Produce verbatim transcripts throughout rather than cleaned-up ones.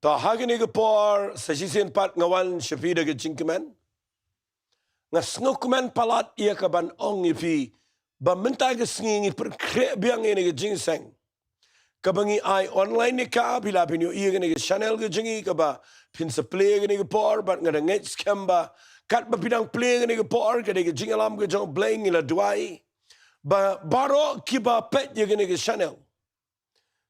To ha kane ka por sa shisien pat nga wan sha phi da ka jingkmen. Nga sngewkmen palat ïa ka ban ong ïa phi ba mynta ka sngi ngi pynkhreh biang ïa kane ka jingïaseng kaba ngi ai online ne ka, phi la phin ïohi ïa kane ka channel ka jong ngi kaba phin sa plie ïa kane ka por, bad nga da ngeit skhem ba katba phi dang plie ïa kane ka por, ka dei ka jingïalam ka jong U Blei. Ngi la duwai ba baroh kiba peit ïa kane ka channel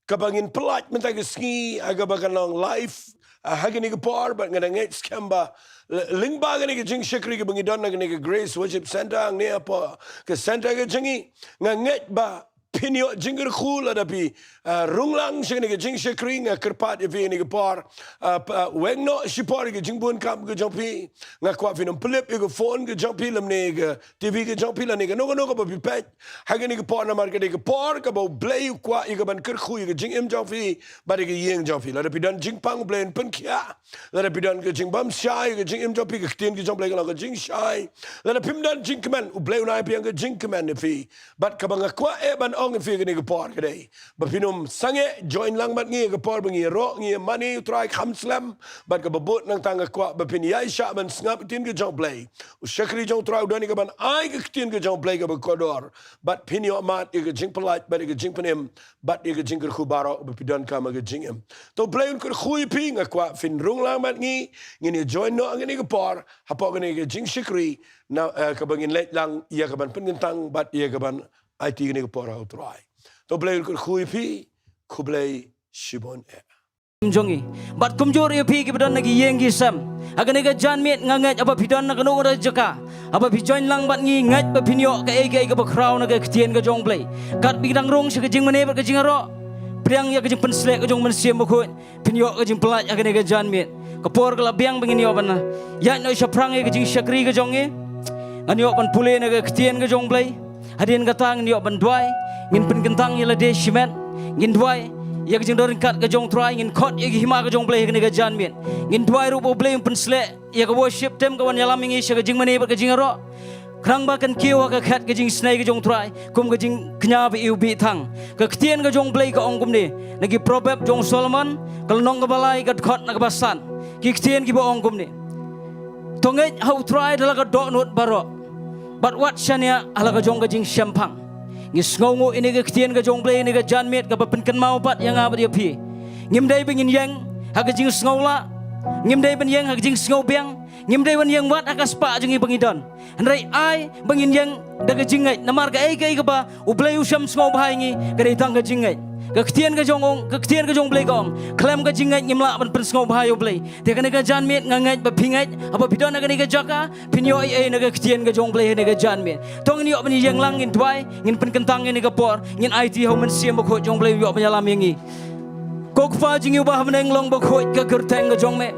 kaba ngin pyllait mynta ka sngi, ha kaba kan long live, ah, ha kane ka por, bad nga da ngeit skhem ba l-, lyngba kane ka jingshakri kaba ngi don ha kane ka Grace Worship Centre, hangne hapoh ka centre ka jong ngi, nga ngeit ba phin ïoh jingkyrkhu lada phi, ah, rung lang sha kane ka jingshakri. Nga kyrpad ïa phi ha kane ka por, ah, p-, ah, weng noh shipor ïa ka jingbun kam ka jong phi. Nga kwah phin ym pynlip ïa ka phone ka jong phi lymne ka T V ka jong phi lane kano kano kaba phi peit ha kane ka por, namar ka dei ka por kaba U Blei u kwah ïa ka ban kyrkhu ïa ka jingim jong phi bad ïa ka ïing jong phi. Lada phi don jingpang, U Blei un pynkhiah. Lada phi don ka jingbymshai ïa ka jingim jong phi, ka ktien ka jong U Blei ka long ka jingshai. Lada phim don jingkmen, U Blei un ai biang ka jingkmen ïa phi. Bad kaba nga kwah eh ban ong ïa phi ha kane ka por ka dei ba phin ym sangeh join lang bad ngi ha ka por ba ngi ïaroh, ngi ïamane ïa U Trai kham slem. Bad kaba bud nangta nga kwah ba phin ïaishah ban sngap ïa ka ktien ka jong U Blei. U shakri jong U Trai u don ïa ka ban ai ka ktien ka jong U Blei kaba kordor. Bad phin ïoh mad ïa ka jingpyllait bad ïa ka jingpynim bad ïa ka jingkyrkhu baroh ba phi donkam ha ka jingim. To U Blei un kyrkhu ïa phi. Nga kwah phin rung lang bad ngi, ngin ïa join noh ha kane ka por hapoh kane ka jingshakri na, eh, kaba ngin leit lang ïa ka ban pynkyntang bad ïa ka ban aiti kane ka por ha U Trai. To U Blei un kyrkhu ïa phi. Khublei shibun eh. Jong ngi. Bad kumjuh ïa phi kiba don na ki ïing ki sem ha kane ka janmiet, nga ngeit haba phi don na kano kano ka jaka, haba phi join lang bad ngi, ngeit ba phin ïoh kaei kaei kaba khraw na ka ktien ka jong U Blei. Katba ngi dang rung sha ka jingmane bad ka jingïaroh, pdiang ïa ka jingpynsleh ka jong U Mynsiem Bakhuid, phin ïoh ka jingpyllait ha kane ka janmiet. Ka por ka la biang ba ngin ïoh ban ïaid noh shaphrang ïa ka jingshakri ka jong ngi. Ngan ïoh ban pule na ka ktien ka jong U Blei. Hadien kata ngin ïoh ban duwai, ngin pynkyntang ïa lade shimet, ngin duwai ïa ka jingdon ryngkat ka jong U Trai, ngin khot ïa ka hima ka jong U Blei ha kane ka janmiet. Ngin duwai ruh ba U Blei un pynsleh ïa ka worship team ka wan ïalam ïa ngi sha ka jingmane bad ka jingïaroh. Khnang ba kan kiew ha ka khet ka jingisnei ka jong U Trai kum ka jingkñia ba ïew bih thang. Ka ktien ka jong U Blei ka ong kumne, na ki Proverb jong u Solomon, ka lynnong kaba lai, ka dkhot na kaba san. Ki ktien kiba ong kumne: To ngeit ha U Trai da la ka dohnud baroh, bad wat shaniah ha la ka jong ka jingshemphang. Ngi sngewnguh ïa kane ka ktien ka jong U Blei ha kane ka janmiet kaba pynkynmaw pat ïa nga bad ïa phi. Ngim dei ba ngin ïeng ha ka jingsngewlah, ngim dei ban ïeng ha ka jingsngewbiang, ngim dei ban ïeng wat ha ka spah jong ngi ba ngi don. Hynrei ai ba ngin ïeng da ka jingngeit, namar kaei kaei kaba U Blei u shem sngewbha ïa ngi ka dei tang ka jingngeit. Ka ktien ka jong ong, ka ktien ka jong U Blei ka ong, khlem ka jingngeit ngim lah ban pynsngewbha ïa U Blei. Te ha kane ka janmiet nga ngeit ba phi ngeit, haba phi don ha kane ka jaka, phin ïoh ei ei na ka ktien ka jong U Blei ha kane ka janmiet. To ngin ïoh ban ïeng lang, ngin duwai, ngin pynkyntang ïa kane ka por, ngin aiti ha U Mynsiem Bakhuid jong U Blei un ïoh ban ïalam ïa ngi. Ko Kpa jong ngi uba ha bneng, long bakhuid ka kyrteng ka jong me.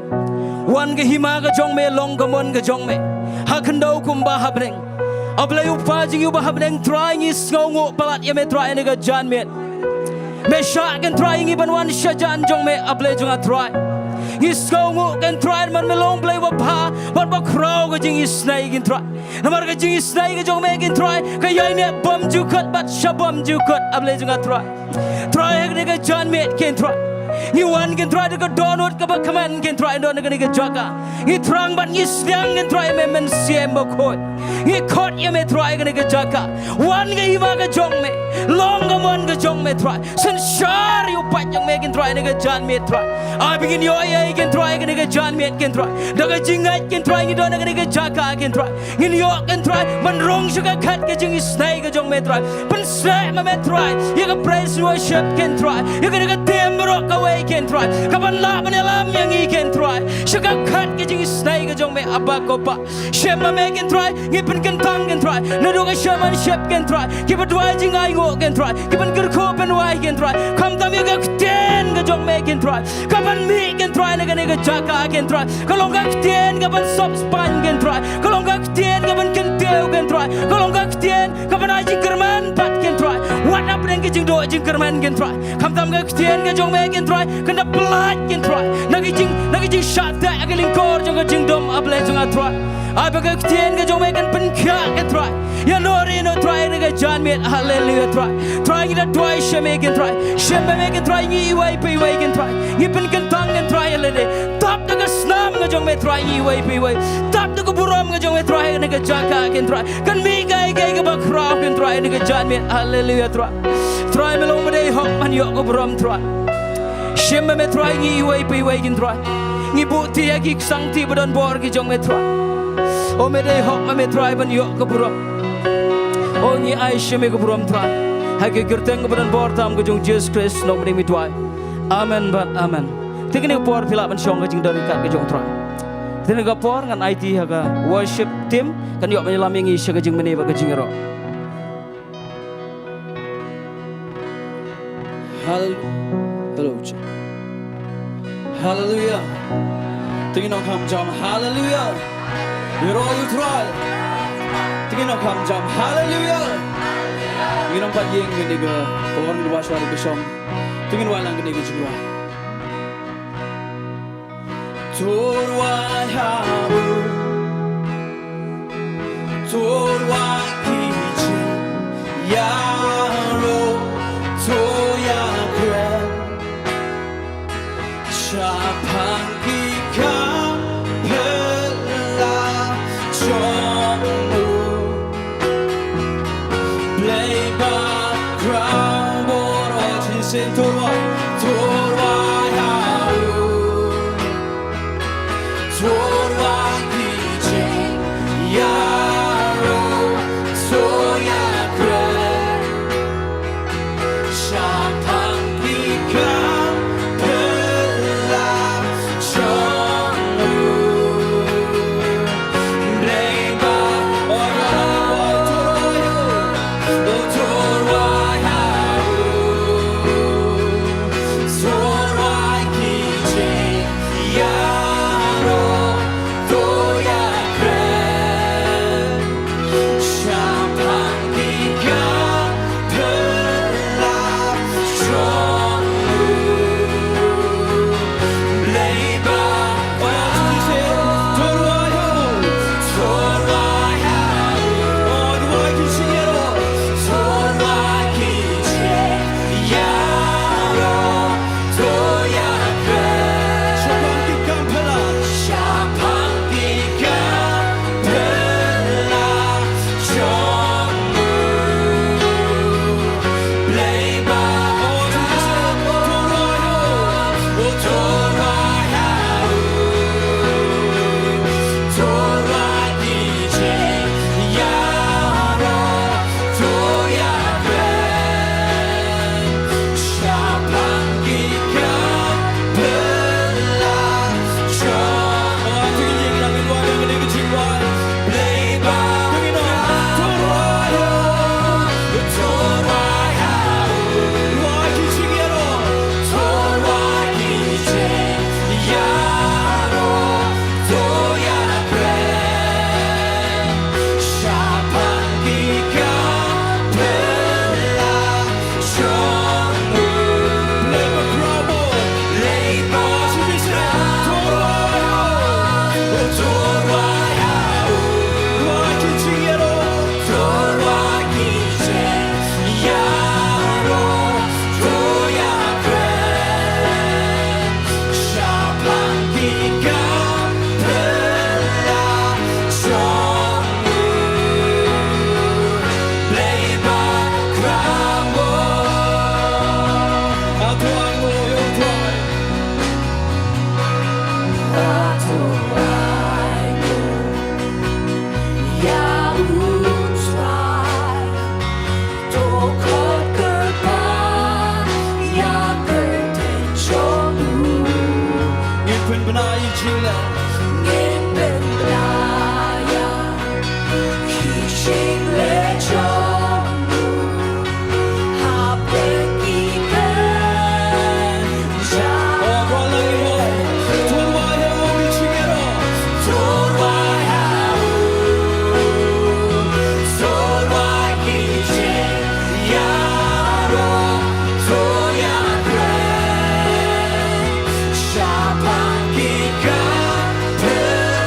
Wan ka hima ka jong me, long ka mon ka jong me ha khyndew kumba ha bneng. A Blei U Kpa jong ngi uba ha bneng, Trai, ngi sngewnguh palat ïa me Trai ha kane ka janmiet. Me shah, ko Trai, ïa ngi ban wan sha jan jong me, A Blei jong nga Trai. Ngi sngewnguh, ko Trai, namar me long Blei uba bha bad uba khraw ka jingisnei, ko Trai. Namar ka jingisnei ka jong me, ko Trai, ka ïaineh bymjukut bad sha bymjukut, A Blei jong nga Trai. Trai, ha kane ka janmiet, ko Trai, ngi wan, ko Trai, da ka dohnud kaba kmen, ko Trai, don ha kane ka jaka. Ngi thrang bad ngi sdiang, ko Trai, ïa me Mynsiem Bakhuid. Ngi khot ïa me Trai ha kane ka jaka. Wan ka hima ka jong me, long ka mon ka jong me Trai. Synshar ïa u paid jong me, ko Trai, ha kane ka janmiet Trai. Ai ba ngin ïoh ei ei, ko Trai, ha kane ka janmiet, ko Trai. Da ka jingngeit, ko Trai, ngi don ha kane ka jaka, ko Trai. Ngin ïoh, ko Trai, ban rung sha ka khet ka jingisnei ka jong me Trai. Pynshlur ma me Trai ïa ka praise and worship, ko Trai, ïa kane ka team baroh kawei, ko Trai, kaban lah ban ïalam ïa ngi, ko Trai, sha ka khet ka jingisnei ka jong me, Abba ko Kpa. Shim ma me, ko Trai, ngi pynkyntang, ko Trai, naduh ka chairmanship, ko Trai, kiba duwai jingainguh, ko Trai, kiban kyrkhu pynwai, ko Trai, khamtam ïa ka ktien ka jong me, ko Trai, kaban mih, ko Trai, na kane ka jaka, ko Trai, ka long ka ktien kaban sop spaiñ, ko Trai, ka long ka ktien kaban kyntiew, ko Trai, ka long ka ktien kaban ai jingkyrmen pat, ko Trai. Wat hapdeng ka jingduh jingkyrmen, ko Trai, khamtam ka ktien ka jong me, ko Trai, kan da pyllait, ko Trai, na ka jing, na ka jingshah teh ha ka lyngkor jong ka jingdum, A Blei jong nga Trai. Ai ba ka ktien ka jong me kan pynkhiah, ko Trai. Ïa no re no Trai, ha kane ka janmiet. Haleluia Trai. Trai ngi da duwai sha me, ko Trai. Shem ba me, ko Trai, ngi iwei pa iwei, ko Trai. Ngi pynkyntang, ko Trai, ïa lade. Tap da ka snam ka jong me Trai, ngi iwei pa iwei. Tap da ka burom ka jong me Trai, ha kane ka jaka, ko Trai. Kan mih kaei kaei kaba khraw, ko Trai, ha kane ka janmiet. Haleluia Trai. Trai me long ba dei hok ban ïoh ka burom Trai. Shem ba me Trai ngi iwei pa iwei, ko Trai. Ngi buh ti ïa ki ksangti ba don bor ki jong me Trai. O me dei hok ma me Trai ban ïoh ka burom. O ngi ai sha me ka burom Trai. Ha ka kyrteng kaba don bor tam ka jong Jesus Christ, nongpynim ngi duwai. Amen bad amen. Te kane ka por phi lah ban shong ka jingdon ryngkat ka jong Trai. Te kane ka por ngan aiti ha ka worship team kan ïoh ban ïalam ïa ngi sha ka jingmane bad ka jingïaroh. Hal-, hello, check. Hallelujah. Te ngin ong kham jam, hallelujah. Ïaroh ïa u Trai. Te ngin ong kham jam, hallelujah. Ngin ong pat ïing kane ka por, ngin wai shuwa da ka song. Te ngin wai lang kane ka jingrwai. To rwai ha u, to rwai ki jingïaroh, to ïakren shaphang ki kam phylla jong u. Blei ba khraw baroh, shisien to rwai, to rwai ha u. To rwai ki jingïaroh, to ïakren shaphang ki kam phylla jong u. Blei ba, o rwai, o to rwai, o to rwai ha u. To rwai ki jingïaroh, to ïakren shaphang ki kam phylla jong u. Blei ba, o to rwai ha u, to rwai ha u, o rwai ki jingïaroh, to rwai ki jingïaroh. To ïakren shaphang ki kam phylla, shaphang ki kam phylla jong u. Blei ba, o to rwai ha u, o to rwai ha u, to rwai ki jingïaroh, to ïakren shaphang ki kam phylla jong u. Blei ba, to rwai ha u, to rwai ha u, rwai ki jingïaroh, to rwai ki jingïaroh. To ïakren shaphang ki kam phylla jong u. Blei ba khraw baroh, Blei ba, to rwai ha u, to rwai ha u, rwai ki jingïaroh, to rwai ki jingïaroh. To ïakren shaphang ki kam phylla jong u. Blei ba khraw baroh. A to ai nguh ïa u Trai. A to ai nguh ïa u Trai. To khot kyrpad ïa ka kyrteng jong u. Ngin pynbna ïa ki jingleh. Ngin pynbna ïa ki jingleh jong u. Hapdeng ki kynja. Oh, rwai lang ïa u. To rwai ha u ki jingïaroh. To rwai ha u. To rwai ki jing ïaroh, to ïakren shaphang ki kam phylla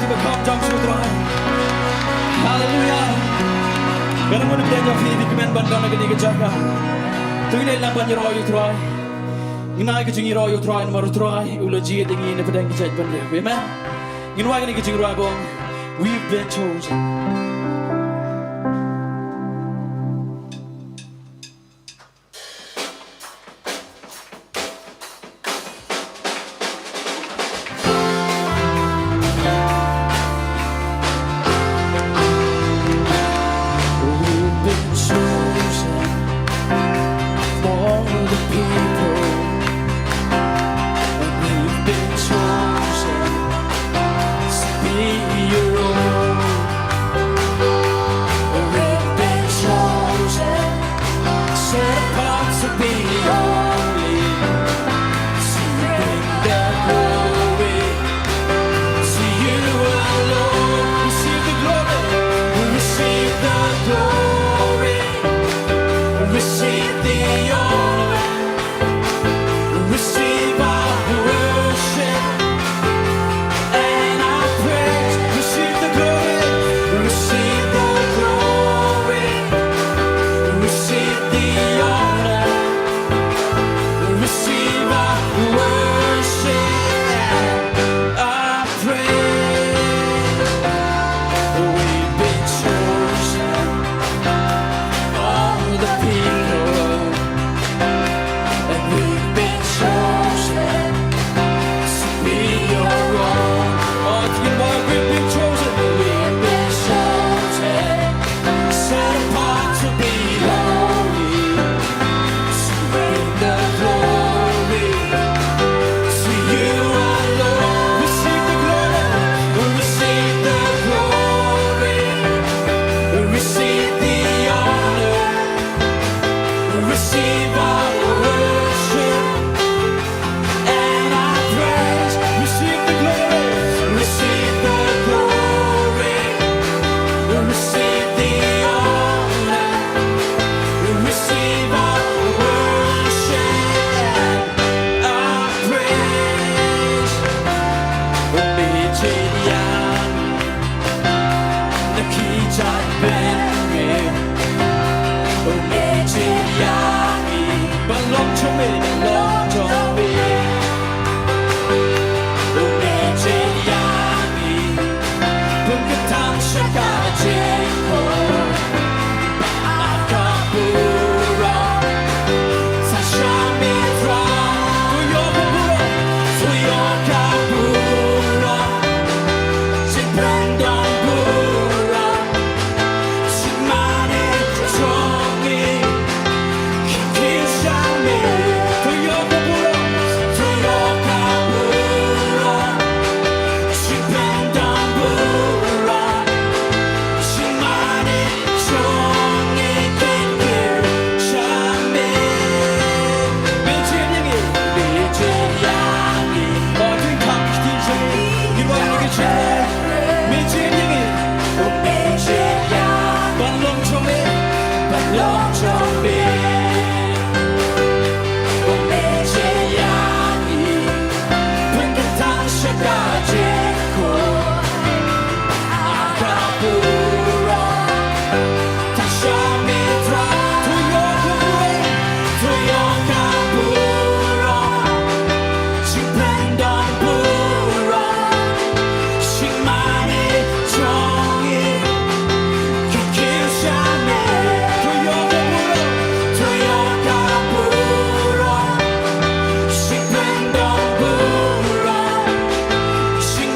Te ba kham jam sha u Trai. Haleluya. Ka nang mun pdeng jong phi, phi kmen ban don ha kane ka jaka. To ngin ïalam ban ïaroh ïa u Trai. Ngin ai ka jingïaroh ïa u Trai namar u Trai u la jied ïa ngi na pdeng ka jaitbynriew. Amen. Ngin wai kane ka jingrwai bong, We've Been Chosen. We've been chosen for the people, and we've been chosen to be your own. We've been chosen, set apart to be holy, to bring the glory to you alone. Receive the glory, receive the glory, receive the honor. Receive our worship and our praise. Receive the glory. Receive the glory. Receive the honor. Receive our worship and our praise. We've been chosen. All the people, and we've been chosen to be your own. Oh, to be my, we've been chosen. We've been chosen, set apart to be holy. Bring the glory to you alone. Receive the glory, receive the glory, receive the honor, receive our worship and our praise. Receive the glory, receive the glory, receive the honor. Receive our worship, our praise. Ong Meitei ïa ngi na ki jaitbynriew. Ong Meitei ïa ngi ban long jong me, ban long jong me. Ong Meitei ïa ngi. Pynkyntang sha ka jingkhuid ha ka burom. Sa sha me Trai, to ïoh ka burom, to ïoh ka burom. Jingpyndonkam burom, jingmane jong ngi. Ban long jong me, ban long jong me. Ong Meitei ïa ngi, pynkyntang sha ka jingkhuid ha ka burom. Tang sha me Trai, to ïoh ka burom, to ïoh ka burom. Jingpyndonkam burom, jingmane jong ngi. Ka kiew sha me, to ïoh ka burom, to ïoh ka burom. Jingpyndonkam burom, jing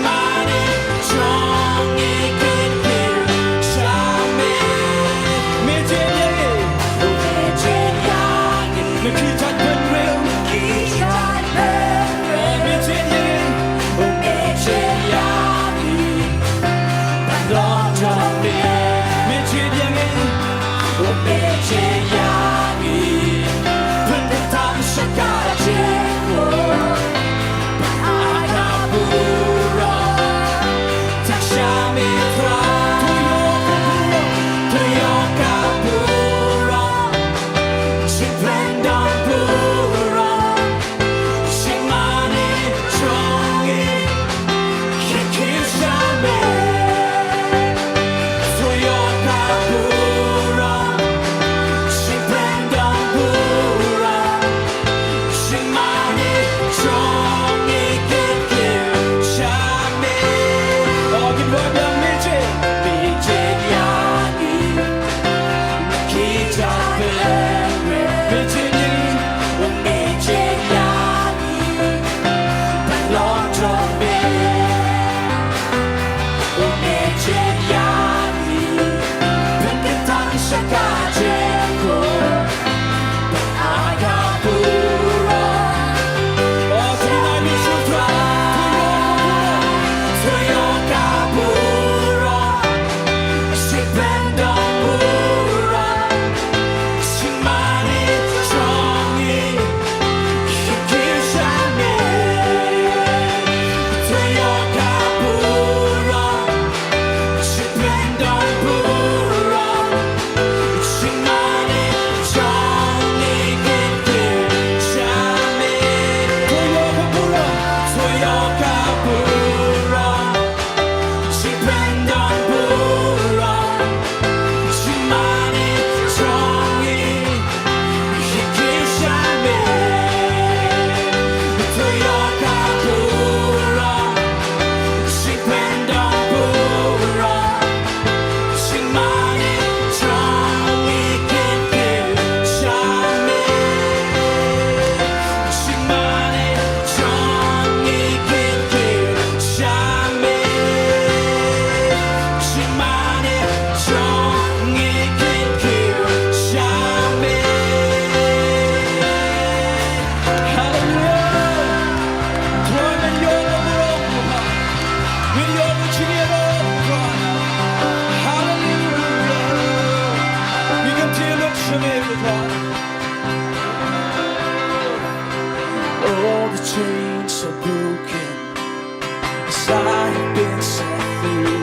'Cause I have been set free.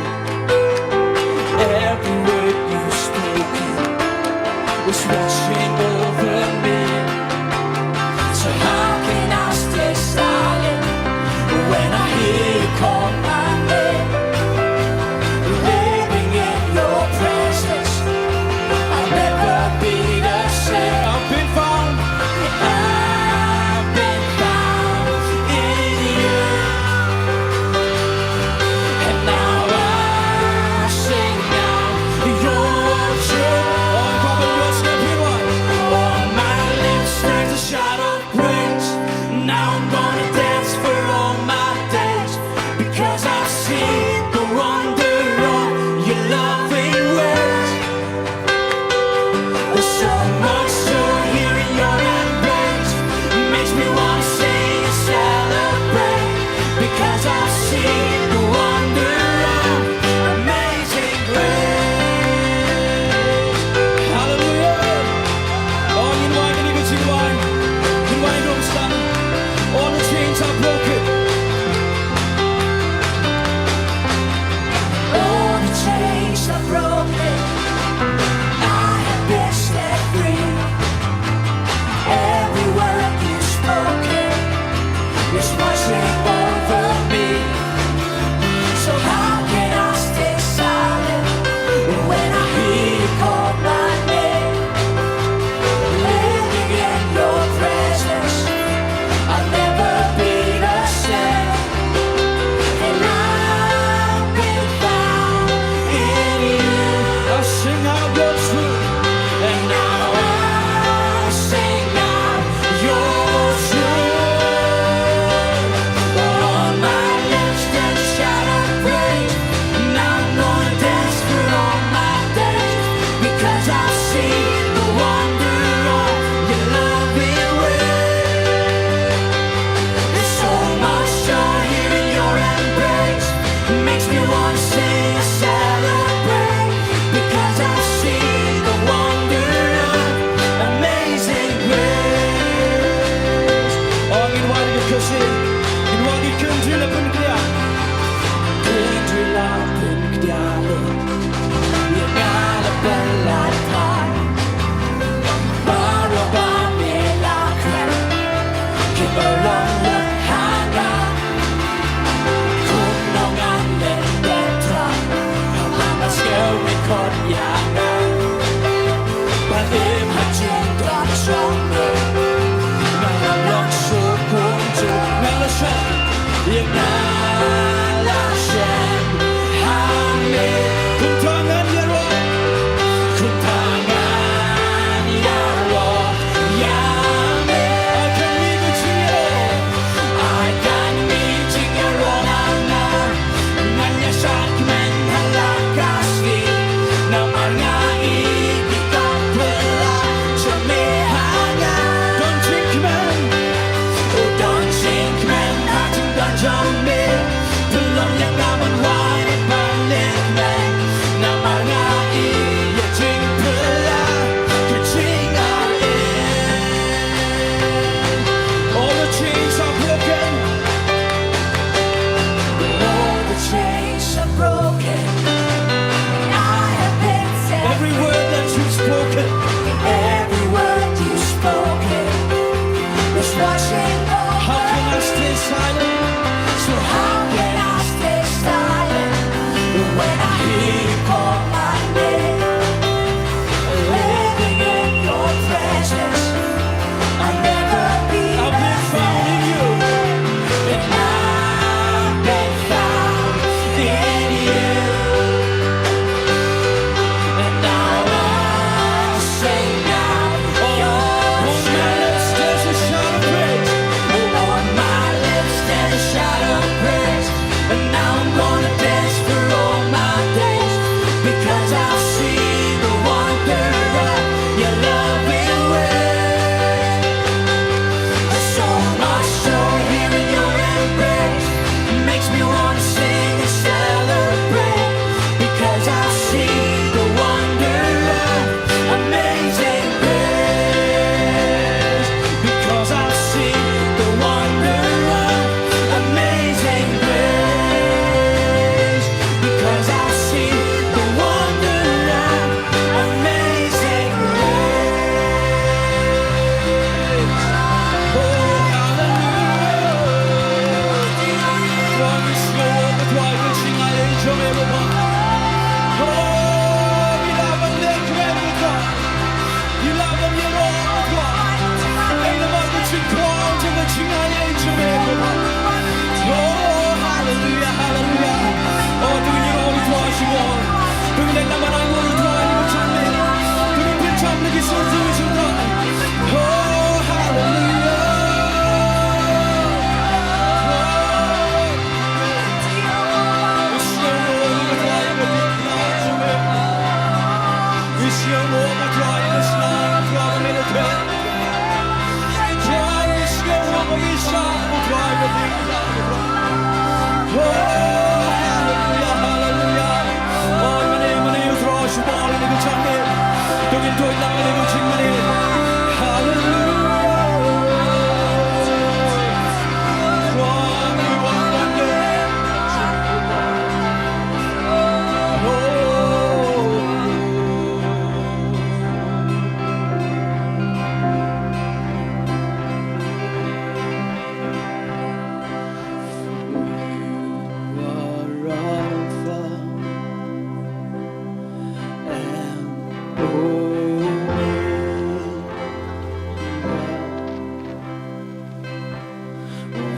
Every word you've spoken was watching over me. So how can I stay silent when I hear you call my name? Living in your presence, I'll never be the same. I've been found. I've been found in you. And now I sing out your joy. On my lips there's a shout of praise. Now I'm gonna dance for all my days, because I've seen the wonder of your loving ways. There's so much joy here in your embrace. It makes me wanna sing and celebrate, because I've seen the wonder of amazing grace. Hallelujah. Oh, ngin wai kane ka jingwai. Ngin wai ruh sdang. All the chains are broken. All the chains are broken. I have been set free. Every word you've spoken is washing over me.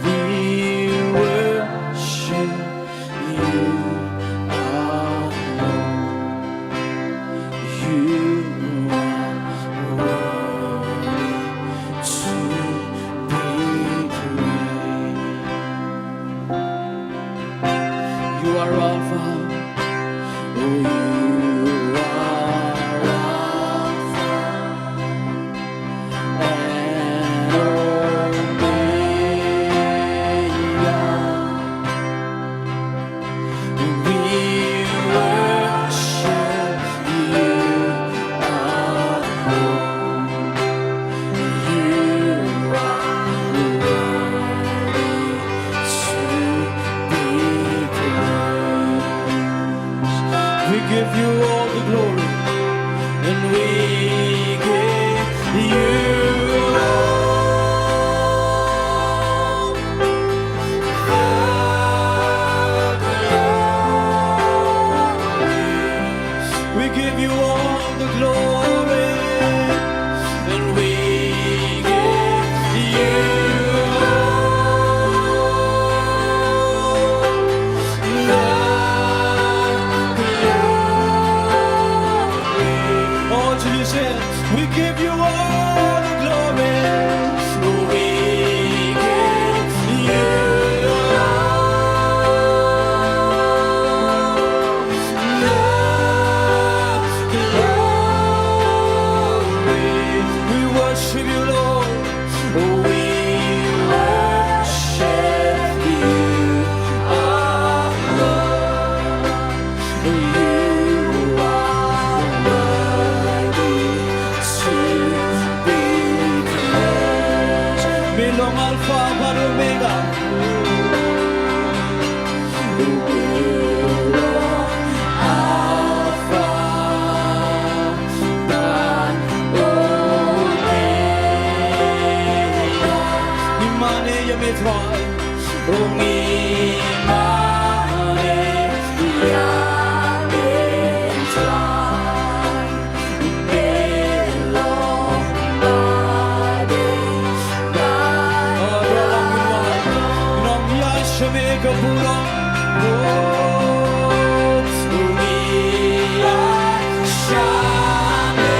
We worship you, our Lord. You are worthy to be praised. You are Alpha. Oh, you are Alpha and Omega. We worship you, our Lord. You are worthy to be praised. We give you all the glory, and we give you all the glory. We give you all the glory, and we give you all the glory. Oh, Jesus, we give you all the glory. We give you all the glory. We worship you, Lord. We worship you, our Lord. You are worthy to be praised. Me long Alpha bad Omega. Me long Alpha bad Omega. Ngi mane ïa me Trai. Oh, ngi mane ïa me Trai. Me long ba dei ba. Oh, ngi long ïa me ka burom. Oh, ngi ïa sha me.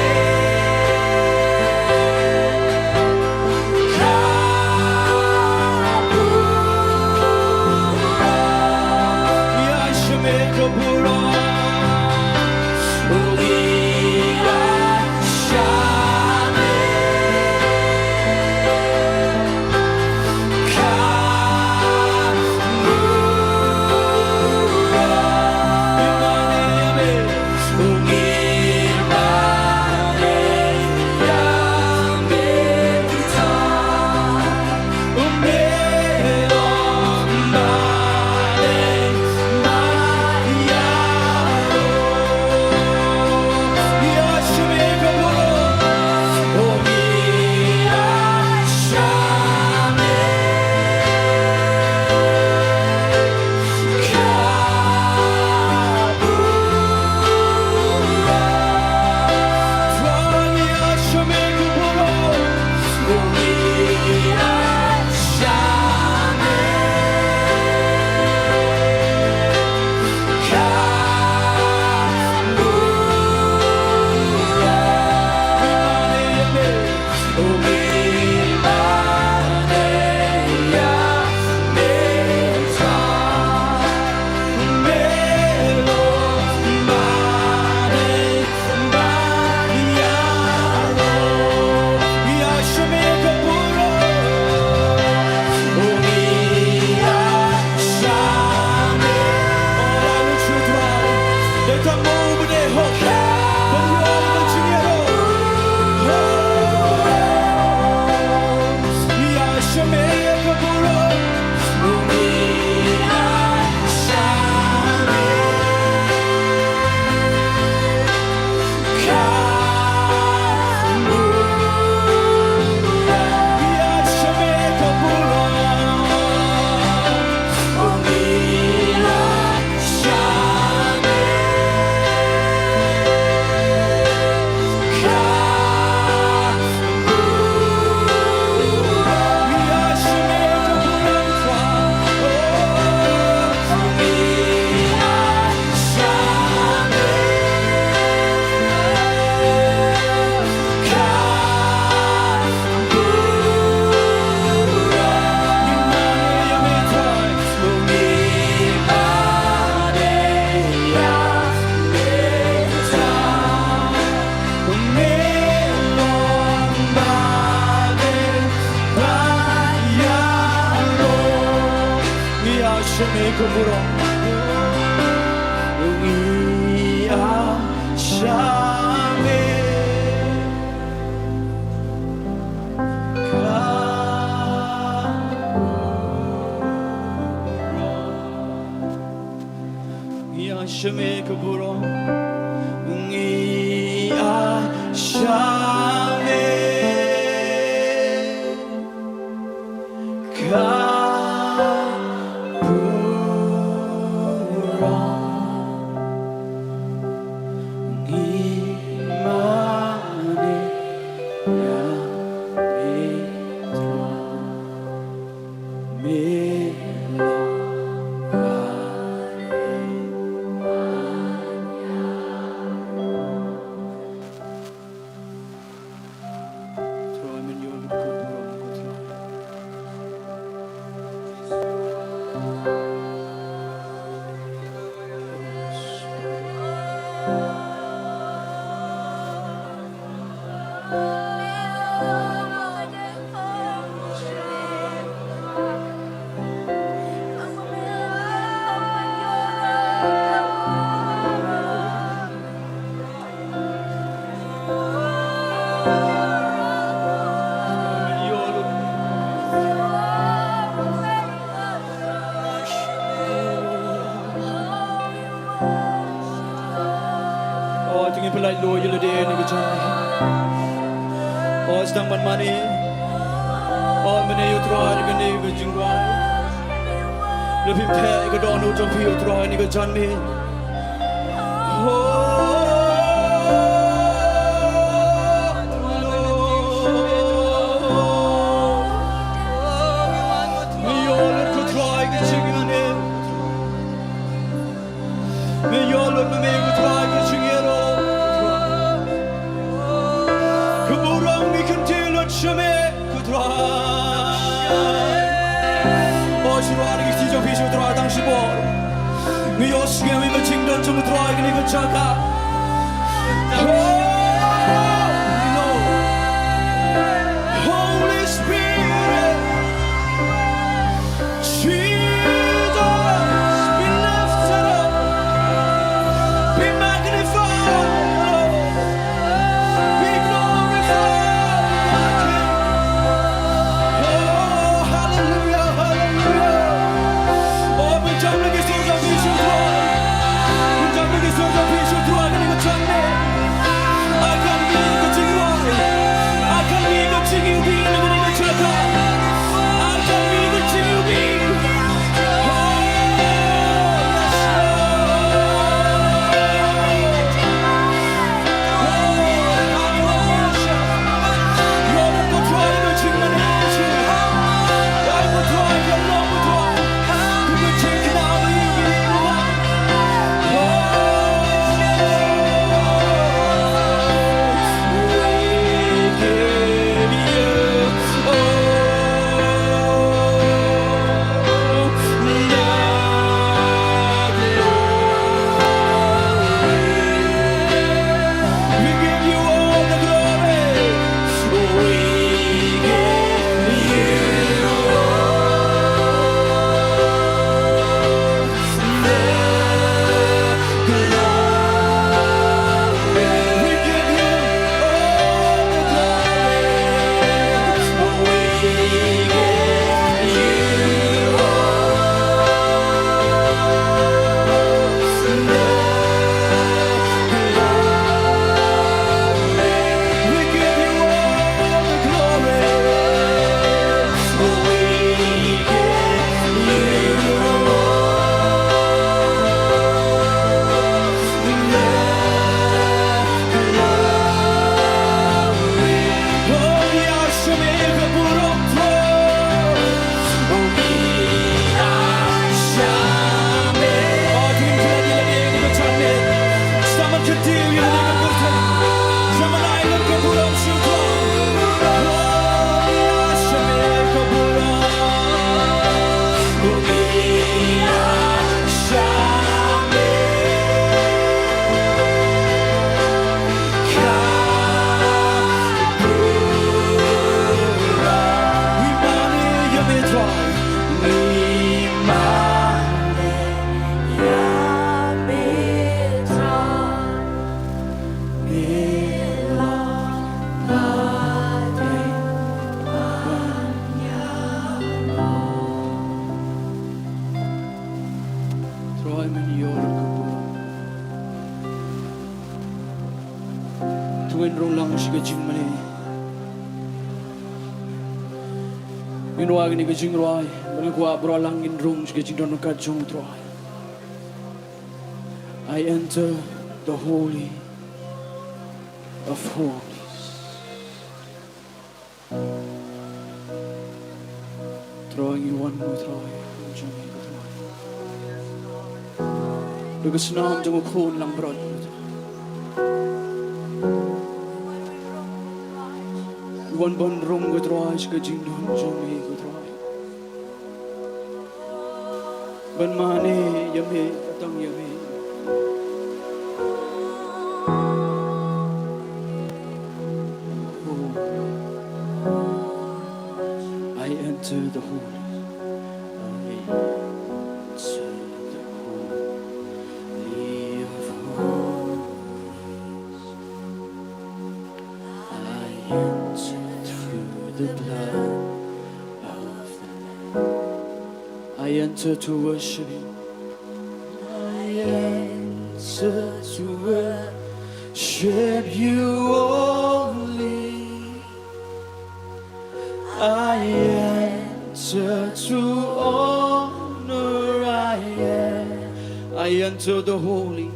Burom. Ngi ïa shah me ka burom. Ngi ïa shah me ka burom. Ngi ïa shah me ka burom. Ngi mane ïa me Trai. Me long Trai. Trai, men ïoh lut ka burom ko Trai. O, to ngin pynlait luid ïa lade ha kane ka janmiet. O, sdang ban mane. O, mynne ïa U Trai ha kane ka jingrwai. Lada phim theh ïa ka dohnud jong phi ïa U Trai ha kane ka janmiet. O, Lord. Ngi ïoh lut ko Trai ka jingïaid. Me ïoh lut ma me ko Trai ka jingïaroh. Ka burom ngi kyntiew lut sha me ko Trai. O, shu rwai ïa ki kti jong phi sha u Trai tang shibun. Ngi ïohsngew ïa ka jingdon jong u Trai ha kane ka jaka. Oh, Lord. Holy Spirit. Jesus, be lifted up, be magnified, Lord, be glorified, my King. Oh, hallelujah, hallelujah. Oh, pynjam ïa ki sur jong phi sha u Trai. Pynjam ïa ki sur jong phi sha u Trai, kane ka janmiet. To ngin rung lang sha ka jingmane. Ngin wad ïa kane ka jingrwai, bad nga kwah baroh lang ngin rung sha ka jingdon ryngkat jong U Trai. I enter the holy of holies. Trai, ngi wan, Trai, jong ngi, Trai. Da ka snam jong u khun langbrot, Trai. Ngi wan ban rung, Trai, sha ka jingdon jong ngi, Trai. Ban mane ïa me, tang ïa me. Oh, I enter the holy. I enter the holy of holies. I enter through the blood of the Lamb. I enter to worship you. I enter to worship you only. I enter to honor, I en-, I enter the holy.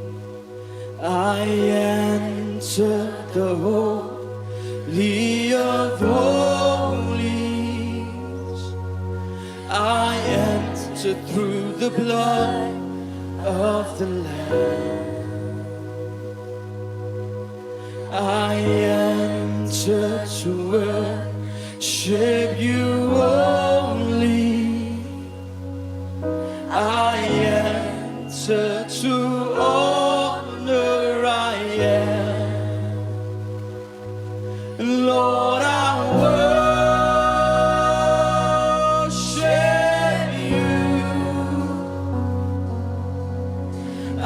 I enter the holy of holies. I enter through the blood of the Lamb. I enter to worship you only. I enter to honor, I en-, Lord, I worship you. I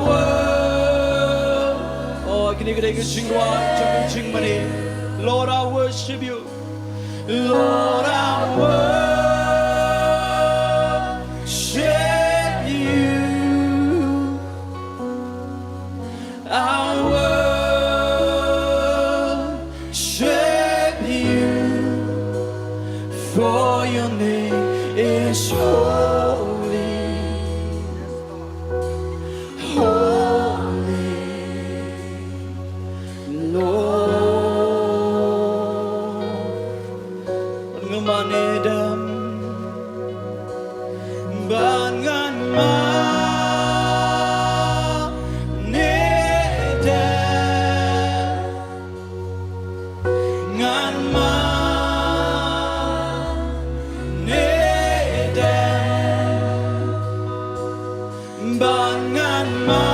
wor-, oh, kine ki dei ki jingrwai jong ka jingmane. Lord, I worship you. Lord, I worship you. I worship you, for your name is holy, holy, Lord. Ngan mane dem, ban ngan mane dem, ngan mane dem. Ban ngan mane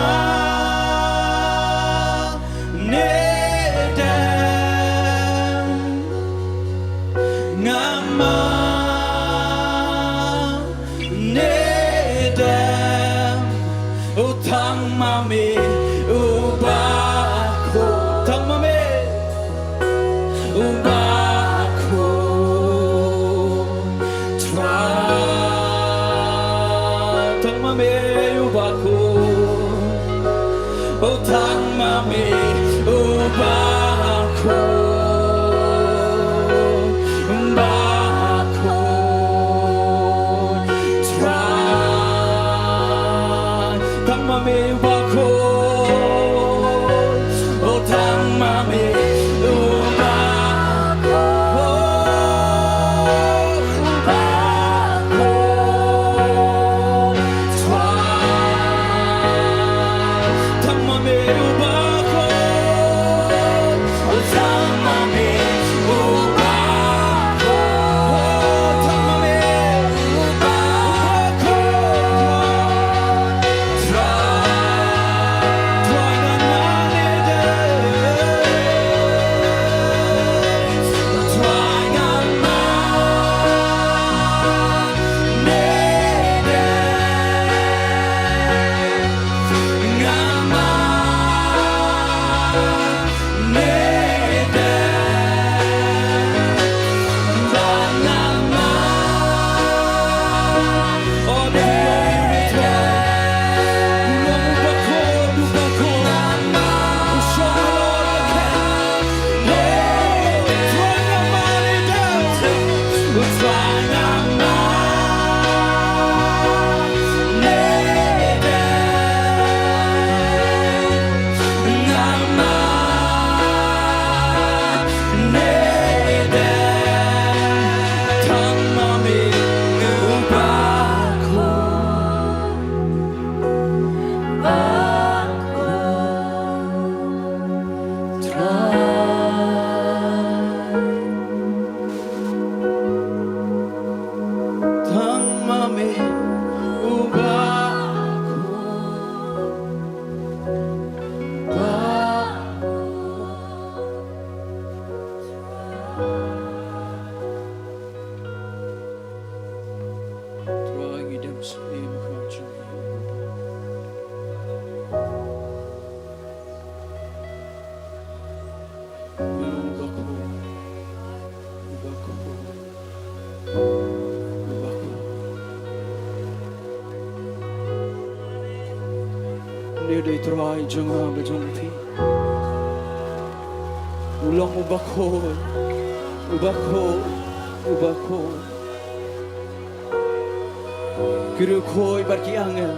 dem, ngan mane dem. O tang ma me, o ba ko, tang ma me. U ba ko, tang ma me u ba ko. O tang ma me u ba ko, ba ko. Tang ma me u ba ko. O tang ma me u ba ko, u ba ko. Tang ma me u ba ko. O tang ma me u ba ko. Tang ma me u ba ko. Une u dei u Trai jong nga bad jong phi. U long u bakhuid, u bakhuid, u bakhuid. Ki riewkhuid bad ki angel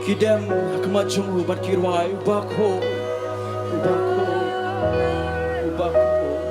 ki dem ha khmat jong u bad ki rwai, u bakhuid, u bakhuid, u bakhuid.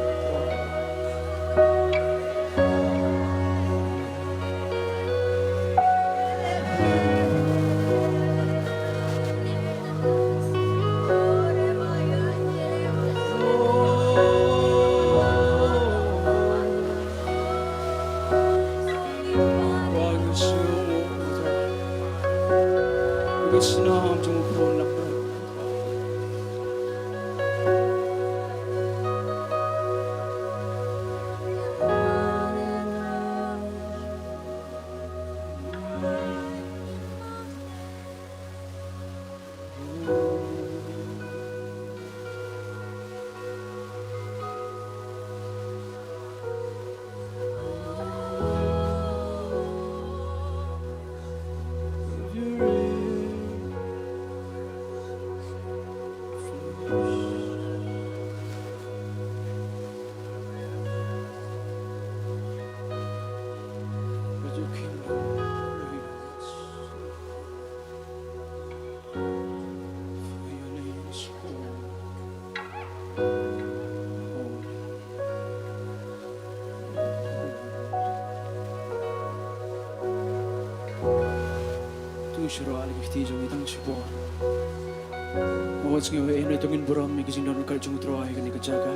To shu rwai ïa ki kti jong ngi tang shibun. Wat sngew eh, hynrei to ngin burom ïa ki jingdon ryngkat jong u Trai ha kane ka jaka.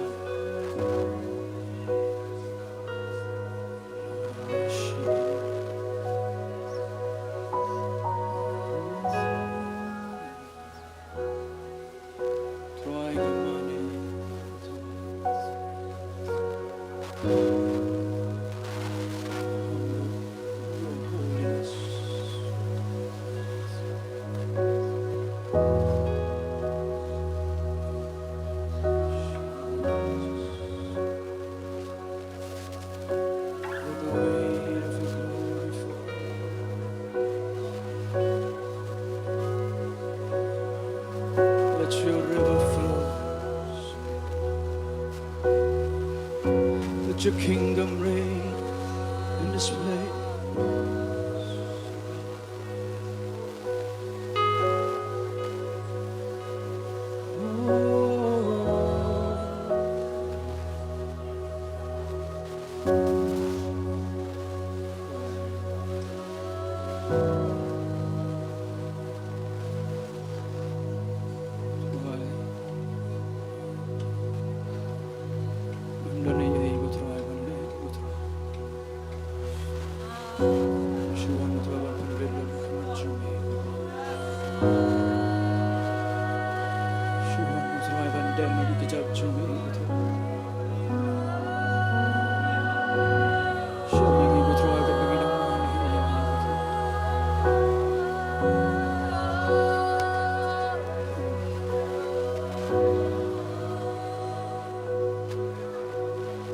Let the weight of your glory fall. Let your river flow. Let your kingdom reign in this place. Shu wan, u Trai, ban pynbeit ïa ka khmat jong me. Shu wan, u Trai, ban dem ïa ka kjat jong me, u Trai. Shu wan, u Trai, ban pynbeit ïa ka khmat jong me, u Trai.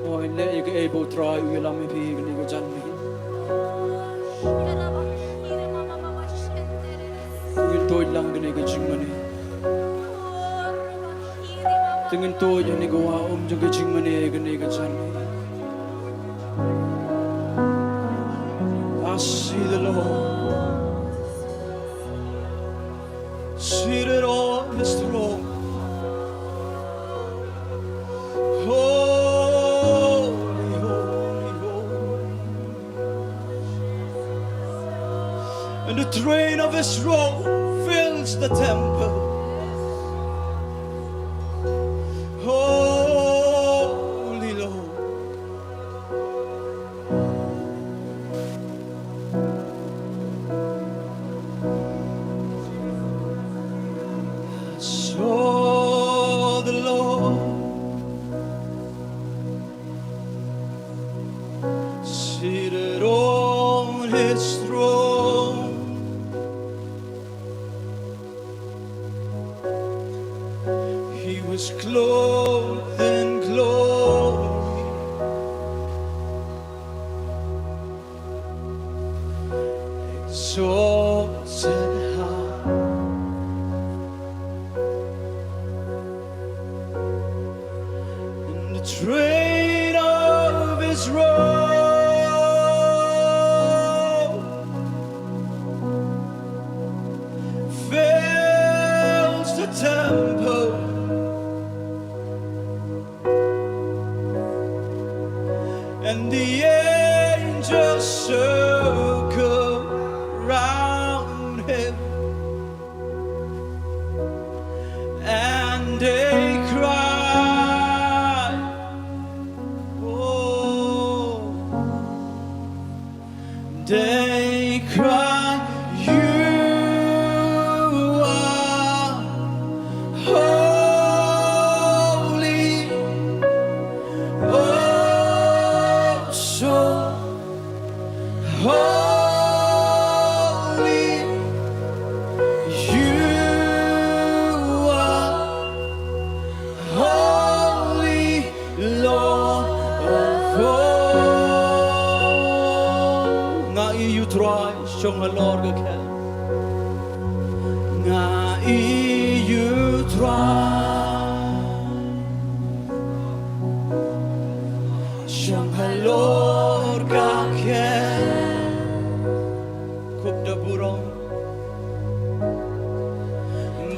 Mo, leh ïa kaei ba u Trai u ïalam ïa phi kane ka janmiet. Te ngin tuid lang kane ka jingmane. Te ngin tuid ïa kane ka wah um jong ka jingmane kane ka janmiet. I see the Lord seated on his throne. Holy, holy, holy. And the train of his robe fills the temple. Holy Lord. Saw the Lord seated on his throne. He was clothed in glory, exalted high.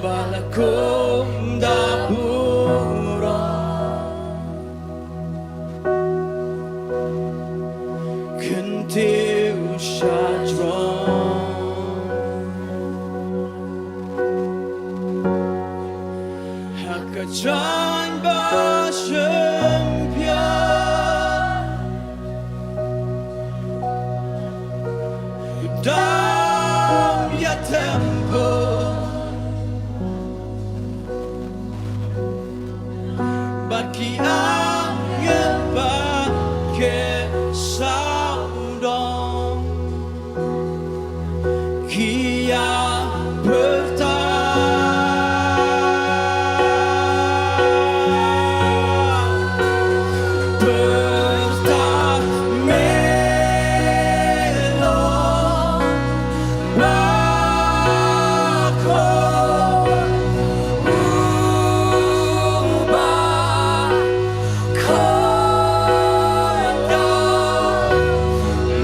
Ba la kum da burom. Kyntiew sha jrong ha ka jaiñ ba shynpiang. Dam ïa temple bad ki angel bad ki sawdong. Ki ïa pyrta, pyrta me long ba khot, u ba khot da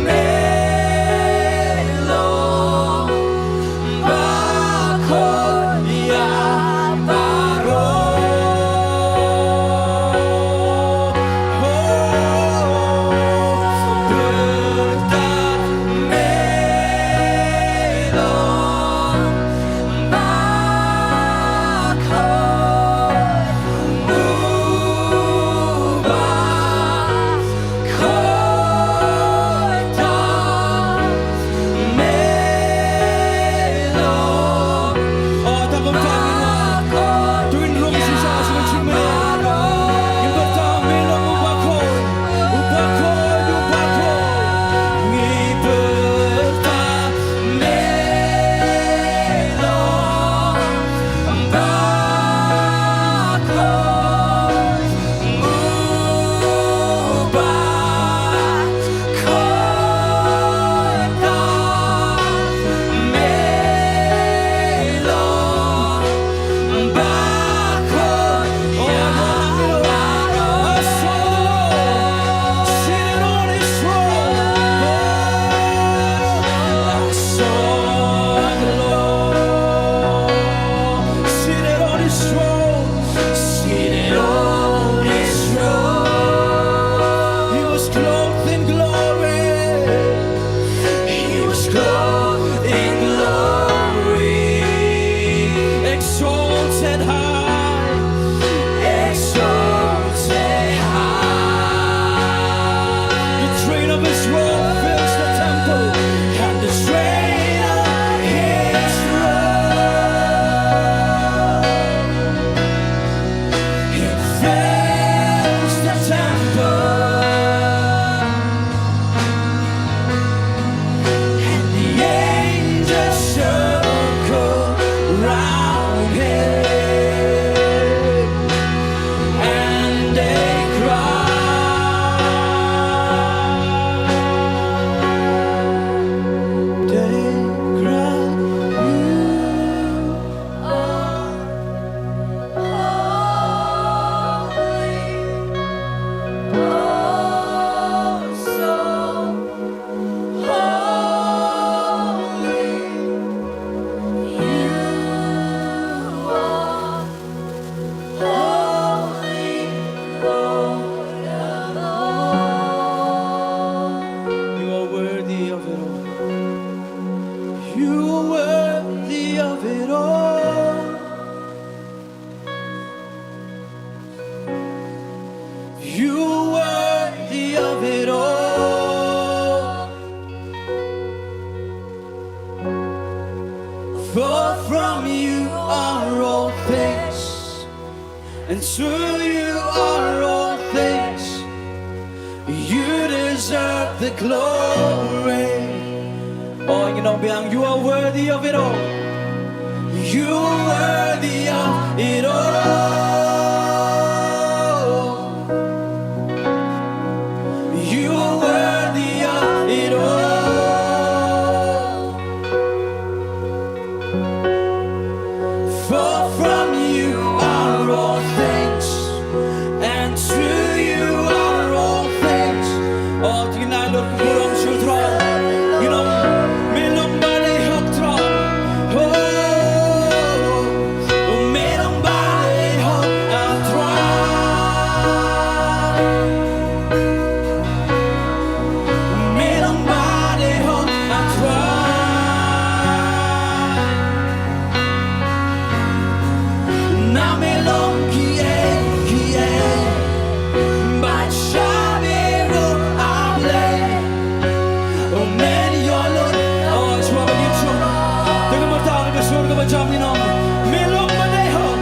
me long ba khot ïa baroh. Oh, pyrta me long ba khot, u ba khot da me long. Oh, ta kumta ngin wan. To ngin rung shisha sha ka jingmane. Ngin pyrta me long u ba khot, u ba khot, u ba khot. Ngi pyrta me long ba khot, u ba khot da me long ba khot ïa baroh. I saw the Lord seated on his throne. I saw the Lord seated on his throne. Seated on his throne. He was clothed in glory. He was clothed in glory. Exalted high. Exalted high. The train of his robe fills the temple. And the train of his robe, it fills the temple. And the angels circle round him, and they cry, they cry, "You are holy, oh, so holy. You are holy, Lord of all." You are worthy of it all. You are worthy of it all. You are worthy of it all. For from you are all things, and to you are all things. You deserve the glory. Oh, ngin ong biang, you are worthy of it all. You are worthy of it all. You are worthy of it all. For from you are all things, and to you are all things. Oh, to ngin ai lor ka burom sha u Trai. Ngin ong, me long ba dei hok Trai. Oh. Sur kaba jam ngi ong, me long ba dei hok,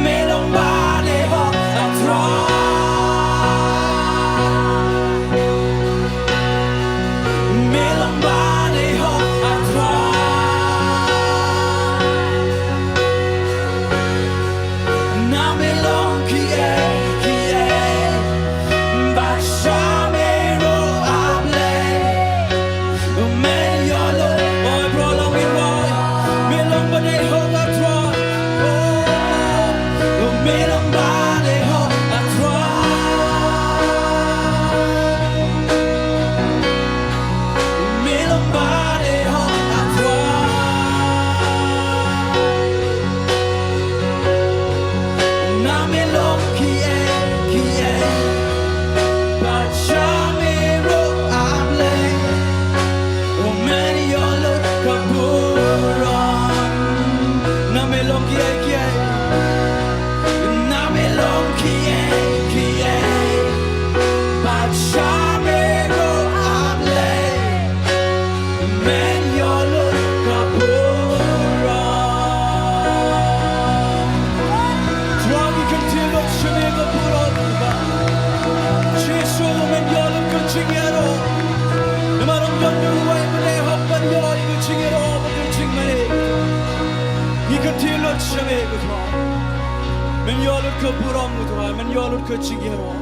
me long ba dei hok, ah Trai. Me long ba dei hok, ah Trai. Na me long kiei kiei, bad sha me ruh, ah Blei. Men ïoh lut, oi bro, long ïoh lut. Me long ba dei hok, ah Trai. Oh, me long ba dei hok, ah Trai. Me long ba dei hok, ah Trai. Na me long kiei kiei, bad sha me ruh, ah Blei. Oh, men ïoh lut ka burom. Na me long kiei kiei, na me long kiei kiei, bad sha me ruh, ah Blei. Men ïoh lut ka burom. Trai, ngi kyntiew lut sha me ka burom, Kpa. Jisu, men ïoh lut ka jingïaroh. Namar ym don uwei ba dei hok ban ïoh ïa ka jingïaroh bad ka jingmane. Ngi kyntiew lut sha me, ko Trai. Men ïoh lut ka burom, ko Trai. Men ïoh lut ka jingïaroh.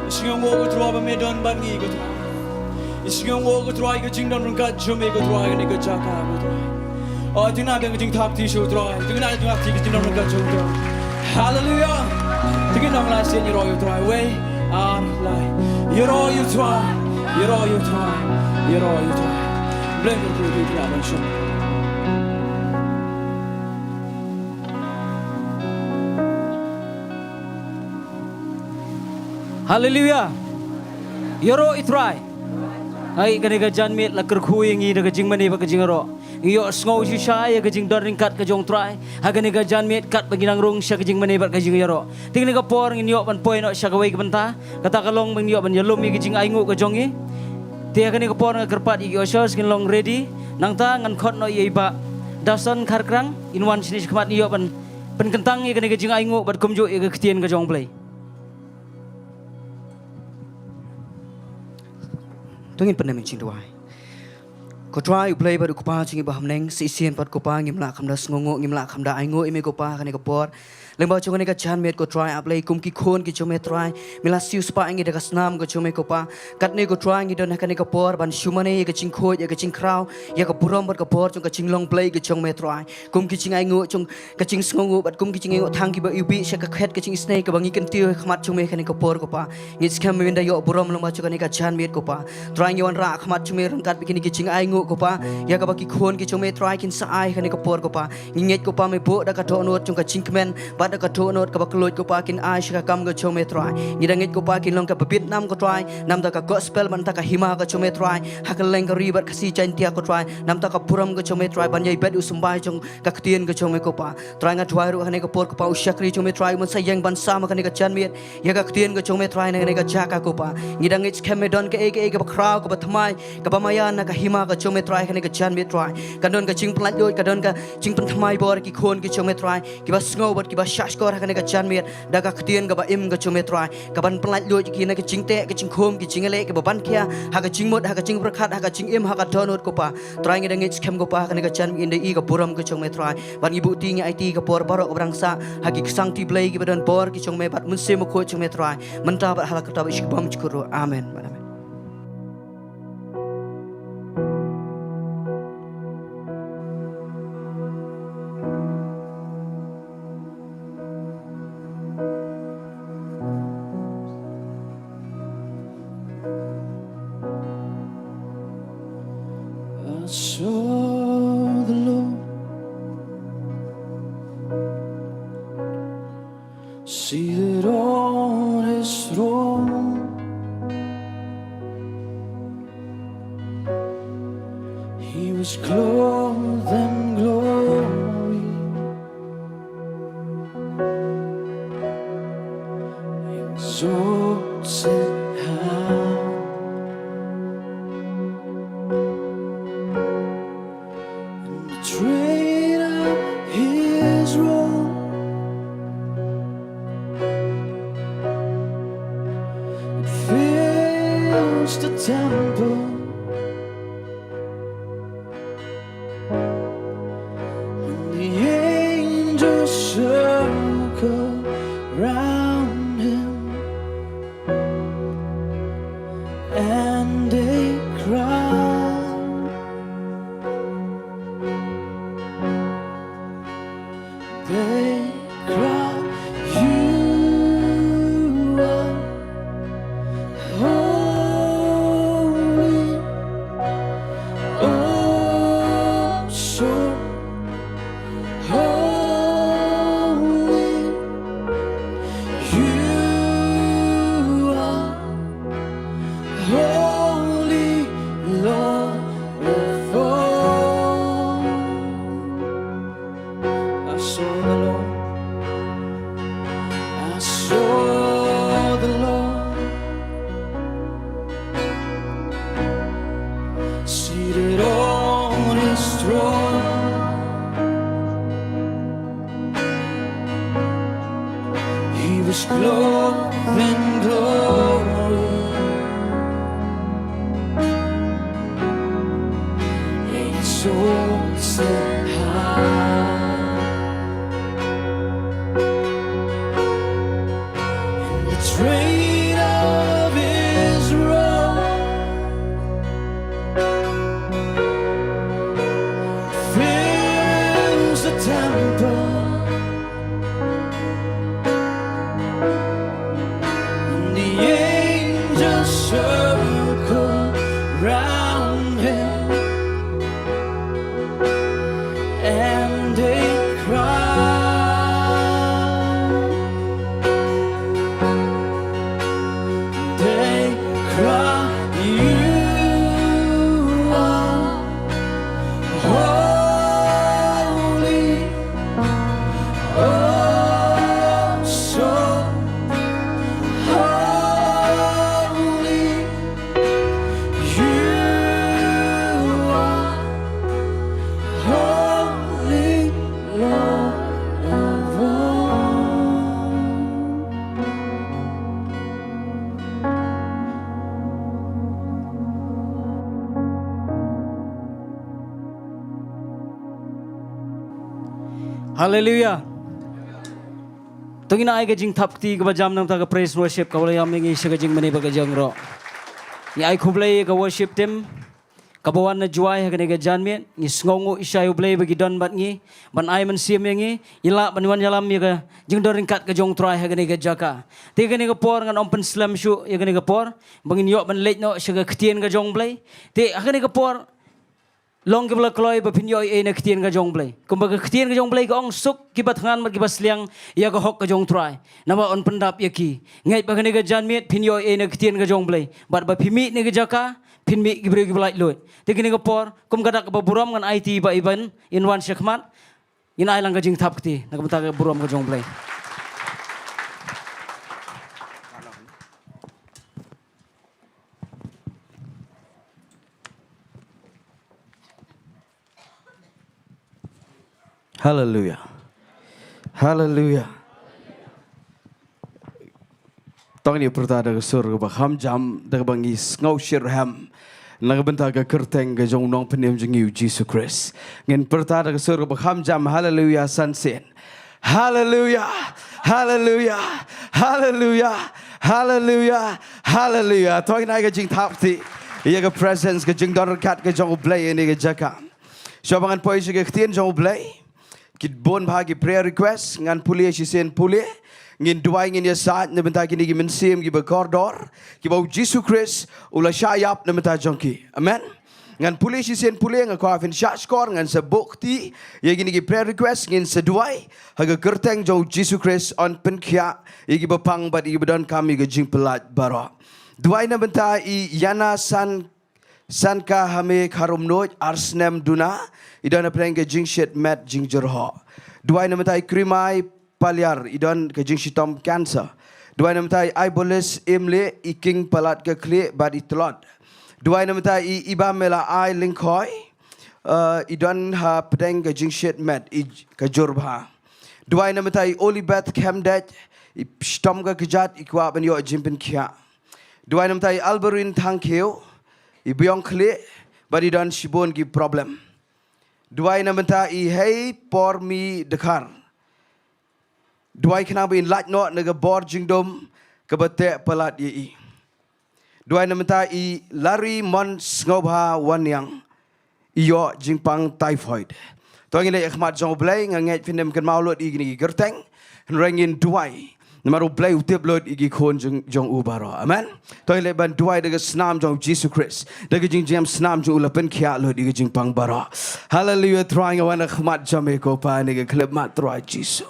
Ngi sngewnguh, ko Trai, ba me don bad ngi, ko Trai. Ngi sngewnguh, ko Trai, ka jingdon ryngkat jong me, ko Trai, kane ka jaka, ko Trai. Oh, to ngin ïa biang ka jingthap kti sha u Trai. To ngin ïa biang ka jingthap kti, ka jingdon ryngkat jong u Trai. Haleluya. To ngin ong lai sien, ïaroh ïa u Trai. Wei, ar, lai. Ïaroh ïa u Trai. Ïaroh ïa u Trai. Ïaroh ïa u Trai. Blei kyrkhu ïa u Trai ban shong. Haleluya. Ïaroh ïa u Trai. Ai, kane ka janmiet la kyrkhu ïa ngi da ka jingmane bad ka jingïaroh. Ngi ïohsngew shisha ïa ka jingdon ryngkat ka jong u Trai ha kane ka janmiet, katba ngi nang rung sha ka jingmane bad ka jingïaroh. Te kane ka por ngin ïoh ban poi noh sha kawei ka bynta, kata ka long ba ngin ïoh ban ïalum ïa ka jingainguh ka jong ngi. Te ha kane ka por nga kyrpad ïa ki ushers, ngin long ready. Nangta ngan khot noh ïa i Bah Dason Kharkrang, in wan shane shakhmat, ngi ïoh ban pynkyntang ïa kane ka jingainguh bad kumjuh ïa ka ktien ka jong u Blei. To ngin pyndem ïa ka jingduwai. Ko Trai, u Blei bad u Kpa jong ngi ba ha bneng, shisien pat ko Pa, ngim lah kham da sngewnguh, ngim lah kham da ainguh ïa me ko Pa ha kane ka por. Lyngba jong kane ka janmiet ko Trai, ah Blei, kum ki khun ki jong me Trai, me la siewspah ïa ngi da ka snam ka jong me ko Pa. Katne ko Trai, ngi don ha kane ka por ban shu mane ïa ka jingkhuid, ïa ka jingkhraw, ïa ka burom bad ka bor jong ka jinglong Blei ka jong me Trai. Kum ki jingainguh jong ka jingsngewnguh bad kum ki jingainguh thang kiba iwbih sha ka khet ka jingisynei kaba ngi kyntiew ha khmat jong me ha kane ka por ko Pa. Ngi ngeit skhem men da ïoh burom lyngba jong kane ka janmiet ko Pa. Trai, ngi wanrah ha khmat jong me ryngkat bad kine ki jingainguh ko Pa, ïa kaba ki khun ki jong me Trai kin sa ai ha kane ka por ko Pa. Ngi ngeit ko Pa, me buh da ka dohnud jong ka jingkmen bad da ka dohnud kaba kylluid ko Pa, kin ai sha ka kam ka jong me Trai. Ngi da ngeit ko Pa, kin long kaba bit nam ko Trai, namar ka gospel bad namar ka hima ka jong me Trai, ha kylleng ka ri bad Khasi Jaiñtia ko Trai, namar ka burom ka jong me Trai, ban ïaibeit u symbai jong ka ktien ka jong me ko Pa. Trai, nga duwai ruh ha kane ka por ko Pa, u shakri jong me Trai, u mut sa ïeng ban sam ha kane ka janmiet ïa ka ktien ka jong me Trai na kane ka jaka ko Pa. Ngi da ngeit skhem me don kaei kaei kaba khraw, kaba thymmai, kaba maïan na ka hima ka jong me Trai ha kane ka janmiet Trai. Ka don ka jingpynlait luid, ka don ka jingpynthymmai bor ki khun ki jong me Trai, kiba sngew bad kiba shahshkor ha kane ka janmiet da ka ktien kaba im ka jong me Trai, kaban pynlait luid ïa ki na ka jingteh, ka jingkhum, ki jingïaleh, kaba ban khia ha ka jingmut, ha ka jingpyrkhat, ha ka jingim, ha ka dohnud ko Pa. Trai, ngi da ngeit skhem ko Pa, ha kane ka janmiet ngin da ïohi ka burom ka jong me Trai. Bad ngi buh kti, ngi aiti ka por baroh kaba dang sah ha ki ksangti Blei kiba don bor ki jong me bad Mynsiem Bakhuid jong me Trai, mynta bad ha la katta bad shi bymjukut ruh. Amen. Amen. I saw the Lord seated on his throne. He was clothed in glory, exalted high. And the Great are his wrath. It fills the temple. And the angels circle round him. And they cry. They cry, "You are holy, oh, so holy. You are holy, Lord of all." I saw the Lord. I saw the Lord seated on his throne. He was clothed in glory, exalted high. And the train of his robe fills the temple. And the angels circle round him, and they cry, they cry, "You are holy, oh, so holy. You are holy, Lord of all." Hallelujah. To ngin ai ka jingthap kti kaba jam na ka bynta ka praise worship kaba la ïam ïa ngi sha ka jingmane bad ka jingïaroh. Ngi ai khublei ïa ka worship team kaba wan na Jowai ha kane ka janmiet, ngi sngewnguh ïa U Blei ba ki don bad ngi, ban ai mynsiem ïa ngi, ïa la ban wan ïalam ïa ka jingdon ryngkat ka jong U Trai ha kane ka jaka. Te kane ka por ngan ym pynslem shuh ïa kane ka por, ba ngin ïoh ban leit noh sha ka ktien ka jong U Blei. Te ha kane ka por, long kiba la kloi ba phin ïoh ei ei na ka ktien ka jong U Blei. Kumba ka ktien ka jong U Blei ka ong, suk kiba thngan bad kiba sliang ïa ka hok ka jong U Trai, naba un pyndap ïa ki. Ngeit ba kane ka janmiet phin ïoh ei ei na ka ktien ka jong U Blei, bad ba phi mih na ka jaka, phin mih ki briew kiba laitluid. Te kane ka por, kum ka dak kaba burom, ngan aiti ba iban in wan sha khmat. Ngin ai lang ka jingthap kti na ka bynta ka burom ka jong U Blei. Haleluya. Haleluya. To ngin pyrta da ka sur kaba kham jam, da kaba ngi sngew shitrhem na ka bynta ka kyrteng ka jong u Nongpynim jong ngi u Jisu Khrist. Ngin pyrta da ka sur kaba kham jam, haleluya san sien. Haleluya, haleluya, haleluya, haleluya, haleluya. To ngin ai ka jingthap kti ïa ka presence, ka jingdon ryngkat ka jong u Blei ha kane ka jaka. Shuwa ba ngan poi sha ka ktien jong u Blei, ki bun bha ki prayer request, ngan pule shisien pule. Ngin duwai, ngin ïasaid na bynta kine ki mynsiem kiba kordor, kiba u Jisu Khrist u la shah ïap na bynta jong ki. Amen. Ngan pule shisien pule, nga kwah phin shah shkor, ngan sa buh kti ïa kine ki prayer request, ngin sa duwai ha ka kyrteng jong u Jisu Khrist, un pynkhiah ïa kiba pang bad ïa kiba donkam ïa ka jingpyllait baroh. Duwai na bynta i Yana San San ka hame kharum noj, ar snem duna, i don hapdeng ka jingshit met jingjyrhoh. Duwai na bynta i Krimai Paliar, i don ka jingshitom cancer. Duwai na bynta i Aibolis Imle, i king palat ka khlieh bad i tlot. Duwai na bynta i Iba Mela Ai Lyngkhoi, Uh, i don ha pdeng ka jingshit met, i ka jur bha. Duwai na mynta i Olibeth Khemdej, i shitom ka kjat, i kwah ban ïoh jingpynkhiah. Duwai na mynta i Alberin Thangkhiew, i biang khlieh, bad i don shibun ki problem. Duwai na mynta i Hei Pormi Dkhar. Duwai khnang ba in lait noh na ka bor jingdum kaba teh palat ïa i. Duwai na mynta i Lari Mon Sngewbha Wanniang, i ïoh jingpang typhoid. To ngin leit ha khmat jong U Blei, nga ngeit phin ym kynmaw lut ïa kine ki kyrteng. Hynrei ngin duwai namar U Blei u tip lut ïa ki khun jong, jong u baroh. Amen. To ngin leit ban duwai da ka snam jong Jisu Khrist, da ka jingjngem snam jong u la pynkhiah lut ïa ka jingpang baroh. Haleluia. Trai nga wan ha khmat jong me ko Pa, ha kane ka khyllipmat Trai Jisu.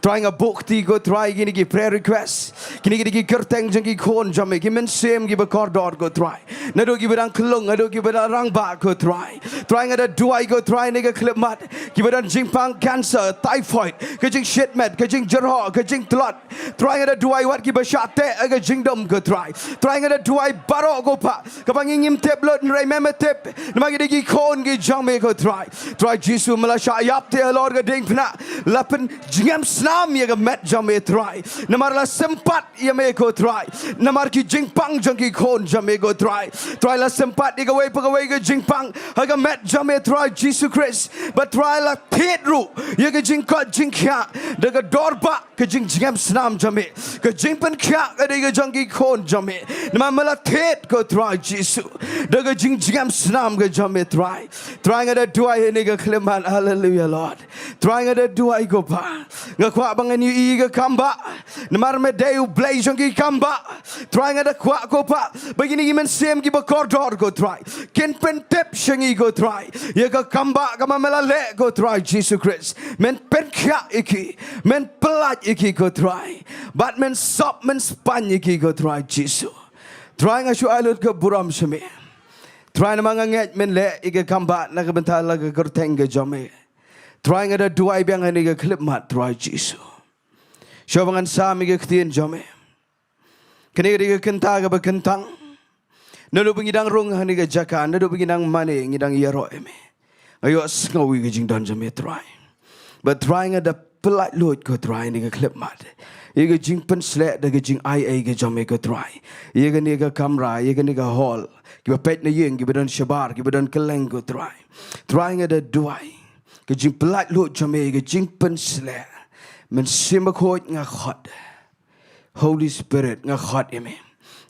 Trai nga buh kti ko Trai kine ki prayer request, kine ki, ki kyrteng jong ki khun jong me, ki mynsiem kiba kordor ko Trai. Naduh kiba dang khlung, naduh kiba dang rangbah ko Trai. Trai nga da duwai ko Trai ha kane ka khyllipmat, kiba don jingpang cancer, typhoid, ka jingshit met, ka jingjyrhoh, ka jingtlot. Trai nga da duwai wat kiba shah teh ha ka jingdum ko Trai. Trai nga da duwai baroh ko Pa, kaba ngi ngim tip lut, hynrei me me tip. Namar ki dei ki khun ki jong me ko Trai. Trai Jisu, me la shah ïap te halor ka diengphna, la pynjngem snam ïa ka met jong me Trai. Namar la sympat ïa me ko Trai. Namar ki jingpang jong ki khun jong me ko Trai. Trai la sympat ïa kawei pa kawei ka jingpang ha ka met jong me Trai Jisu Khrist. Bad Trai la thied ruh ïa ka jingkoit jingkhiah da ka dor ba ka jingjngem snam jong me. Ka jingpynkhiah ka dei ka jong ki khun jong me. Namar me la thied ko Trai Jisu da ka jingjngem snam ka jong me Trai. Trai nga da duwai ha kane ka khyllipmat. Haleluia Lord. Trai nga da duwai ko Pa, nga kwah ba ngan ïohi ïa ka kambah. Namar me dei U Blei jong ki kambah. Trai nga da kwah ko Pa, ba kine ki mynsiem kiba kordor ko Trai, kin pyntip sha ngi ko Trai ïa ka kambah kaba me la leh ko Trai Jisu Khrist. Men pynkhiah ïa ki, men pyllait ïa ki ko Trai. Bad men sop men spaiñ ïa ki ko Trai Jisu. Trai nga shu ai lut ka burom sha me. Trai namar nga ngeit men leh ïa ka kambah na ka bynta la ka kyrteng ka jong me. Trai nga da duwai biang ha kane ka khyllipmat Trai Jisu. Shuwa ba ngan sam ïa ka ktien jong me, kane ka dei ka kynta kaba kyntang. Naduh ba ngi dang rung ha kane ka jaka, naduh ba ngi dang mane, ngi dang ïaroh ïa me. Nga ïohsngew ïa ka jingdon jong me Trai. Bad Trai nga da pyllait lut ko Trai ha kane ka khyllipmat ïa ka jingpynshlur da ka jingai ei ka jong me ko Trai. Ïa kane ka kamra, ïa kane ka hall, kiba peit na ïing, kiba don shabar, kiba don kylleng ko Trai. Trai nga da duwai, ka jingpyllait lut jong me, ka jingpynshlur. Mynsiem Bakhuid nga khot. Holy Spirit nga khot ïa me.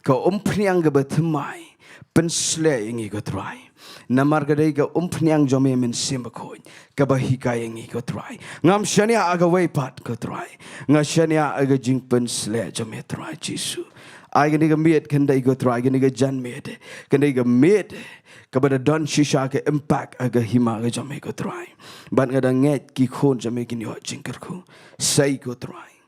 Ka umphniang kaba thymmai, pynshlur ïa ngi ko Trai. Namar ka dei ka umphniang jong me Mynsiem Bakhuid kaba hikai ïa ngi ko Trai. Ngam shaniah ha kawei pat ko Trai. Nga shaniah ha ka jingpynshlur jong me Trai Jisu. Ai kane ka miet kan dei ko Trai, kane ka janmiet kan dei ka miet kaba da don shisha ka impact ha ka hima ka jong me ko Trai. Bad nga da ngeit ki khun jong me kin ïoh jingkyrkhu. Sei ko Trai.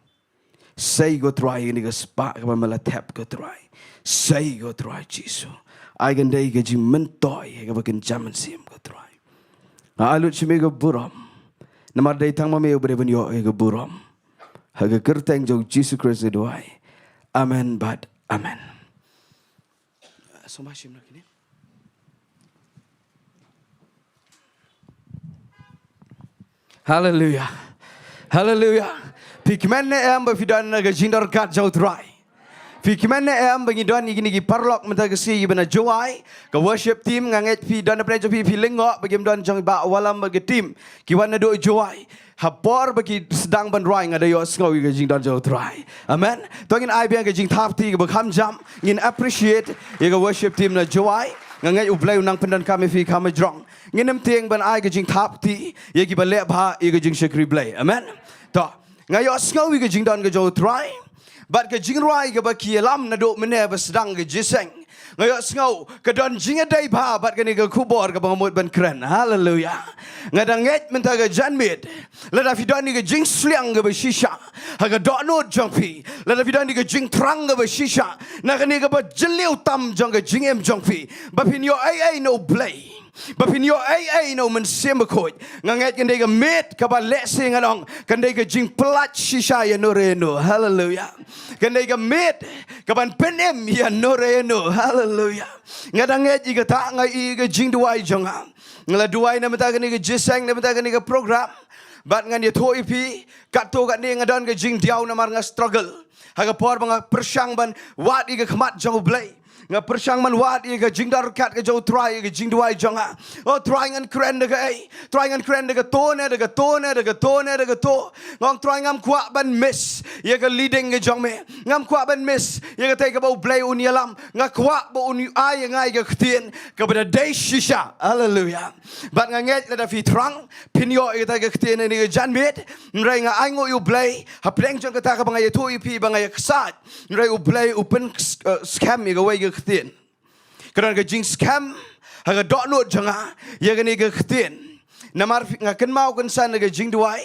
Sei ko Trai, kane ka spah kaba me la thep ko Trai. Sei ko Trai Jisu. Ai kan dei ka jingmyntoi kaba kin jam mynsiem ko Trai. Nga ai lut sha me ka burom. Namar dei tang ma me uba dei ban ïoh ïa ka burom. Ha ka kyrteng jong Jisu Khrist nga duwai. Amen bad amen. Sngewbha shim noh kine. Haleluia. Haleluia. Phi kmen ne em ba phi don ka jingdon kat jong u Trai? Phi kmen ne em ba ngi don ïa kine ki paralok mynta ka sngi kiba na Jowai? Ka worship team nga ngeit phi don na pdeng jong phi, phi lyngngoh ba kim don jong i Bah Wallam bad ka team ki wan naduh Jowai. Ha por ba ki sdang ban rwai nga da ïohsngew ïa ka jingdon jong u Trai. Amen. To ngin ai biang ka jingthap kti kaba kham jam. Ngin appreciate ïa ka worship team na Jowai. Nga ngeit u Blei u nang pyndonkam ïa phi kham jrong. Ngin ym tieng ban ai ka jingthap kti ïa kiba leh bha ïa ka jingshakri Blei. Amen. To nga ïohsngew ïa ka jingdon ka jong u Trai. Bad ka jingrwai kaba ki ïalam naduh mynne ba sdang ka jingïaseng, nga ïohsngew ka don jingïadei bha bad kane ka khubor kaba nga mut ban kren. Haleluia. Nga da ngeit mynta ka janmiet, lada phi don ïa ka jingsliang kaba shisha ha ka dohnud jong phi, lada phi don ïa ka jingthrang kaba shisha na kane kaba jylliew tam jong ka jingim jong phi, ba phin ïoh ei ei na u Blei. Ba phin ïoh ei ei na u Mynsiem Bakhuid. Nga ngeit kan dei ka miet kaba lehse ngan ong, kan dei ka jingpyllait shisha ïa no re no. Haleluya. Kan dei ka miet kaban pynim ïa no re no. Haleluya. Nga dang ngeit ïa kata, nga ïohi ïa ka jingduwai jong nga. Nga la duwai na bynta kane ka jingïaseng, na bynta kane ka program. Bad ngan ïathuh ïa phi, katto katne nga don ka jingdiaw namar nga struggle ha ka por ba nga pyrshang ban wad ïa ka khmat jong U Blei. Nga pyrshang ban wad ïa ka jingdon ryngkat ka jong U Trai ïa ka jingduwai jong nga. O Trai, ngan kren da kaei? Trai, ngan kren da kato ne, da kato ne, da kato ne, da kato. Nga ong, Trai, ngam kwah ban miss ïa ka leading ka jong me. Ngam kwah ban miss ïa katei kaba U Blei un ïalam. Nga kwah ba un ai ïa nga ïa ka ktien kaba da dei shisha. Haleluya. Bad nga ngeit lada phi thrang, phin ïoh ïa katei ka ktien ha kane ka janmiet. Hynrei nga ainguh ïa U Blei hapdeng jong kata kaba nga ïathuh ïa phi ba nga ïaksaid. Hynrei U Blei u pyn, eh, skhem ïa kawei ka ktien. Ka don ka jingskhem ha ka dohnud jong nga ïa kane ka ktien. Namar phi, nga kynmaw kynsan na ka jingduwai.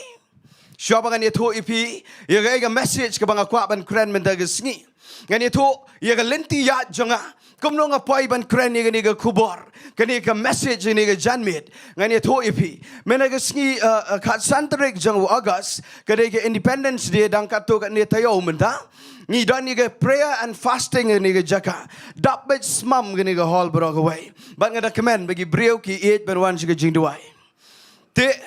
Shuwa ba ngan ïathuh ïa phi ïa ka, ïa ka message kaba nga kwah ban kren mynta ka sngi, ngan ïathuh ïa ka lynti ïaid jong nga. Kumno nga poi ban kren ïa kane ka khubor, kane ka message, kane ka janmiet. Ngan ïathuh ïa phi. Mynta ka sngi, eh, eh, khatsan tarik jong u August, ka dei ka Independence Day, dang katto katne taïew mynta. Ngi don ïa ka prayer and fasting ha kane ka jaka. Dap beit smam kane ka hall baroh kawei. Bad nga da kmen ba ki briew ki ïeit ban wan sha ka jingduwai. Te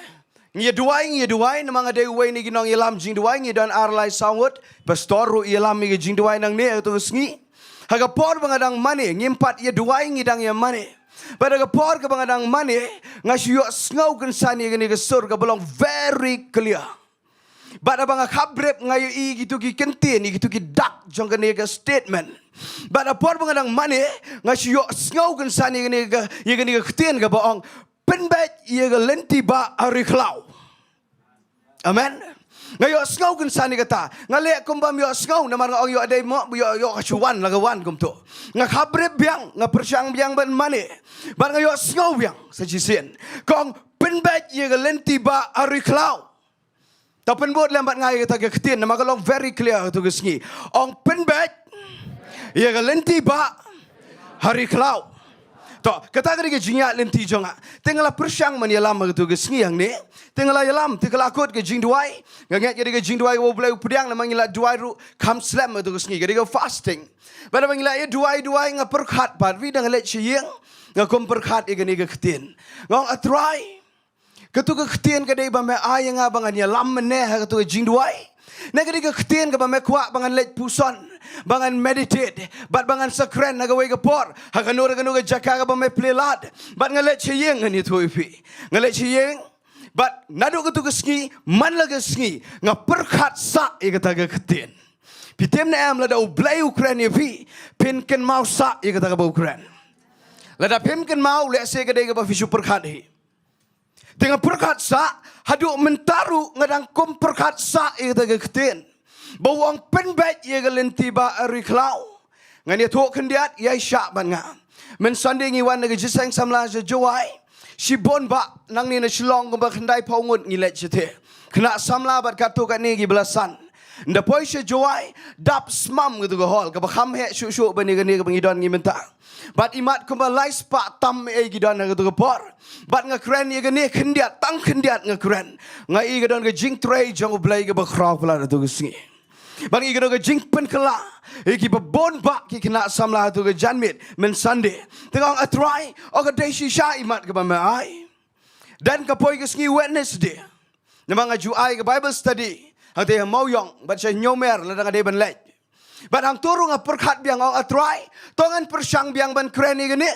ngi ïa duwai, ngi ïa duwai, namar nga dei uwei na ki nongïalam jingduwai, ngi don ar lai saw ngut. Pastor ruh ïalam ïa ka jingduwai nangne ha kato ka sngi. Ha ka por ba nga dang mane, ngim pat ïa duwai, ngi dang ïa mane. Bad ha ka por kaba nga dang mane, nga shu ïohsngew kynsan ïa kane ka sur kaba long very clear. Bad haba nga khabrip, nga ïohi kito ki kyntien, ïa kito ki dak jong kane ka statement. Bad ha por ba nga dang mane, nga shu ïohsngew kynsan ïa kane ka, ïa kane ka ktien kaba ong, pynbeit ïa ka lynti ba ha ri khlaw. Amen. Nga ïohsngew kynsan ïa kata. Nga leh kum bym ïohsngew namar nga ong ïoh dei mo, ïoh, ïoh ka shu wan la ka wan kumto. Nga khabrip biang, nga pyrshang biang ban mane. Bad nga ïohsngew biang sa shisien. Ka ong, pynbeit ïa ka lynti ba ha ri khlaw. To pynbud lem bad nga ïa kata ka ktien namar ka long very clear ha kato ka sngi. Ong, pynbeit ïa ka lynti ba ha ri khlaw. To, kata ka dei ka jingïaid lynti jong nga. Te nga la pyrshang ban ïalam ha kato ka sngi hangne. Te nga la ïalam, te ka la kut ka jingduwai. Nga ngeit ka dei ka jingduwai kaba U Blei u pdiang namar ngi la duwai ruh kham slem ha kato ka sngi. Ka dei ka fasting. Bad haba ngi la ïa duwai, duwai, nga pyrkhat pat, wi, da nga leit sha ïing, nga kum pyrkhat ïa kane ka ktien. Nga ong, A Trai, kato ka ktien ka dei ba me ai ïa nga ba ngan ïalam mynne ha kato ka jingduwai? Ne ka dei ka ktien kaba me kwah ba ngan leit puson, ba ngan meditate, bad ba ngan sa kren ha kawei ka por, ha kano re kano ka jaka kaba me plie lad, bad nga leit sha ïing, ngan ïathuh ïa phi. Nga leit sha ïing, bad naduh kato ka sngi, man la ka sngi, nga pyrkhat sah ïa kata ka ktien. Phi tip ne em, lada U Blei u kren ïa phi, phin kynmaw sah ïa kata kaba u kren. Lada phim kynmaw, lehse ka dei kaba phi shu pyrkhat hi. Te nga pyrkhat sah, haduh mynta ruh nga dang kum pyrkhat sah ïa kata ka ktien. Ba u ong pynbeit ïa ka lynti ba ha ri khlaw. Ngan ïathuh khyndiat, ïai shah bad nga. Myn Sunday ngi wan na ka jingïaseng samla sha Jowai. Shibun bah, nangne na Shillong kumba khyndai phew ngut ngi leit shatei. Khynnah samla bad katto katne kiba la san. Ynda poi sha Jowai, dap smam kato ka hall, kaba kham heh shuh shuh ban ïa kane kaba ngi don ngi mynta. Bad imat kumba lai spah tam ei ki don ha kato ka por. Bad nga kren ïa kane khyndiat, tang khyndiat nga kren. Nga i ka don ka jingtrei jong U Blei kaba khraw palat ha kato ka sngi. Bad nga i ka don ka jingpynkylla ïa kiba bun bah ki khynnah samla ha kato ka janmiet, myn Sunday. Te nga ong, A Trai, o ka dei shisha imat kaba me ai. Dang ka poi ka sngi Wednesday. Namar nga ju ai ka Bible study hangtei ha Mawïong, bad sha Hynñiewmer lada nga dei ban leit. Bad hangto ruh nga pyrkhat biang, ong, A Trai, to ngan pyrshang biang ban kren ïa kane.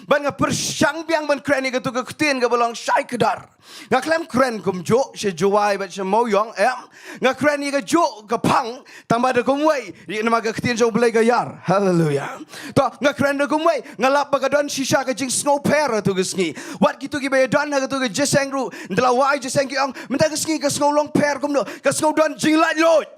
Bad nga pyrshang biang ban kren ïa kato ka ktien kaba long shai kdar. Nga khlem kren kumjuh sha Jowai bad sha Mawïong, em. Nga kren ïa kajuh ka phang, tangba da kumwei, ïa namar ka ktien jong U Blei ka ïar. Haleluya. To, nga kren da kumwei, nga lap ba ka don shisha ka jingsngewpher ha kato ka sngi. Wat kito kiba ïadon ha kato ka jingïaseng ruh, ynda la wai jingïaseng ki ong, mynta ka sngi ka sngew longpher kumno, ka sngew don jinglaitluid.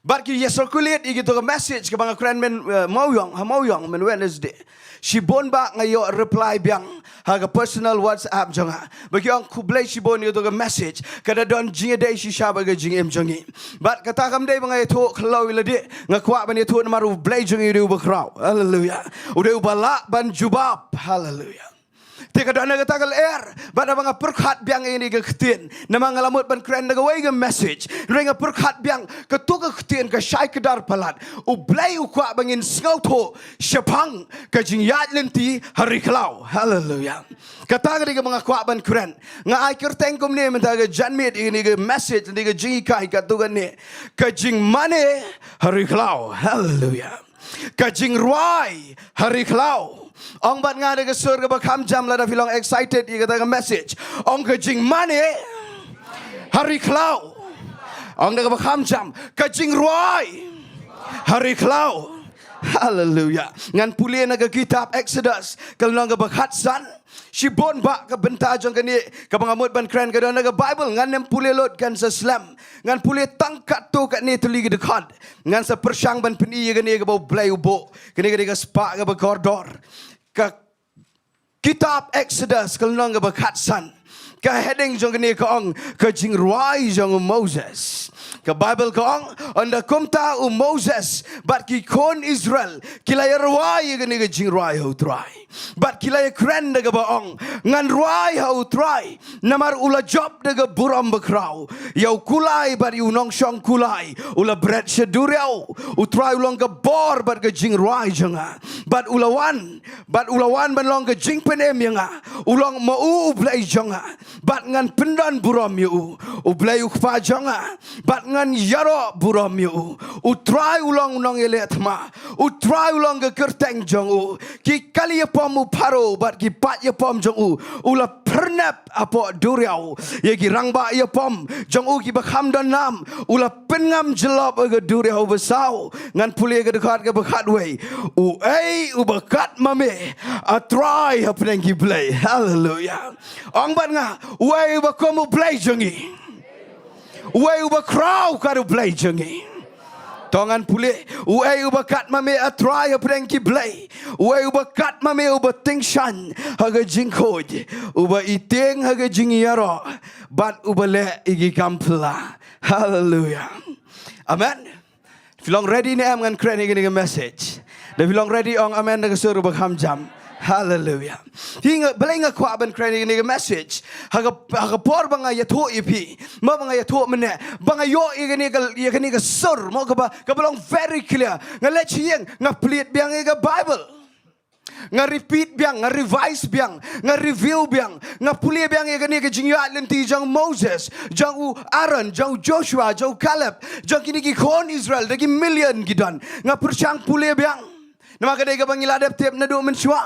Bad ki ïa circulate ïa kito ka message kaba nga kren myn, eh, Mawiong, ha Mawiong myn Wednesday. Shibun ba nga ïoh reply biang ha ka personal WhatsApp jong nga. Ba ki ong khublei shibun ïa kito ka message. Ka da don jingïadei shisha bad ka jingim jong ngi. Bad kata kam dei ba nga ïathuh khlaw ïa lade. Nga kwah ban ïathuh namar U Blei jong ngi u dei uba khraw. Haleluya. U dei uba lah ban jubab. Haleluya. Te ka don na kata ka lyer, bad haba nga pyrkhat biang ïa kane ka ktien, namar nga la mut ban kren da kawei ka message, hynrei nga pyrkhat biang kato ka ktien ka shai kdar palat. U Blei u kwah ba ngin sngewthuh shaphang ka jingïaid lynti ha ri khlaw. Haleluya. Kata ka dei kaba nga kwah ban kren. Nga ai kyrteng kumne mynta ka janmiet ïa kane ka message, ïa kane ka jinghikai, kato kane: Ka jingmane ha ri khlaw. Haleluya. Ka jingrwai ha ri khlaw. Ong bad nga da ka sur kaba kham jam, lada phi long excited ïa kata ka message. Ong: Ka jingmane ha ri khlaw. Ong da kaba kham jam: Ka jingrwai ha ri khlaw. Haleluya. Ngan pule na ka kitab Exodus, ka lynnong kaba khatsan. Shibun ba ka bynta jong kane kaba nga mut ban kren ka don na ka Bible, ngan ym pule lut kan sa slem. Ngan pule tang katto katne tylli ki dkhot. Ngan sa pyrshang ban pyni ïa kane kaba U Blei u buh. Kane ka dei ka spah kaba kordor. Ka kitab Exodus, ka lynnong kaba khatsan. Ka heading jong kane ka ong: Ka jingrwai jong u Moses. Ka Bible ka ong: Ynda kumta u Moses bad ki khun Israel ki la ïa rwai ïa kane ka jingrwai ha U Trai. Bad ki la ïa kren da kaba ong: Ngan rwai ha U Trai, namar u la jop da ka burom bakhraw ïa u kulai bad ïa u nongshong kulai. U la bret sha duriaw. U Trai u long ka bor bad ka jingrwai jong nga. Bad u la wan, bad u la wan ban long ka jingpynim ïa nga. U long ma u U Blei jong nga, bad ngan pyndon burom ïa u. U Blei u kpa jong nga, bad ngan ïaroh burom ïa u. U Trai u long u nongïaleh thma. U Trai u long ka kyrteng jong u. Ki kali ïapom u Pharaoh bad ki paid ïapom jong u u la pyrnep hapoh duriaw. Ïa ki rangbah ïapom jong u kiba kham don nam u la pynngam jyllop ha ka duriaw basaw. Ngan pule ka dkhot kaba khatwei: Uei uba kat ma me, A Trai hapdeng ki blei? Haleluya. Ong bad nga: Uei uba kum U Blei jong ngi? Uei uba khraw kat U Blei jong ngi? To ngan pule: Uei uba kat ma me, A Trai hapdeng ki blei? Uei uba kat ma me, uba tyngshaiñ ha ka jingkhuid, uba ïa tieng ha ka jingïaroh, bad uba leh ïa ki kam phylla? Haleluya. Amen. Phi long ready ne em ngan kren ïa kane ka message? Da phi long ready ong amen da ka sur ba kham jam. Haleluya. Hi nga, balei nga kwah ban kren ïa kane ka message? Ha ka, ha ka por ba nga ïathuh ïa phi, mo, ba nga ïathuh mynne, ba nga ïoh ïa kane ka, ïa kane ka sur, mo, kaba, kaba long very clear. Nga leit sha ïing, nga plie biang ïa ka Bible. Nga repeat biang, nga revise biang, nga review biang, nga pule biang ïa kane ka jingïaid lynti jong Moses, jong u Aaron, jong u Joshua, jong u Caleb, jong kine ki khun Israel, da ki million ki don. Nga pyrshang pule biang. Namar ka dei kaba ngi la dep tip naduh mynshuwa.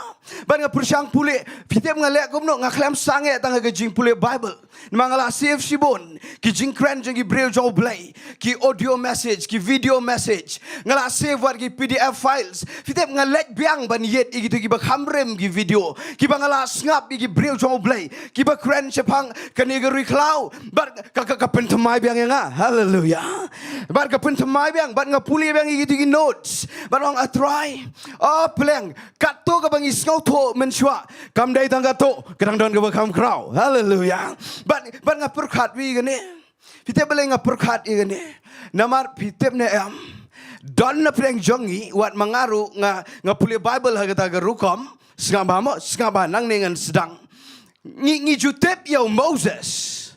Bad nga pyrshang pule, phi tip nga leh kumno, nga khlem sangeh tang ha ka jingpule Bible. Namar nga la save shibun ki jingkren jong ki briew jong U Blei, ki audio message, ki video message. Nga la save wat ki P D F files. Phi tip nga leit biang ban ïeit ïa kito kiba kham rim ki video, kiba nga la sngap ïa ki briew jong U Blei kiba kren shaphang kane ka ri khlaw. Bad ka, ka, ka pynthymmai biang ïa nga. Haleluya. Bad ka pynthymmai biang, bad nga pule biang ïa kito ki notes. Bad ong, A Trai, o pleng, katto kaba ngi sngewthuh mynshuwa, kam dei tang katto, ka dang don kaba kham khraw. Haleluya. Bad, bad nga pyrkhat ïa kane. Phi tip balei nga pyrkhat ïa kane? Namar phi tip ne em, don na pdeng jong ngi, wat ma nga ruh nga, nga pule Bible ha kata ka rukom. Sngap bha mo, sngap bha, nangne ngan sdang. Ngi, ngi ju tip ïa u Moses.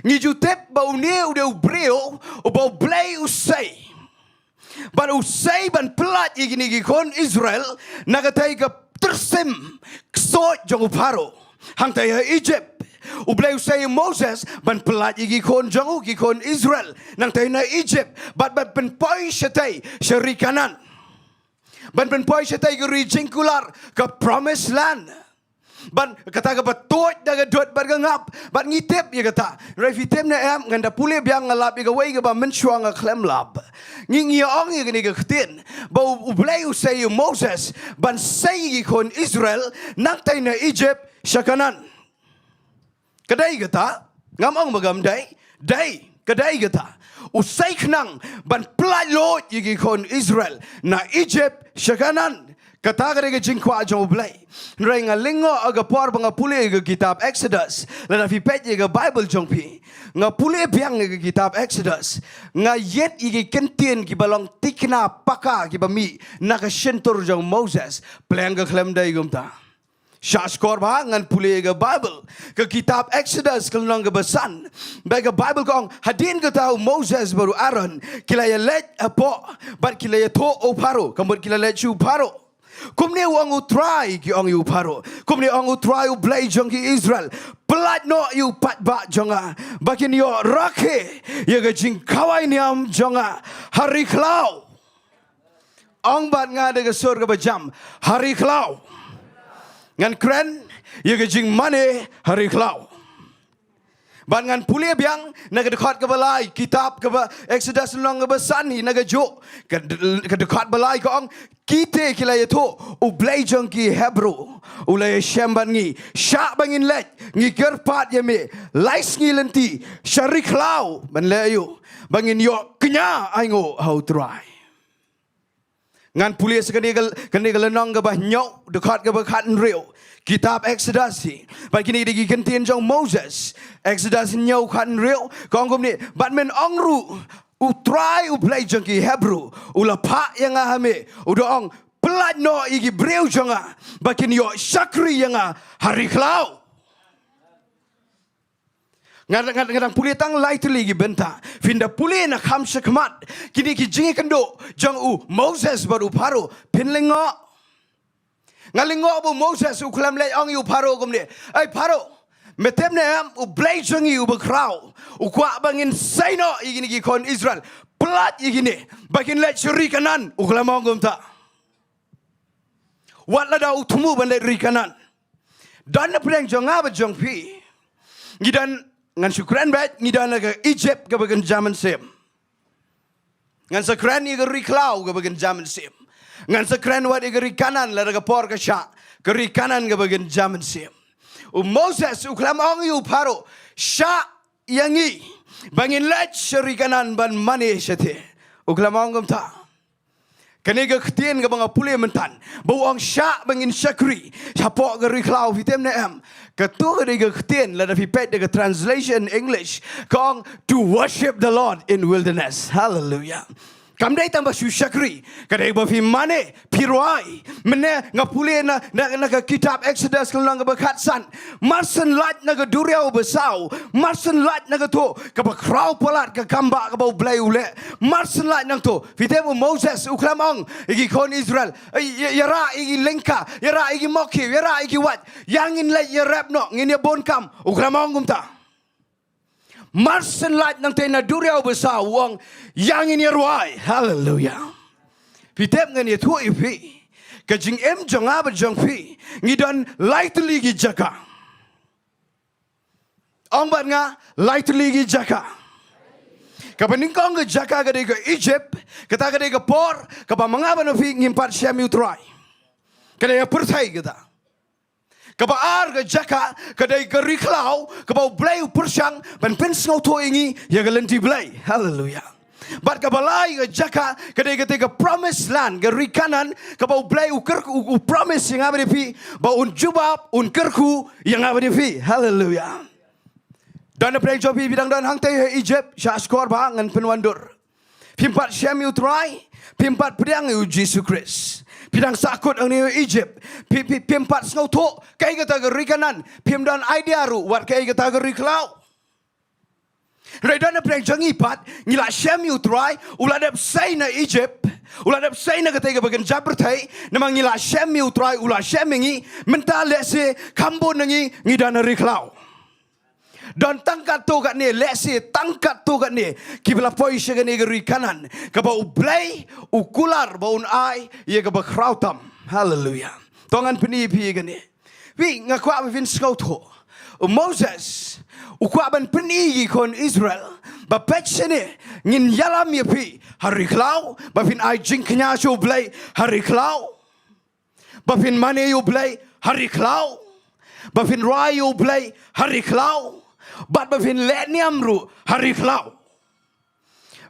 Ngi ju tip ba une u dei u briew uba U Blei u sei. Bad u sei ban pyllait ïa kine ki khun Israel na katei ka tyrsim ksuid jong u Pharaoh hangtei ha Egypt. U Blei u sei ïa u Moses ban pyllait ïa ki khun jong u, ki khun Israel, nangtei na Egypt, bad ban pynpoi shatei sha ri Kanaan. Ban pynpoi shatei ka ri jingkular, ka promised land. Bad kata kaba tuid da ka dud bad ka ngap, bad ngi tip ïa kata. Hynrei phi tip ne em, ngan da pule biang, nga lap ïa kawei kaba mynshuwa nga khlem lap. Ngi, ngi ong ïa kane ka ktien ba U, U Blei u sei ïa u Moses ban sei ïa ki khun Israel nangtei na Egypt sha Kanaan. Ka dei kata? Ngam ong ba kam dei. Dei. Ka dei kata, u sei khnang ban pyllait luid ïa ki khun Israel na Egypt sha Kanaan. Kata ka dei ka jingkwah jong U Blei. Hynrei nga lyngngoh ha ka por ba nga pule ïa ka kitab Exodus. Lada phi peit ïa ka Bible jong phi, nga pule biang ïa ka kitab Exodus, nga ïohi ïa ki kyntien kiba long tikna paka kiba mih na ka shyntur jong Moses. Pleng ka khlem dei kumta. Sha shkor ba ngan pule ïa ka Bible, ka kitab Exodus ka lynnong kaba san. Ba ka Bible ka ong, hadien kata u Moses bad u Aaron ki la ïaleit hapoh bad ki la ïathuh ha u Pharaoh. Ka mut ki la leit sha u Pharaoh. Kumne u ong U Trai, ki ong ïa u Pharaoh. Kumne ong U Trai, U Blei jong ki Israel, pyllait noh ïa u paidbah jong nga ba kin ïoh rakhe ïa ka jingkhawai niam jong nga ha ri khlaw. Ong bad nga da ka sur kaba jam, ha ri khlaw. Ngan kren ïa ka jingmane ha ri khlaw. Bad ngan pule biang na ka dkhot kaba lai, kitab kaba Exodus lynnong kaba san hi na ka juh. Ka, ka dkhot ba lai ka ong, kita ki la ïathuh, U Blei jong ki Hebru u la ïashem bad ngi, shah ba ngin leit, ngi kyrpad ïa me lai sngi lynti sha ri khlaw ban leh aïu? Ba ngin ïoh kñia ainguh ha U Trai. Ngan pule sa kane ka, kane ka lynnong kaba hynñiew, dkhot kaba khathynriew, kitab Exodus hi. Bad kine ki dei ki kyntien jong Moses. Exodus hynñiew khathynriew ka ong kumne, bad men ong ruh, U Trai U Blei jong ki Hebru u la phah ïa nga ha me, u da ong, pyllait noh ïa ki briew jong nga ba kin ïoh shakri ïa nga ha ri khlaw. Nga, nga, nga dang pule tang lai tylli ki bynta. Phin da pule na kham shakhmat kine ki jingïakynduh jong u Moses bad u Pharaoh, phin lyngngoh. Nga lyngngoh ba u Moses u khlem leit ong ïa u Pharaoh kumne, "Ei Pharaoh, me tip ne em, U Blei jong ngi uba khraw u kwah ba ngin sei noh ïa kine ki khun Israel, pyllait ïa kine ba kin leit sha ri Kanaan." U khlem ong kumta. Wat lada u thmu ban leit ri Kanaan. Don na pdeng jong nga bad jong phi, ngi don, ngan shu kren beit, ngi don ha ka Egypt kaba kynja mynsiem. Ngan sa kren ïa ka ri khlaw kaba kynja mynsiem. Ngan sa kren wat ïa ka ri Kanaan lada ka por ka shah, ka ri Kanaan kaba kynja mynsiem. U Moses u khlem ong ïa u Pharaoh, "Shah ïa ngi ba ngin leit sha ri Kanaan ban mane shatei." U khlem ong kumta. Kane ka ktien kaba nga pule mynta, ba u ong shah ba ngin shakri hapoh ka ri khlaw, phi tip ne em, kato ka dei ka ktien, lada phi peit da ka translation English, ka ong, "To worship the Lord in wilderness." Hallelujah. Kam dei tang ba shu shakri, ka dei ba phi mane, phi rwai. Mynne nga pule na, na, na ka kitab Exodus ka lynnong kaba khatsan. Mar shen lait na ka duriaw basaw, mar shen lait na kato kaba khraw palat ka kam ba kaba U Blei u leh. Mar shen lait nangto, phi tip u Moses u khlem ong ïa ki khun Israel, "Ei, ïa, ïarah ïa ki lyngkha, ïarah ïa ki mokhiew, ïarah ïa ki wait, ïa ngin leit ïarep noh, ngin ïabun kam." U khlem ong kumta. Mar shen lait nangtei na duriaw basaw u ong, "Ïa ngin ïarwai." Hallelujah. Phi tip, ngan ïathuh ïa phi, ka jingim jong nga bad jong phi, ngi don lai tylli ki jaka. Ong bad nga, lai tylli ki jaka. Kaba nyngkong ka jaka ka dei ka Egypt, kata ka dei ka por kaba ma nga bad ma phi ngim pat shem ïa U Trai. Ka dei ka pyrthei kata. Kaba ar ka jaka ka dei ka ri khlaw kaba U Blei u pyrshang ban pynsngewthuh ïa ngi ïa ka lynti Blei. Hallelujah. Bad kaba lai ka jaka ka dei kata ka promised land, ka ri Kanaan, kaba U Blei u kyr-, u, u promise ïa nga bad ïa phi ba un jubab, un kyrkhu ïa nga bad ïa phi. Hallelujah. Don na pdeng jong phi, phi dang don hangtei ha Egypt, sha shkor ba ngan pynwandur. Phim pat shem ïa U Trai, phim pat pdiang ïa U Jisu Khrist. Phi dang sahkut hangne ha Egypt. Phi, phi, phim pat sngewthuh kaei kata ka ri Kanaan, phim don idea ruh wat kaei kata ka ri khlaw. Hynrei don na pdeng jong ngi pat, ngi la shem ïa U Trai, u la dep sei na Egypt, u la dep sei na katei kaba kynja pyrthei, namar ngi la shem ïa U Trai, u la shem ïa ngi. Mynta lehse kham bun na ngi ngi don ha ri khlaw. Don tang katto katne, lehse tang katto katne kiba la poi sha kane ka ri Kanaan kaba U Blei u kular ba un ai ïa kaba khraw tam. Hallelujah. To ngan pyni ïa phi ïa kane. Phi, nga kwah ba phin sngewthuh. U Moses u kwah ban pyni ïa ki khun Israel ba peit shane, ngin ïalam ïa phi ha ri khlaw, ba phin ai jingkñia sha U Blei ha ri khlaw, ba phin mane ïa U Blei ha ri khlaw, ba phin rwai ïa U Blei ha ri khlaw, bad ba phin leh niam ruh ha ri khlaw.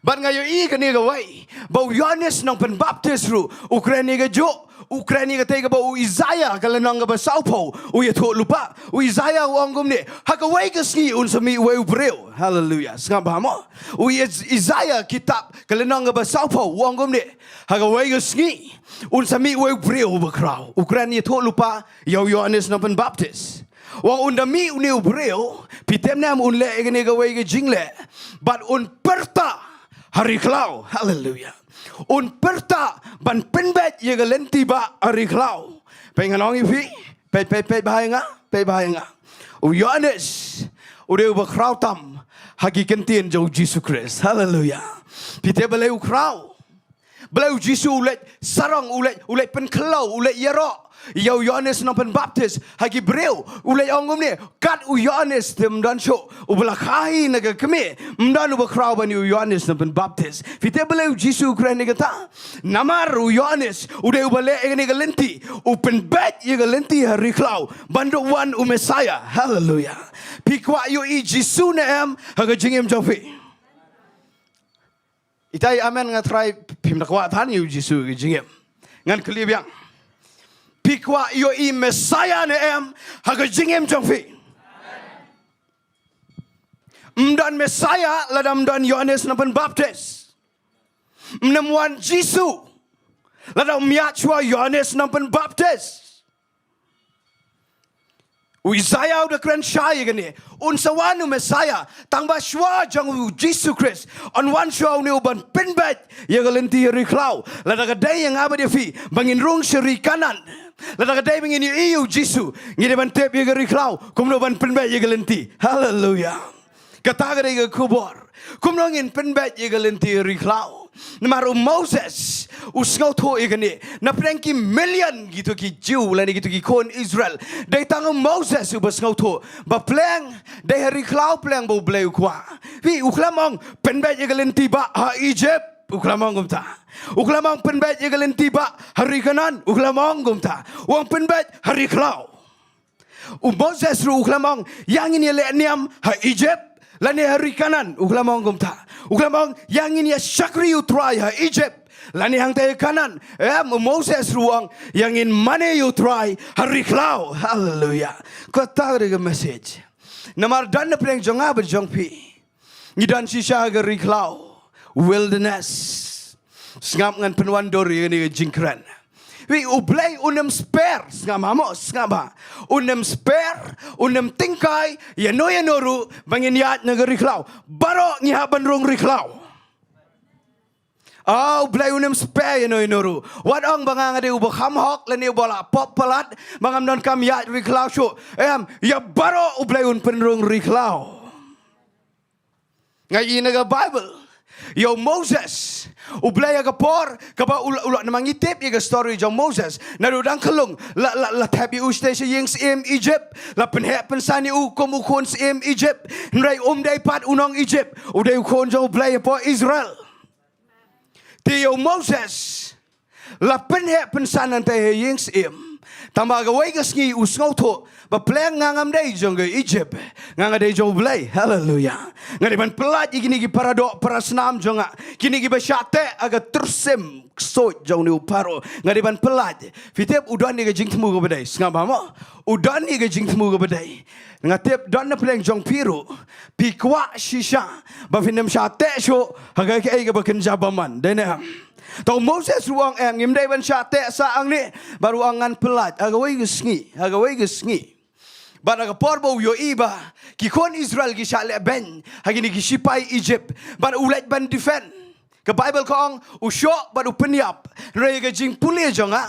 Bad nga ïohi kane kawei, ba u Ïoannis Nongpynbaptis ruh u kren ïa kajuh, u kren ïa katei kaba u Isaiah ka lynnong kaba sawphew u ïathuh lypa. U Isaiah u ong kumne, ha kawei ka sngi un sa mih uwei u briew. Haleluya. Sngap bha mo. U Is- Isaiah kitab ka lynnong kaba sawphew u ong kumne, ha kawei ka sngi un sa mih uwei u briew uba khraw. U kren ïathuh lypa ïa u Ïoannis Nongpynbaptis. U ong un da mih une u briew, phi tip ne em un leh ïa kane kawei ka jingleh, bad un pyrta ha ri khlaw. Haleluya. Un pyrta ban pynbeit ïa ka lynti bah ha ri khlaw. Peit ngan ong ïa phi, peit, peit, peit bha ïa nga, peit bha ïa nga. U Ïoannis u dei uba khraw tam ha ki ktien jong u Jisu Khrist. Haleluya. Phi tip balei u khraw? Balei u Jisu u leit sarong, u leit, u leit pynkhlaw, u leit ïaroh ïa u Ïoannis Nongpynbaptis ha ki briew? U leit ong kumne, kat u Ïoannis te ym don shuh uba la kha hi na ka kmie, ym don uba khraw ban ïa u Ïoannis Nongpynbaptis. Phi tip balei u Jisu u kren ïa kata? Namar u Ïoannis u dei uba leh ïa kane ka lynti, u pynbeit ïa ka lynti ha ri khlaw ban da wan u Messiah. Haleluya. Phi kwah ïohi Jisu ne em ha ka jingim jong phi? Ita i amen nga trai, phim da kwah than ïa u Jisu ha ka jingim. Ngan kylli biang. Phi kwah ïohi Messiah ne em ha ka jingim jong phi? Ym don Messiah lada ym don Ïoannis Nongpynbaptis. Ym nym wan Jisu lada ym ïaid shuwa Ïoannis Nongpynbaptis. U Isaiah u da kren shai ïa kane, un sa wan u Messiah, tang ba shuwa jong u Jisu Khrist yn wan shuwa une uban pynbeit ïa ka lynti ha ri khlaw. Lada ka dei ïa nga bad ïa phi ba ngin rung sha ri Kanaan, lada ka dei ba ngin ïohi ïa u Jisu, ngi dei ban tip ïa ka ri khlaw kumno ban pynbeit ïa ka lynti. Haleluya. Kata ka dei ka khubor. Kumno ngin pynbeit ïa ka lynti ha ri khlaw? Namar u Moses u sngewthuh ïa kane. Na pdeng ki million kito ki Jiw lane kito ki khun Israel, dei tang u Moses uba sngewthuh ba pleng dei ha ri khlaw pleng ba U Blei u kwah. Phi, u khlem ong pynbeit ïa ka lynti bah ha Egypt, u khlem ong kumta. U khlem ong pynbeit ïa ka lynti bah ha ri Kanaan, u khlem ong kumta. U ong pynbeit ha ri khlaw. U Moses ruh u khlem ong ïa ngin ïaleh niam ha Egypt lane ha ri Kanaan, u khlem ong kumta. U khlem ong ïa ngin ïa shakri ïa U Trai ha Egypt lane hangta ha Kanaan. Em, u Moses ruh u ong ïa ngin mane ïa U Trai ha ri khlaw. Haleluya. Kata ka dei ka message. Namar don na pdeng jong nga bad jong phi, ngi don shisha ha ka ri khlaw, wilderness. Sngap, ngan pynwandur ïa kane ka jingkren. Phi, U Blei un ym spare, sngap bha mo, sngap bha. Un ym spare, un ym tyngkai ïano ïano ruh ba ngin ïaid na ka ri khlaw. Baroh ngi hap ban rung ri khlaw. Ah, U Blei un ym spare ïano ïano ruh. Wat ong ba nga nga dei uba kham hok lane uba la pop palat ba ngam donkam ïaid ri khlaw shuh. Em, ïa baroh U Blei un pynrung ri khlaw. Nga ïohi na ka Bible ïa u Moses. U Blei ha ka por kaba u la, u la, namar ngi tip ïa ka story jong u Moses. Naduh dang khyllung la, la, la thep ïa u shatei sha ïing syiem Egypt, la pynheh pynsan ïa u kum u khun syiem Egypt. Hynrei um dei pat u nong Egypt, u dei u khun jong U Blei hapoh Israel. Te ïa u Moses la pynheh pynsan hangta ha ïing syiem. Tangba kawei ka sngi u sngewthuh ba pleng nga ngam dei jong ka Egypt, nga nga dei jong U Blei. Haleluya. Nga dei ban pyllait ïa kine ki paradoh parasnam jong nga, kine kiba shah teh ha ka tyrsim ksuid jong une u Pharaoh. Nga dei ban pyllait. Phi tip u don ïa ka jingthmu kaba dei, sngap bha mo. U don ïa ka jingthmu kaba dei. Nga tip don na pdeng jong phi ruh, phi kwah shisha ba phin ym shah teh shuh ha kaei kaei kaba kynja bymman, dei ne em? To u Moses ruh u ong em, ngim dei ban shah teh sah hangne. Bad ruh u ong ngan pyllait ha kawei ka sngi, ha kawei ka sngi. Bad ha ka por ba u ïohi ba ki khun Israel ki shah lehbeiñ ha kine ki shipai Egypt, bad u leit ban defend, ka Bible ka ong u shoh bad u pynïap. Hynrei ka jingpule jong nga,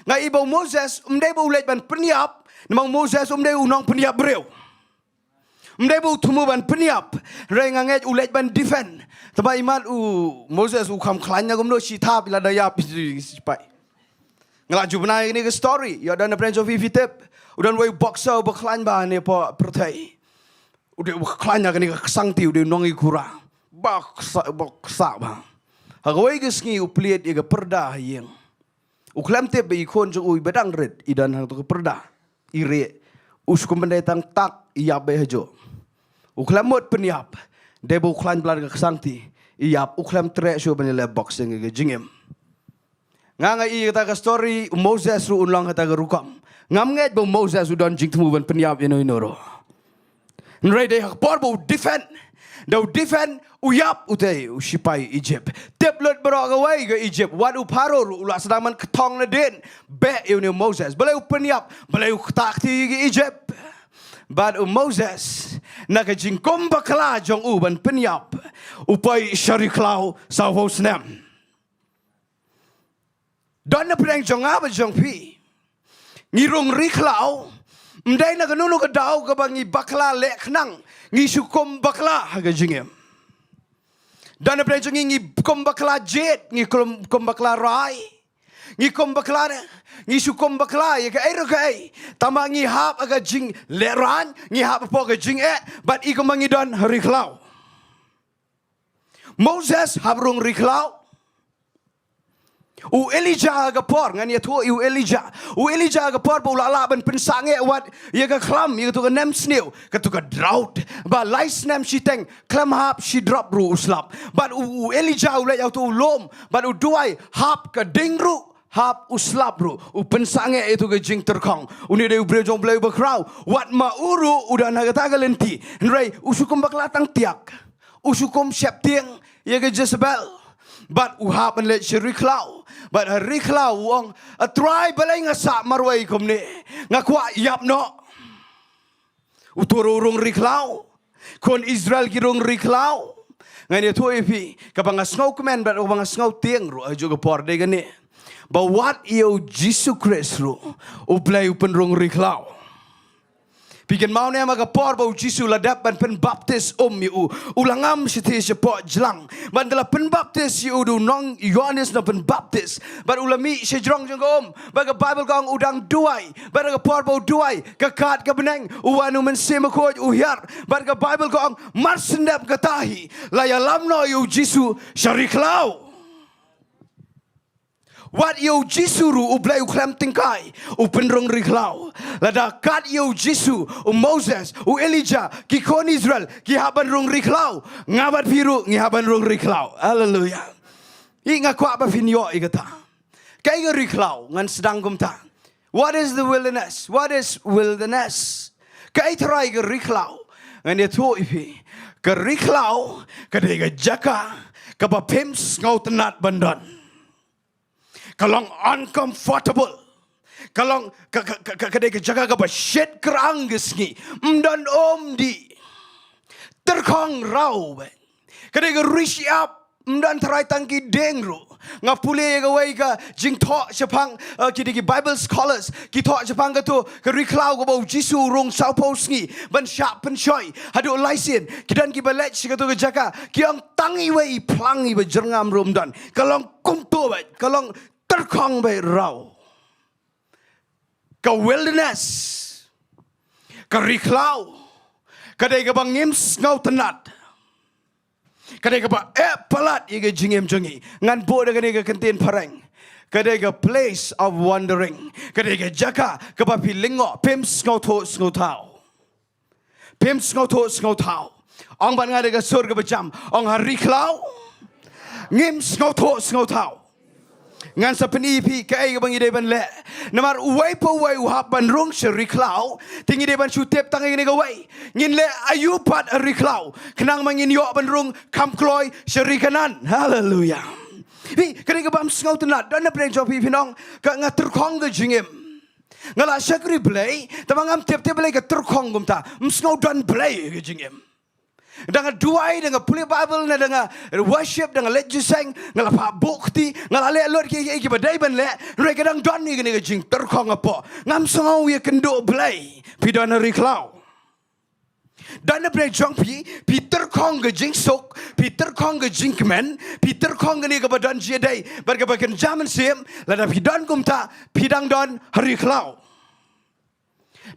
nga i ba u Moses um dei ba u leit ban pynïap, namar u Moses um dei u nongpynïap briew. Um dei ba u thmu ban pynïap, hynrei nga ngeit u leit ban defend. Tangba imat u Moses u kham khlaiñ na kumno, shi thap ïa lada ïap shipai. Nga la ju bna ïa kane ka story, ïa don na pdeng jong phi, phi tip. U don uwei u boxer uba khlaiñ bha hangne hapoh pyrthei. U dei uba khlaiñ ha kane ka ksangti, u dei u nongïakura. Ba ksa, ba ksa bha. Ha kawei ka sngi u plied ïa ka pyrda ha ïing. U khlem tip ba i khun jong u iba dang rit i don hangto ka pyrda, i rieh. U shu kum ban dei tang tak i ïap beit hajuh. U khlem mut pynïap, dei ba u khlaiñ palat ka ksangti, ïap, u khlem treh shuh ban ïaleh boxing ïa ka jingim. Nga nga i kata ka story, u Moses ruh un long kata ka rukom. Ngam ngeit ba u Moses u don jingthmu ban pynïap ïa no ïa no ruh. Hynrei dei ha ka por ba u defend, da u defend, u ïap utei u shipai Egypt. Tip lut baroh kawei ka Egypt, wat u Pharaoh ruh u la sdang ban kthong nadien beh ïa une u Moses. Balei u pynïap, balei u ktah kti ïa ka Egypt. Bad u Moses, na ka jingkum bakla jong u ban pynïap, u poi sha ri khlaw sawphew snem. Don na pdeng jong nga bad jong phi, ngi rung ri khlaw. Ym dei na kano kano ka daw kaba ngi bakla leh khnang, ngi shu kum bakla ha ka jingim. Don na pdeng jong ngi, ngi kum bakla jied, ngi kum, kum bakla rai, ngi kum bakla ne, ngi shu kum bakla ïa kaei ruh kaei. Tangba ngi hap ha ka jinglehrain, ngi hap hapoh ka jingeh, bad i kumba ngi don ha ri khlaw. Moses hap rung ri khlaw. U Elijah ha ka por, ngan ïathuh ïa u Elijah. U Elijah ha ka por ba u la lah ban pynsangeh wat ïa ka khlam, ïa kato ka nemsniew, kato ka drought. Ba lai snem shiteng, khlem hap shi drop ruh u slap. Bad u, u Elijah u leit ïa uto u lum, bad u duwai, hap ka ding ruh, hap u slap ruh, u pynsangeh ïa uto ka jingtyrkhong. Une dei u briew jong U Blei uba khraw. Wat ma u ruh u don ha kata ka lynti. Hynrei u shu kum bakla tang tiak. U shu kum sheptieng ïa ka Jezebel. Bad u hap ban leit sha ri khlaw. Bad ha ri khlaw u ong, "A Trai, balei nga sah marwei kumne? Nga kwah ïap noh." Uto ruh u rung ri khlaw. Khun Israel ki rung ri khlaw. Ngan ïathuh ïa phi, kaba nga sngewkmen bad kaba nga sngewtieng ruh ha kajuh ka por dei kane, ba wat ïa u Jisu Khrist ruh U Blei u pynrung ri khlaw. Phi kynmaw ne em ha ka por ba u Jisu u la dep ban pynbaptis um ïa u, u la ngam shathie shapoh jlang. Bad ynda la pynbaptis ïa u da u nong Ïoannis Nongpynbaptis, bad u la mih shajrong jong ka um, bad ka Baibl ka ong u dang duwai. Bad ha ka por ba u duwai, ka kad ka bneng, u wan u Mynsiem Bakhuid u hiar. Bad ka Baibl ka ong, mar shen dep kata hi, la ïalam noh ïa u Jisu sha ri khlaw. Wat ïa u Jisu ruh U Blei u khlem tyngkai, u pynrung ri khlaw. Lada kat ïa u Jisu, u Moses, u Elijah, ki khun Israel ki hap ban rung ri khlaw, nga bad phi ruh ngi hap ban rung ri khlaw. Haleluia. Ïa nga kwah ba phin ïoh ïa kata. Kaei ka ri khlaw, ngan sdang kumta. What is the wilderness? What is wilderness? Kaei tharai ka ri khlaw? Ngan ïathuh ïa phi. Ka ri khlaw ka dei ka jaka kaba phim sngewtynnat ban don. Ka long uncomfortable. Ka long ka, ka, ka, ka, ka dei ka jaka kaba shit krang ka sngi. Ym don um dih. Tyrkhong raw bha. Ka dei ka ri shyiap, ym don tharai tang ki dieng ruh. Nga pule ïa kawei ka jingthoh shaphang, eh, ki dei ki Bible scholars, ki thoh shaphang kato ka ri khlaw kaba u Jisu u rung sawphew sngi ban shah pynshoi haduh lai sien. Ki don kiba leit sha kato ka jaka, ki ong tang iwei i phlang iba jyrngam ruh ym don. Ka long kumto bha, ka long tyrkhong bha raw. Ka wilderness, ka ri khlaw, ka dei kaba ngim sngewtynnat. Ka dei kaba eh palat ïa ka jingim jong ngi. Ngan buh da kane ka kyntien phareng. Ka dei ka place of wandering. Ka dei ka jaka kaba phi lyngngoh, phim sngewthuh sngewthaw. Phim sngewthuh sngewthaw. Ong bad nga da ka sur kaba jam. Ong ha ri khlaw, ngim sngewthuh sngewthaw. Ngan sa pyni ïa phi kaei kaba ngi dei ban leh. Namar uwei pa uwei u hap ban rung sha ri khlaw, te ngi dei ban shu tip tang ïa kane kawei. Ngin leh aïu pat ha ri khlaw khnang ba ngin ïoh ban rung kham kloi sha ri Kanaan? Haleluia. Phi, ka dei kabym sngewtynnat. Don na pdeng jong phi phin ong, ka, nga tyrkhong ka jingim. Nga la shakri Blei, tangba ngam tip te balei ka tyrkhong kumta. Ym sngew don Blei ka jingim. Da nga duwai, da nga pule Baibl, ne da nga worship, da nga leit jingïaseng, nga la phah buh kti, nga la leh lut ki, ki, kiba dei ban leh, hynrei ka dang don ïa kane ka jingtyrkhong hapoh. Ngam sngew ïakynduh Blei. Phi don ha ri khlaw. Don na pdeng jong phi, phi tyrkhong ka jingsuk, phi tyrkhong ka jingkmen, phi tyrkhong kane kaba don jingïadei bad kaba kynja mynsiem. Lada phi don kumta, phi dang don ha ri khlaw.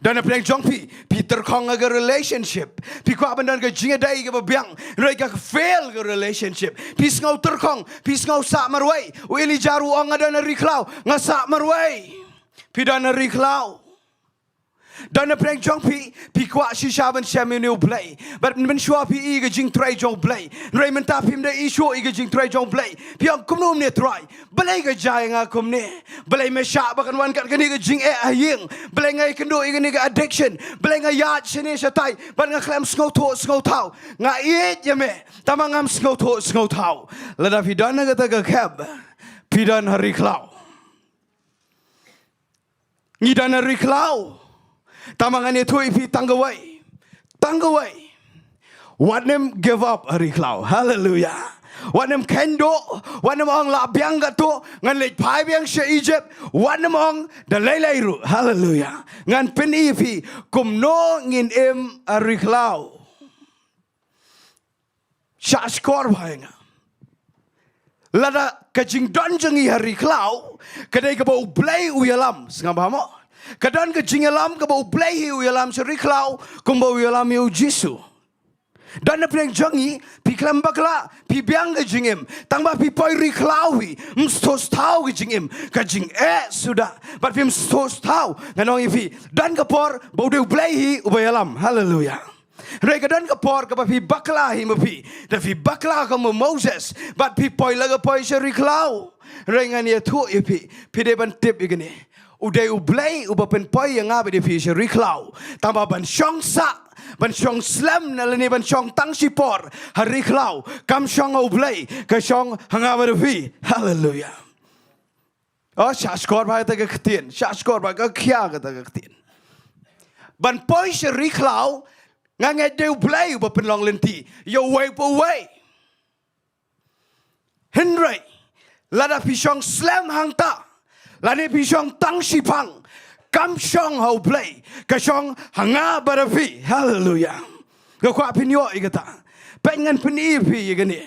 Don na pdeng jong phi, phi tyrkhong ha ka relationship. Phi kwah ban don ka jingïadei kaba biang, hynrei ka fail ka relationship. Phi sngew tyrkhong, phi sngew sah marwei. U Elijah ruh u ong, nga don ha ri khlaw, nga sah marwei. Phi don ha ri khlaw. Don na pdeng jong phi, phi kwah shisha ban shem ïa une u Blei. Bad mynshuwa phi i ka jingtrei jong u Blei. Hynrei mynta phim da i shuh i ka jingtrei jong u Blei. Phi ong kumno mynne Trai. Balei ka jia ïa nga kumne. Balei me shah ba kan wan kat kane ka jingeh ha ïing. Balei nga ïakynduh ïa kane ka addiction. Balei nga ïaid shane shatai. Bad nga khlem sngewthuh sngewthaw. Nga ïeit ïa me. Tangba ngam sngewthuh sngewthaw. Lada phi don ha kata ka khep. Phi don ha ri khlaw. Ngi don ha ri khlaw. Tangba ngan ïathuh ïa phi tang kawei. Tang kawei. Wat nym give up ha ri khlaw. Haleluya. Wat nym kheiñ duh. Wat nym ong lah biang katto. Ngan leit phai biang sha Egypt. Wat nym ong da lei lei ruh. Haleluya. Ngan pyni ïa phi kumno ngin im ha ri khlaw. Shah shkor bha ïa nga. Lada ka jingdon jong ngi ha ri khlaw, ka dei kaba u Blei u ïalam, sngap bha mo. Ka don ka jingïalam kaba u Blei hi u ïalam sha ri khlaw, kumba u ïalam ïa u Jisu. Don na pdeng jong ngi, phi khlem bakla, phi biang ka jingim, tangba phi poi ri khlaw hi, ym sngewthuh sngewthaw ka jingim, ka jingeh suda, bad phim sngewthuh sngewthaw, ngan ong ïa phi, don ka por, ba u dei u Blei hi, uba ïalam, haleluya. Hynrei ka don ka por kaba phi bakla hi ma phi. Da phi bakla kum u Moses. Bad phi poi la ka poi sha ri khlaw. Hynrei ngan ïathuh ïa phi. Phi dei ban tip ïa kane. U dei u Blei uba pynpoi ïa nga bad ïa phi sha ri khlaw. Tangba ban shong sah. Ban shong slem na lane ban shong tang shipor. Ha ri khlaw. Kam shong ha u Blei. Ka shong ha nga bad ïa phi. Haleluya. Oh, shah shkor bha kata ka ktien. Shah shkor bha ka khia kata ka ktien. Ban poi sha ri khlaw. Nga ngeit dei u Blei uba pynlong lynti ïa uwei pa uwei. Hynrei lada phi shong slem hangta, lane phi shong tang shiphang, kam shong ha u Blei, ka shong ha nga bad ha phi. Haleluya. Nga kwah phin ïoh ïa kata. Peit ngan pyni ïa phi ïa kane.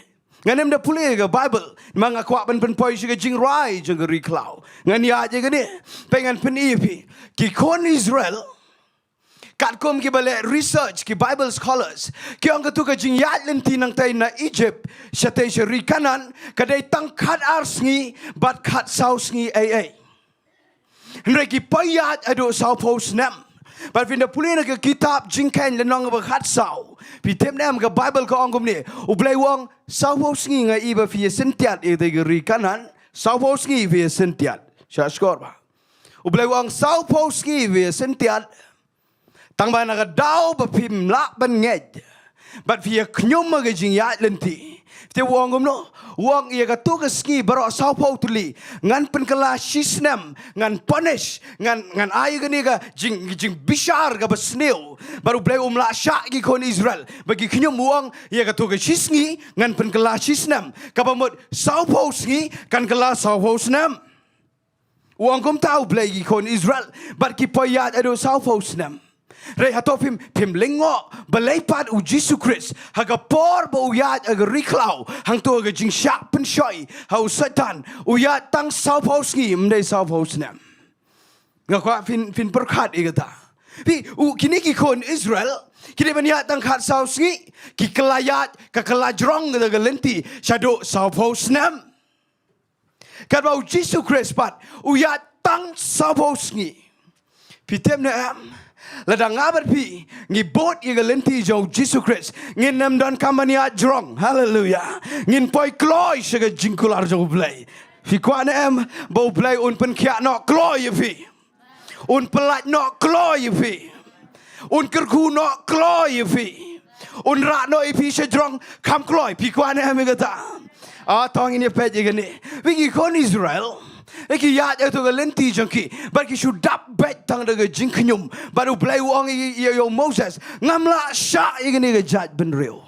Ngan ym da pule ïa ka Bible, ma nga kwah ban pynpoi sha ka jingrwai jong ka ri khlaw. Ngan ïaid ïa kane. Peit ngan pyni ïa phi. Ki khun Israel, katkum kiba leh research, ki Bible scholars, ki ong katu ka jingïaid lynti nangtai na Egypt, shatei sha ri Kanaan, ka dei tang khatar sngi, bad khatsaw sngi ei ei. Hynrei ki poi ïaid haduh sawphew snem. Bad phin da pule na ka kitab Jingkheiñ lynnong ba khatsaw. Phi tip ne em ka Bible ka ong kumne. U Blei u ong sawphew sngi nga i ba phi ïasyntiat ïa katei ka ri Kanaan. Sawphew sngi phi ïasyntiat. Shah shkor bha. U Blei u ong sawphew sngi phi ïasyntiat. Tangba na ka daw ba phim lah ban ngeit. Bad phi ïakñium ha ka jingïaid lynti. Te u ong kumno, u ong ïa katu ka sngi baroh sawphew tylli. Ngan pynkylla shisnem, ngan punish, ngan, ngan ai kane ka jing, jingbishar kaba sniew. Bad u Blei um lah shah ki khun Israel. Ba ki kñium u ong ïa katu ka shisngi, ngan pynkylla shisnem. Kaba mut sawphew sngi, kan kylla sawphew snem. U ong kumta u Blei ki khun Israel, bad ki poi ïaid haduh sawphew snem. Hynrei hato phim, phim lyngngoh, balei pat u Jisu Khrist, ha ka por ba u ïaid ha ka ri khlaw, hangto ha ka jingshah pynshoi, ha u Soitan, u ïaid tang sawphew sngi, ym dei sawphew snem. Nga kwah phin, phin pyrkhat ïa kata. Phi, u, kine ki khun Israel, ki dei ban ïaid tang khatsaw sngi, ki kylla ïaid, ka kylla jrong kata ka lynti, shaduh sawphew snem. Katba u Jisu Khrist pat, u ïaid tang sawphew sngi. Phi tip ne em, lada nga bad phi, ngi bud ïa ka lynti jong u Jisu Khrist, ngin ym donkam ban ïaid jrong, haleluya. Ngin poi kloi sha ka jingkular jong u Blei. Phi kwah ne em, ba u Blei un pynkhiah noh kloi ïa phi. Un pyllait noh kloi ïa phi. Un kyrkhu noh kloi ïa phi. Un rah noh ïa phi sha jrong kham kloi. Phi kwah ne em ïa kata? Ah, to ngin ïa peit ïa kane. Phi ki khun Israel, phi ki ïaid ïa katu ka lynti jong ki. Bad ki shu dap beit tang da ka jingkñium. Bad u Blei u ong ïa, ïa, ïa u Moses, ngam lah shah ïa kane ka jaitbynriew.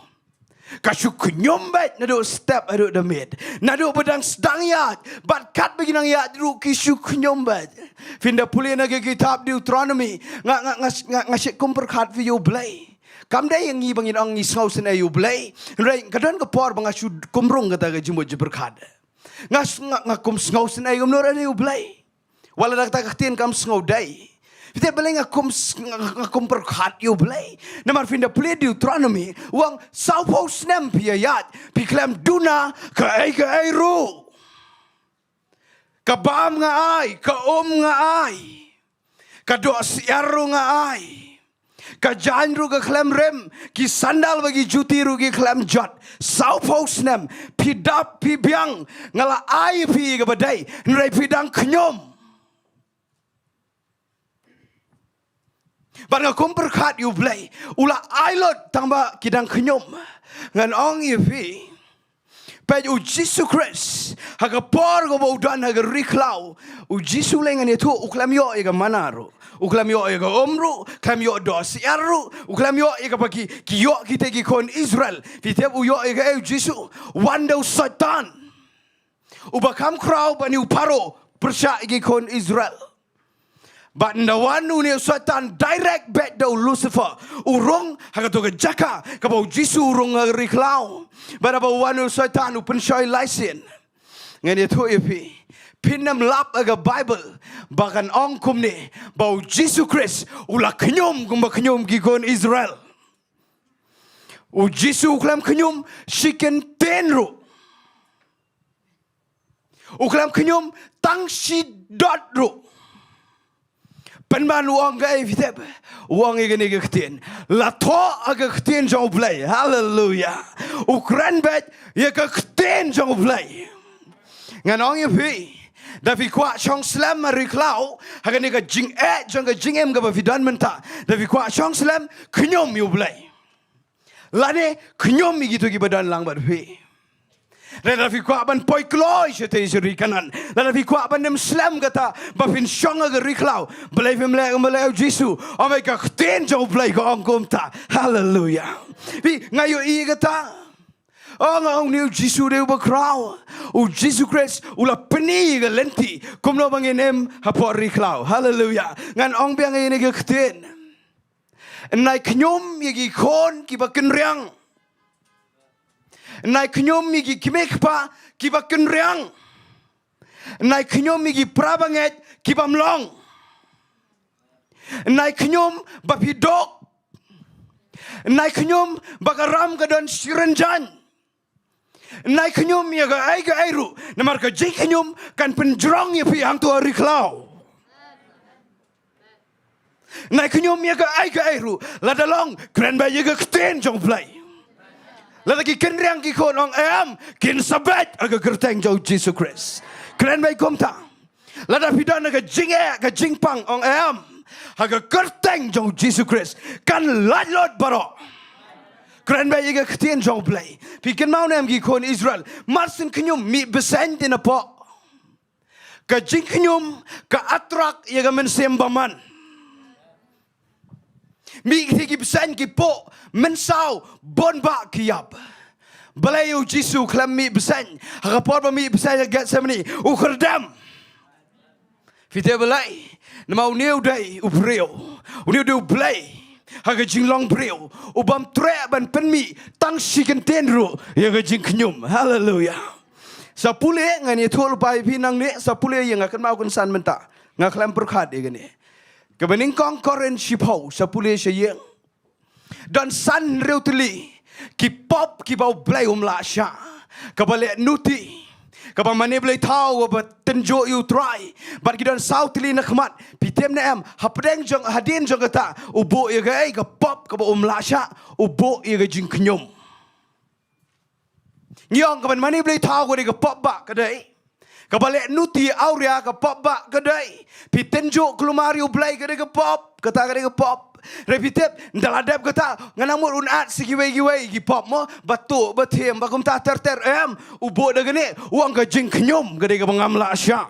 Ka shu kñium beit naduh step haduh da miet. Naduh ba dang sdang ïaid, bad katba ki nang ïaid ruh ki shu kñium beit. Phin da pule na ka kitab Deuteronomy, nga, nga, nga, nga, nga shait kum pyrkhat phi ïa u Blei. Kam dei ïa ngi ba ngin ong ngi sngewsynei ïa u Blei. Hynrei ka don ka por ba nga shu kum rung kata ka jingmut jingpyrkhat. Nga, nga, nga kum sngewsynei kumno ruh ïa u Blei. Wat la da kata ka ktien kam sngewdei. Phi tip balei nga kum s-, nga, nga kum pyrkhat ïa u Blei. Namar phin da pule Deuteronomy, u ong sawphew snem phi ïaid, phi khlem duna kaei kaei ruh. Ka bam nga ai, ka um nga ai. Ka doh syiar ruh nga ai. Ka jaiñ ruh ka khlem rim, ki sandal bad ki juti ruh ki khlem jot. Sawphew snem, phi dap, phi biang, nga la ai ïa phi kaba dei, hynrei phi dang khñium. Bad nga kum pyrkhat ïa U Blei, u la ai lut tang ba ki dang khñium. Ngan ong ïa phi, peit U Jisu Khrist, ha ka por kaba u don ha ka ri khlaw, U Jisu lei ngan ïathuh, u khlem ïoh ïa ka manna ruh, u khlem ïoh ïa ka um ruh, khlem ïoh doh syiar ruh, u khlem ïoh ïa kaba ki, ki ïoh kita ki khun Israel. Phi tip u ïoh ïa kaei U Jisu? Wan da u Soitan. Uba kham khraw bad une u Pharaoh, pyrshah ïa ki khun Israel. Bad ynda wan une u Soitan direct beit da u Lucifer, u rung ha kato ka jaka kaba U Jisu u rung ha ka ri khlaw. Bad haba wan une u Soitan u pynshoi lai sien. Ngan ïathuh ïa phi, phin ym lap ha ka Baibl ba kan ong kumne ba U Jisu Khrist u la khñium kumba khñium ki khun Israel. U Jisu u khlem khñium shi kyntien ruh. U khlem khñium tang shi dot ruh. Pynban u ong kaei phi tip? U ong ïa kane ka ktien. La thoh ha ka ktien jong U Blei. Haleluia. U kren beit ïa ka ktien jong U Blei. Ngan ong ïa phi, da phi kwah shong slem ha ri khlaw, ha kane ka jingeh jong ka jingim kaba phi don mynta, da phi kwah shong slem, khñium ïa U Blei. Lane khñium ïa kito kiba don lang bad phi. Lada phi kwah ban poi kloi shatei sha ri Kanaan, lada phi kwah ban ym slem kata ba phin shong ha ka ri khlaw, balei phim leh kumba leh U Jisu? Ym, ka ktien jong U Blei ka ong kumta. Haleluia. Phi, nga ïohi kata. Oh, nga ong une U Jisu dei uba khraw. U Jisu Khrist u la pyni ïa ka lynti kumno ba ngin im hapoh ri khlaw. Haleluia. Ngan ong biang ïa kane ka ktien. Yn ai khñium ïa ki khun kiba kynriang. Yn ai khñium ïa ki kmie kpa kiba kynriang. Yn ai khñium ïa ki para bangeit ki bym long. Yn ai khñium ba phi duk. Yn ai khñium ba ka ram ka don shi rynjang. Yn ai khñium ïa kaei kaei ruh, namar ka jingkhñium kan pynjrong ïa phi hangto ha ri khlaw. Yn ai khñium ïa kaei kaei ruh, lada long, kren beit ïa ka ktien jong U Blei. Lada ki kynriang ki khun ong em, kin sa beit ha ka kyrteng jong U Jisu Khrist. Kren beit kumta. Lada phi don ha ka jingeh, ka jingpang, ong em, ha ka kyrteng jong U Jisu Khrist, kan lait lut baroh. Kren beit ïa ka ktien jong U Blei. Phi kynmaw ne em ki khun Israel, mar syn khñium mih bseiñ te na poh. Ka jingkhñium ka attract ïa ka mynsiem bymman. Mih ki bseiñ ki poh, mynsaw, bun bah ki ïap. Balei U Jisu u khlem mih bseiñ? Ha ka por ba mih bseiñ ha Gethsemane, u khyrdem. Phi tip balei? Namar une u dei u briew. Une u dei U Blei ha ka jinglong briew, u bym treh ban pynmih tang shi kyntien ruh ïa ka jingkhñium. Haleluia. Sa pule, ngan ïathuh lypa ïa phi nangne, sa pule ïa nga kynmaw kynsan mynta. Nga khlem pyrkhat ïa kane. Kaba nyngkong Korinth shiphew, sa pule sha ïing. Don san hynriew tylli ki pop kiba U Blei um lah shah. Kaba leh nuti, kaba mane blei thaw, kaba tynjuh ïa U Trai. Bad ki don saw tylli na khmat. Phi tip ne em, hapdeng jong, hadien jong kata, u buh ïa kaei, ka pop kaba um lah shah, u buh ïa ka jingkhñium. Ngi ong kaba mane blei thaw ka dei ka pop bah, ka dei. Kaba leh nuti awria ka pop bah, ka dei. Phi tynjuh kulmar ïa U Blei, ka dei ka pop, kata ka dei ka pop. Hynrei phi tip, ynda la dep kata, nga nang mut un at sa kiwei kiwei ki pop mo, ba tuh, ba thiem, ba kumta ter ter, em, u buh da kane, u ong ka jingkhñium, ka dei kaba ngam lah shah.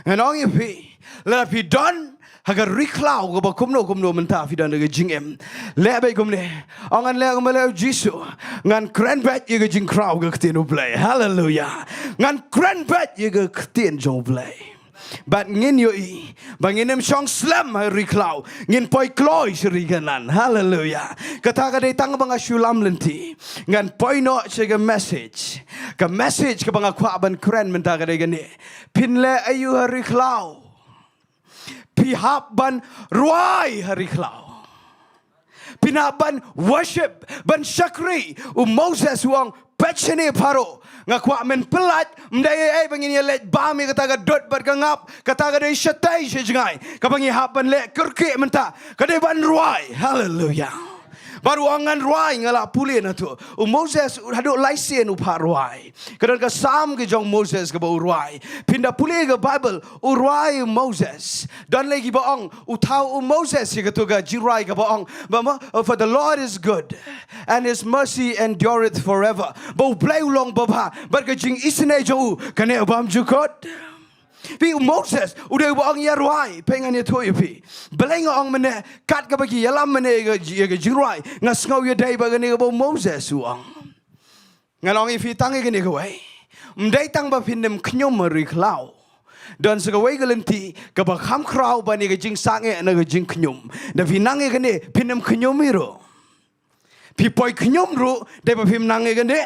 Ngan ong ïa phi, lada phi don ha ka ri khlaw kaba kumno kumno mynta, phi don ha ka jingim, leh beit kumne. Ong, ngan leh kumba leh U Jisu. Ngan kren beit ïa ka jingkhraw ka ktien U Blei. Haleluia. Ngan kren beit ïa ka ktien jong U Blei. Bad ngin ïohi ba ngin ym shong slem ha ri khlaw, ngin poi kloi sha ri Kanaan. Haleluia. Kata ka dei tang ba nga shu lam lynti. Ngan poi noh sha ka message. Ka message kaba nga kwah ban kren mynta ka dei kane. Phin leh aïu ha ri khlaw? Phi hap ban rwai ha ri khlaw. Phin hap ban worship, ban shakri. U Moses u ong, Shane Pharaoh, nga kwah men pyllait, ym dei ei ei ba ngin ïa leit bam ïa kata ka dud bad ka ngap, kata ka dei shatei sha jngai, kaba ngi hap ban leh kyrkieh mynta, ka dei ban rwai. Haleluya. Bad u ong ngan rwai, nga la pule na tu. U Moses, haduh lai sien u phah rwai. Ka don ka Salm ka jong Moses kaba u rwai. Phin da pule ka Bible, u rwai u Moses. Don lei kiba ong, u thaw u Moses ïa katu ka jingrwai kaba ong. Ba ma, "For the Lord is good, and his mercy endureth forever." Ba U Blei u long babha, bad ka jingisynei jong u, ka neh bymjukut. Phi, u Moses, u dei uba ong ïa rwai, phi, ngan ïathuh ïa phi. Balei nga ong mynne, kat kaba ki ïalam mynne ïa ka, ïa ka jingrwai, nga sngew ïa dei ba kane kaba u Moses u ong. Ngan ong ïa phi tang ïa kane kawei. Ym dei tang ba phin ym khñium ha ri khlaw. Don sa kawei ka lynti, kaba kham khraw ban ïa ka jingsangeh na ka jingkhñium. Da phi nang ïa kane, phin ym khñium hi ruh. Phi poi khñium ruh, dei ba phim nang ïa kane.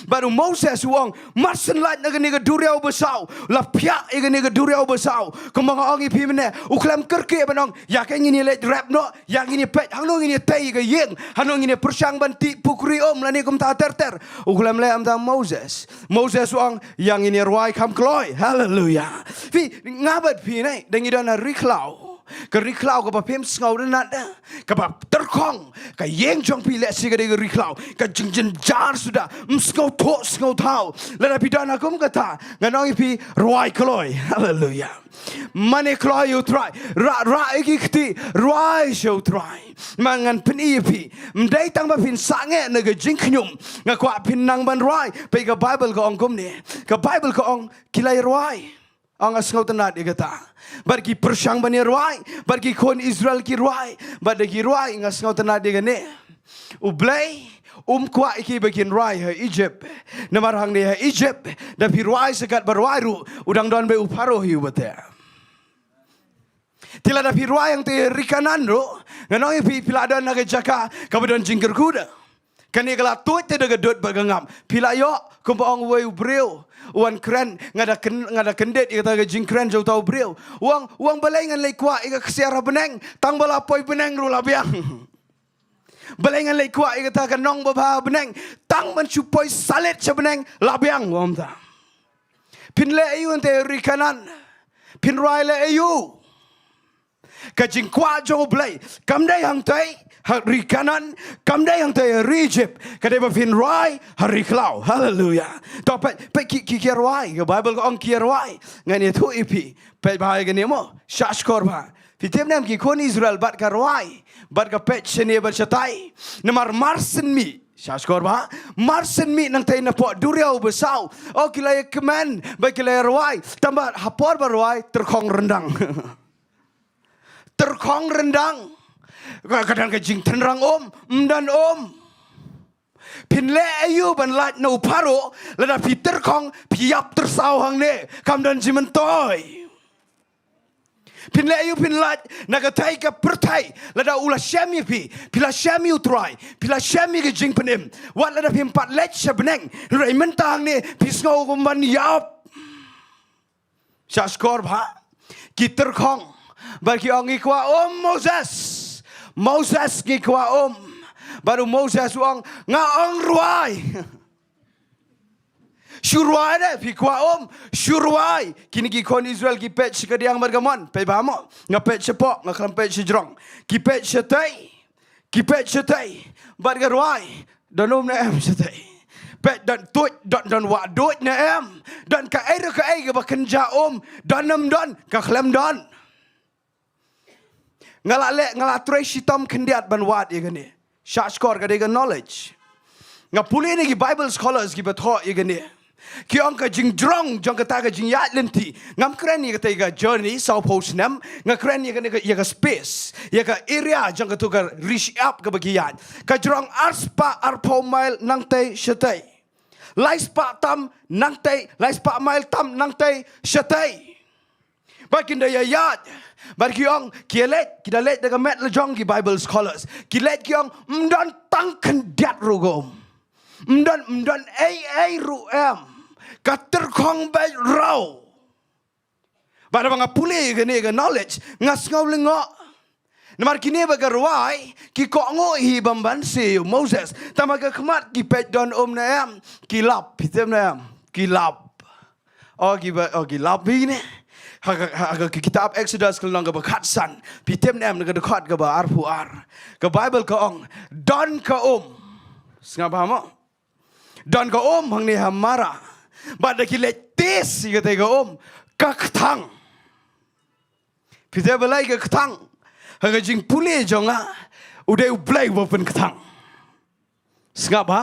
Bad u Moses u ong, mar shen lait na kane ka duriaw basaw, la phiah ïa kane ka duriaw basaw. Kumba nga ong ïa phi mynne, u khlem kyrkieh ban ong, ïa ka ngin ïa leit rep noh, ïa ngin ïa peit, hangno ngin ïa tei ïa ka ïing, hangno ngin ïa pyrshang ban tih pukri um, lane kumta ter ter. U khlem leh kumta Moses. Moses u ong, ïa ngin ïa rwai kham kloi. Haleluya. Phi, nga bad phi ne, dang ïa don ha ri khlaw. Ka ri khlaw kaba phim sngewtynnad, kaba tyrkhong, ka ïing jong phi lehse ka dei ka ri khlaw, ka jingjynjar suda, ym sngewthuh sngewthaw. Lada phi don ha kum kata, ngan ong ïa phi rwai kloi. Haleluya. Mane kloi ïa u Trai, rah, rah ïa ki kti, rwai sha u Trai. Ma ngan pyni ïa phi, ym dei tang ba phin sangeh na ka jingkhñium, nga kwah phin nang ban rwai, phi, ka Bible ka ong kumne, ka Bible ka ong ki la rwai. Ong nga sngewtynnad ïa kata. Bad ki pyrshang ban ïa rwai, bad ki khun Israel ki rwai, bad da ki rwai nga sngewtynnad ïa kane. U Blei um kwah ïa ki ba kin rwai ha Egypt. Namar hangne ha Egypt, da phi rwai sa katba rwai ruh, u dang don beit u Pharaoh hi uba teh. Te lada phi rwai hangta ha ri Kanaan ruh, ngan ong ïa phi, phi la don ha ka jaka kaba don jingkyrkhu da. Kane ka la tuid te da ka dud bad ka ngap. Phi la ïoh, kumba ong uwei u briew, u wan kren, nga da kyn-, nga da kyndit ïa kata ka jingkren jong uta u briew. U ong, u ong balei ngan leit kwah ïa ka ksiar ha bneng, tang ba la poi bneng ruh la biang. Balei ngan leit kwah ïa kata ka nong babha ha bneng, tang ban shu poi salit sha bneng la biang, u ong kumta. Phin leh aïu hangta ha ri Kanaan? Phin rwai leh aïu? Ka jingkwah jong U Blei kam dei hangta ha ri Kanaan, kam dei hangta ha ri Egypt, ka dei ba phin rwai ha ri khlaw. Haleluya. To phi, phi, ki, ki, ki rwai, ka Bible ka ong ki rwai. Ngan ïathuh ïa phi, phi bha ïa kane mo, shah shkor bha. Phi tip ne em ki khun Israel bad ka rwai, bad ka peit shane bad shatai. Namar mar shen mih, shah shkor bha, mar shen mih nangta na poh duriaw basaw, oh ki la ïa kmen bad ki la ïa rwai, tangba ha por ba rwai tyrkhong ryndang. Tyrkhong ryndang. Ka, ka don ka jingtynrang um, ym don um. Phin leh aïu ban lait na u Pharaoh, lada phi tyrkhong, phi ïap tyrsaw hangne, kam don jingmyntoi. Phin leh aïu phin lait na katai ka pyrthei, lada u la shem ïa phi, phi la shem ïa u Trai, phi la shem ïa ka jingpynim. Wat lada phim pat leit sha bneng, hynrei mynta hangne, phi sngew kum ban ïap. Shah shkor bha. Ki tyrkhong. Bad ki ong ngi kwah um Moses. Moses ngi kwah um. Bad u Moses u ong nga ong rwai. Shu rwai de, phi kwah um. Shu rwai. Kine ki khun Israel ki peit sha kadiang bad kamon. Peit bha mo. Nga peit shapoh, nga khlem peit shajrong. Ki peit shatei. Ki peit shatei bad ka rwai. Don um ne em shatei? Peit don tuid, don, don wah duid ne em? Don kaei re kaei kaba kynja um? Don ne ym don? Ka khlem don. Nga la leh, nga la trei shitom khyndiat ban wad ïa kane. Shah shkor ka dei ka knowledge. Nga pule ne ki Bible scholars kiba thoh ïa kane. Ki ong ka jingjrong jong kata ka jingïaid lynti. Ngam kren ïa kata ka journey, sawphew snem. Nga kren ïa kane ka, ïa ka space. Ïa ka area jong katu ka ri shyiap kaba ki ïaid. Ka jrong arspah arphew mile nangtei shatei. Laispah tam nangtei, laispah mile tam nangtei shatei. Ba kin da ïa ïaid. Bad ki ong, ki ïa leit, ki da leit da ka met la jong ki Bible scholars. Ki leit ki ong, ym don tang khyndiat ruh ka um. Ym don, ym don ei ei ruh em. Ka tyrkhong beit raw. Bad haba nga pule ïa kane ka knowledge, nga sngew lyngngoh. Namar kine ba ka rwai, ki kohnguh hi bym banse ïa u Moses. Tangba ka khmat ki peit don um ne em, ki lap, phi tip ne em, ki lap. O ki ba, o ki lap hi ne. Ha ka, ha ka kitab Exodus ka lynnong kaba khatsan. Phi tip ne em na ka dkhot kaba arphew ar. Ka Bible ka ong, don ka um. Sngap bha mo. Don ka um hangne ha Mara. Bad da ki leit test ïa katei ka um, ka kthang. Phi tip balei ka kthang? Ha ka jingpule jong nga, u dei U Blei uba pynkthang. Sngap bha,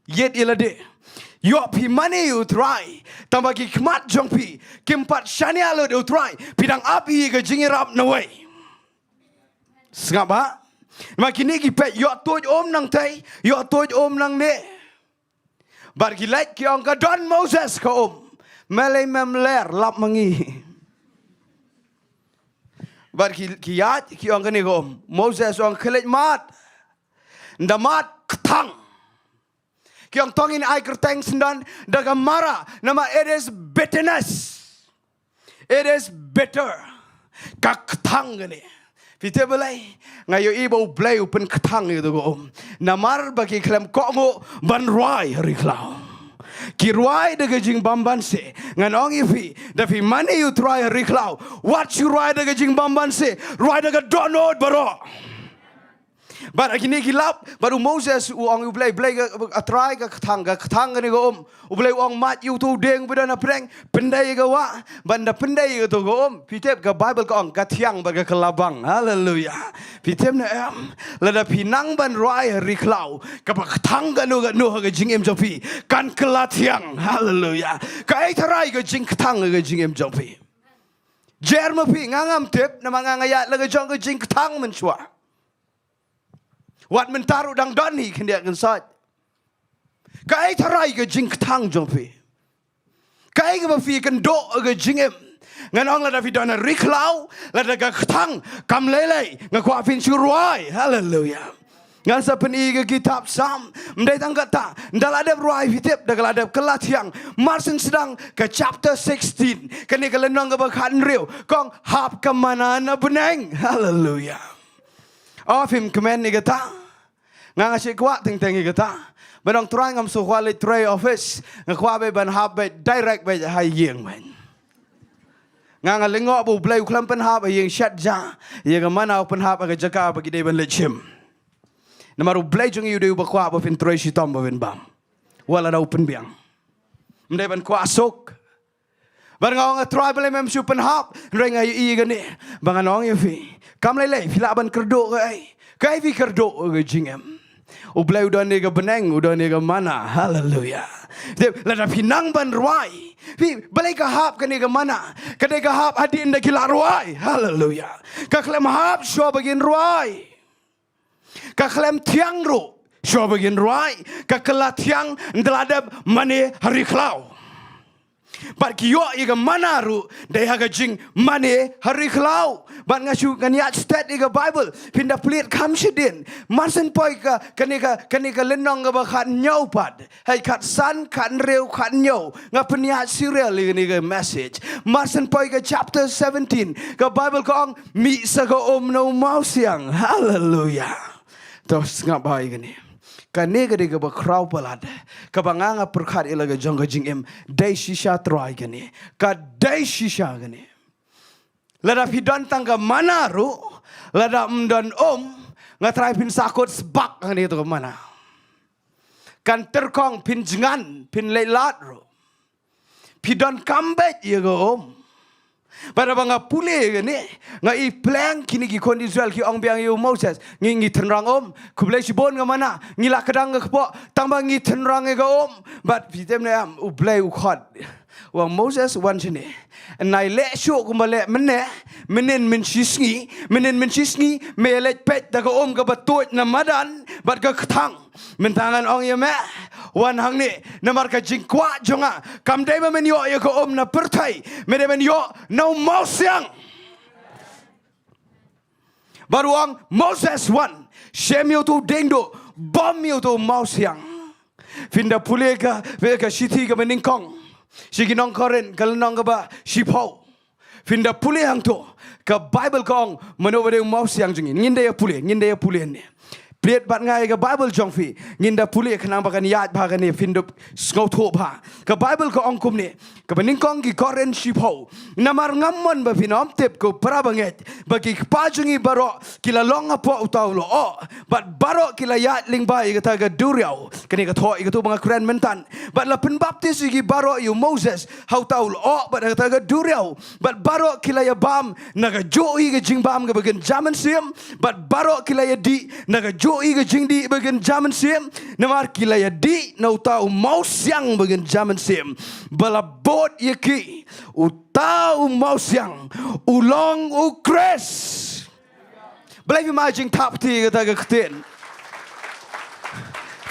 ïeit ïa lade. Ïoh phi mane ïa U Trai, tangba ki khmat jong phi kim pat shaniah lut ïa U Trai, phi dang ap ïa ka jingïarap na uwei. Sngap bha. Ma kine ki peit, ïoh tuid um nangtei, ïoh tuid um nangne. Bad ki leit ki ong, ka don Moses ka um. Balei mem ler, lap ma ngi. Bad ki, ki ïaid ki ong, kane ka um. Moses ong, khie leit mad. Ynda mad, kthang. Ki ong, to ngin ai kyrteng syndon da ka Mara, namar it is bitterness. It is bitter. Ka kthang kane. Phi tip balei? Nga ïohi ba U Blei u pynkthang ïa kato ka um. Namar ba ki khlem kohnguh ban rwai ha ri khlaw. Ki rwai da ka jingbymbanse. Ngan ong ïa phi, da phi mane ïa U Trai ha ri khlaw, wat shu rwai da ka jingbymbanse. Rwai da ka dohnud baroh. Bad ha kine ki lap, bad u Moses u ong ïa U Blei, Blei, ka, ka Trai, ka kthang, ka kthang kane ka um. U Blei u ong, mad ïa uto u dieng ba don hapdeng, pyndei ïa ka wah, bad ynda pyndei ïa kato ka um. Phi tip, ka Bible ka ong, ka thiang bad ka kylla bang. Haleluia. Phi tip ne em? Lada phi nang ban rwai ha ri khlaw, kaba kthang kano kano ha ka jingim jong phi, kan kylla thiang. Haleluia. Kaei tharai ka jingkthang ha ka jingim jong phi? Jer ma phi, nga ngam tip, namar nga nga ïaid la ka jong ka jingkthang mynshuwa. Wat mynta ruh dang don hi khyndiat khynsoit. Kaei tharai ka jingkthang jong phi? Kaei kaba phi kynduh ha ka jingim? Ngan ong, lada phi don ha ri khlaw, lada ka kthang kam lei lei, nga kwah phin shu rwai. Haleluia. Ngan sa pyni ka kitab Salm, ym dei tang kata, ynda la dep rwai, phi tip, da ka la dep kylla thiang. Mar syn sdang ka chapter sixteen, kane ka lynnong kaba khathynriew, ka ong, hap ka mana na bneng. Haleluia. O, phim kmen ïa kata? Nga nga shu kwah teng teng ïa kata. Ban ong, Trai, ngam shu kwah leit trei office. Nga kwah beit ban hap beit direct beit ha ïing beit. Nga nga lyngngoh ba U Blei u khlem pynhap ha ïing shet ja. Ïa ka mana u pynhap ha ka jaka ba ki dei ban leit shim. Namar U Blei jong ngi u dei uba kwah ba phin trei shitom ba phin bam. Wat lada u pynbiang. Ym dei ban kwah suk. Bad nga ong, Trai, balei mem shu pynhap? Hynrei nga ïohi ïa kane. Ba ngan ong ïa phi, kam lei lei phi lah ban kyrduh kaei. Kaei phi kyrduh ha ka jingim? U Blei u don ïa ka bneng, u don ïa ka mana. Haleluia. Te lada phi nang ban rwai, phi, balei ka hap kane ka mana? Ka dei ka hap hadien da ki la rwai. Haleluia. Ka khlem hap shuwa ba kin rwai. Ka khlem thiang ruh shuwa ba kin rwai, ka kylla thiang ynda la dep mane ha ri khlaw. Bad ki ïoh ïa ka mana ruh dei ha ka jingmane ha ri khlaw. Bad nga shu, ngan ïaid stet ïa ka Bible, phin da plie kham shadien. Mar syn poi ka, kane ka, kane ka lynnong kaba khathynñiew pat. Hei, khatsan, khathynriew, khathynñiew. Nga pynïaid serial ïa kane ka message. Mar syn poi ka chapter seventeen, ka Bible ka ong, mih sa ka um na u mawsiang. Haleluia. To sngap bha ïa kane. Kane ka dei kaba khraw palat. Kaba nga nga pyrkhat ïa la ka jong ka jingim. Dei shisha Trai kane. Ka dei shisha kane. Lada phi don tang ka mana ruh, lada ym don um, nga trai phin sa kut sbak hangne to ka mana. Kan tyrkhong, phin jngan, phin leit lad ruh. Phi donkam beit ïa ka um. Bad haba nga pule ïa kane, nga i pleng kine ki khun Israel ki ong biang ïa u Moses, ngi, ngi tynrong um, khublei shibun ka mana, ngi la kdang ka kpoh, tangba ngi tynrong ïa ka um. Bad phi tip ne em, U Blei u khot. U ong, Moses, wan shane. Nai leh shuh kumba leh mynne, mynnin mynshisngi, mynnin mynshisngi, me ïa leit peit da ka um kaba tuid na madan, bad ka kthang. Mynta ngan ong ïa me, wan hangne, namar ka jingkwah jong nga kam dei ba men ïoh ïa ka um na pyrthei, me dei men ïoh na u mawsiang. Bad u ong, Moses, wan, shem ïa uto u dieng duh, bom ïa uto u mawsiang. Phin da pule ka, ka shithi kaba nyngkong sha ki nong Korinth, ka lynnong kaba shiphew. Phin da pule hangto, ka Bible ka ong mano ba dei u mawsiang jong ngi. Ngin da ïa pule, ngin da ïa pule ne. Plie bad nga ïa ka Bible jong phi, ngin da pule khnang ba kan ïaid bha kane, phin da sngewthuh bha. Ka Bible ka ong kumne, kaba nyngkong ki Korinth shiphew. Namar ngam mon ba phin ym tip ko para bangeit, ba ki kpa jong ngi baroh ki la long hapoh uta u lyoh, bad baroh ki la ïaid lyngba ïa kata ka duriaw. Kane ka thoh ïa kato ba nga kren mynta. Bad la pynbaptis ïa ki baroh ïa u Moses ha uta u lyoh bad ha kata ka duriaw. Bad baroh ki la ïa bam na kajuh hi ka jingbam kaba kynja mynsiem. Bad baroh ki la ïa dih na kajuh hi ka jingdih ba kynja mynsiem. Namar ki la ïa dih na uta u mawsiang ba kynja mynsiem, ba la bud ïa ki. Uta u mawsiang u long u Khrist. Balei phi ma jingthap kti kata ka ktien?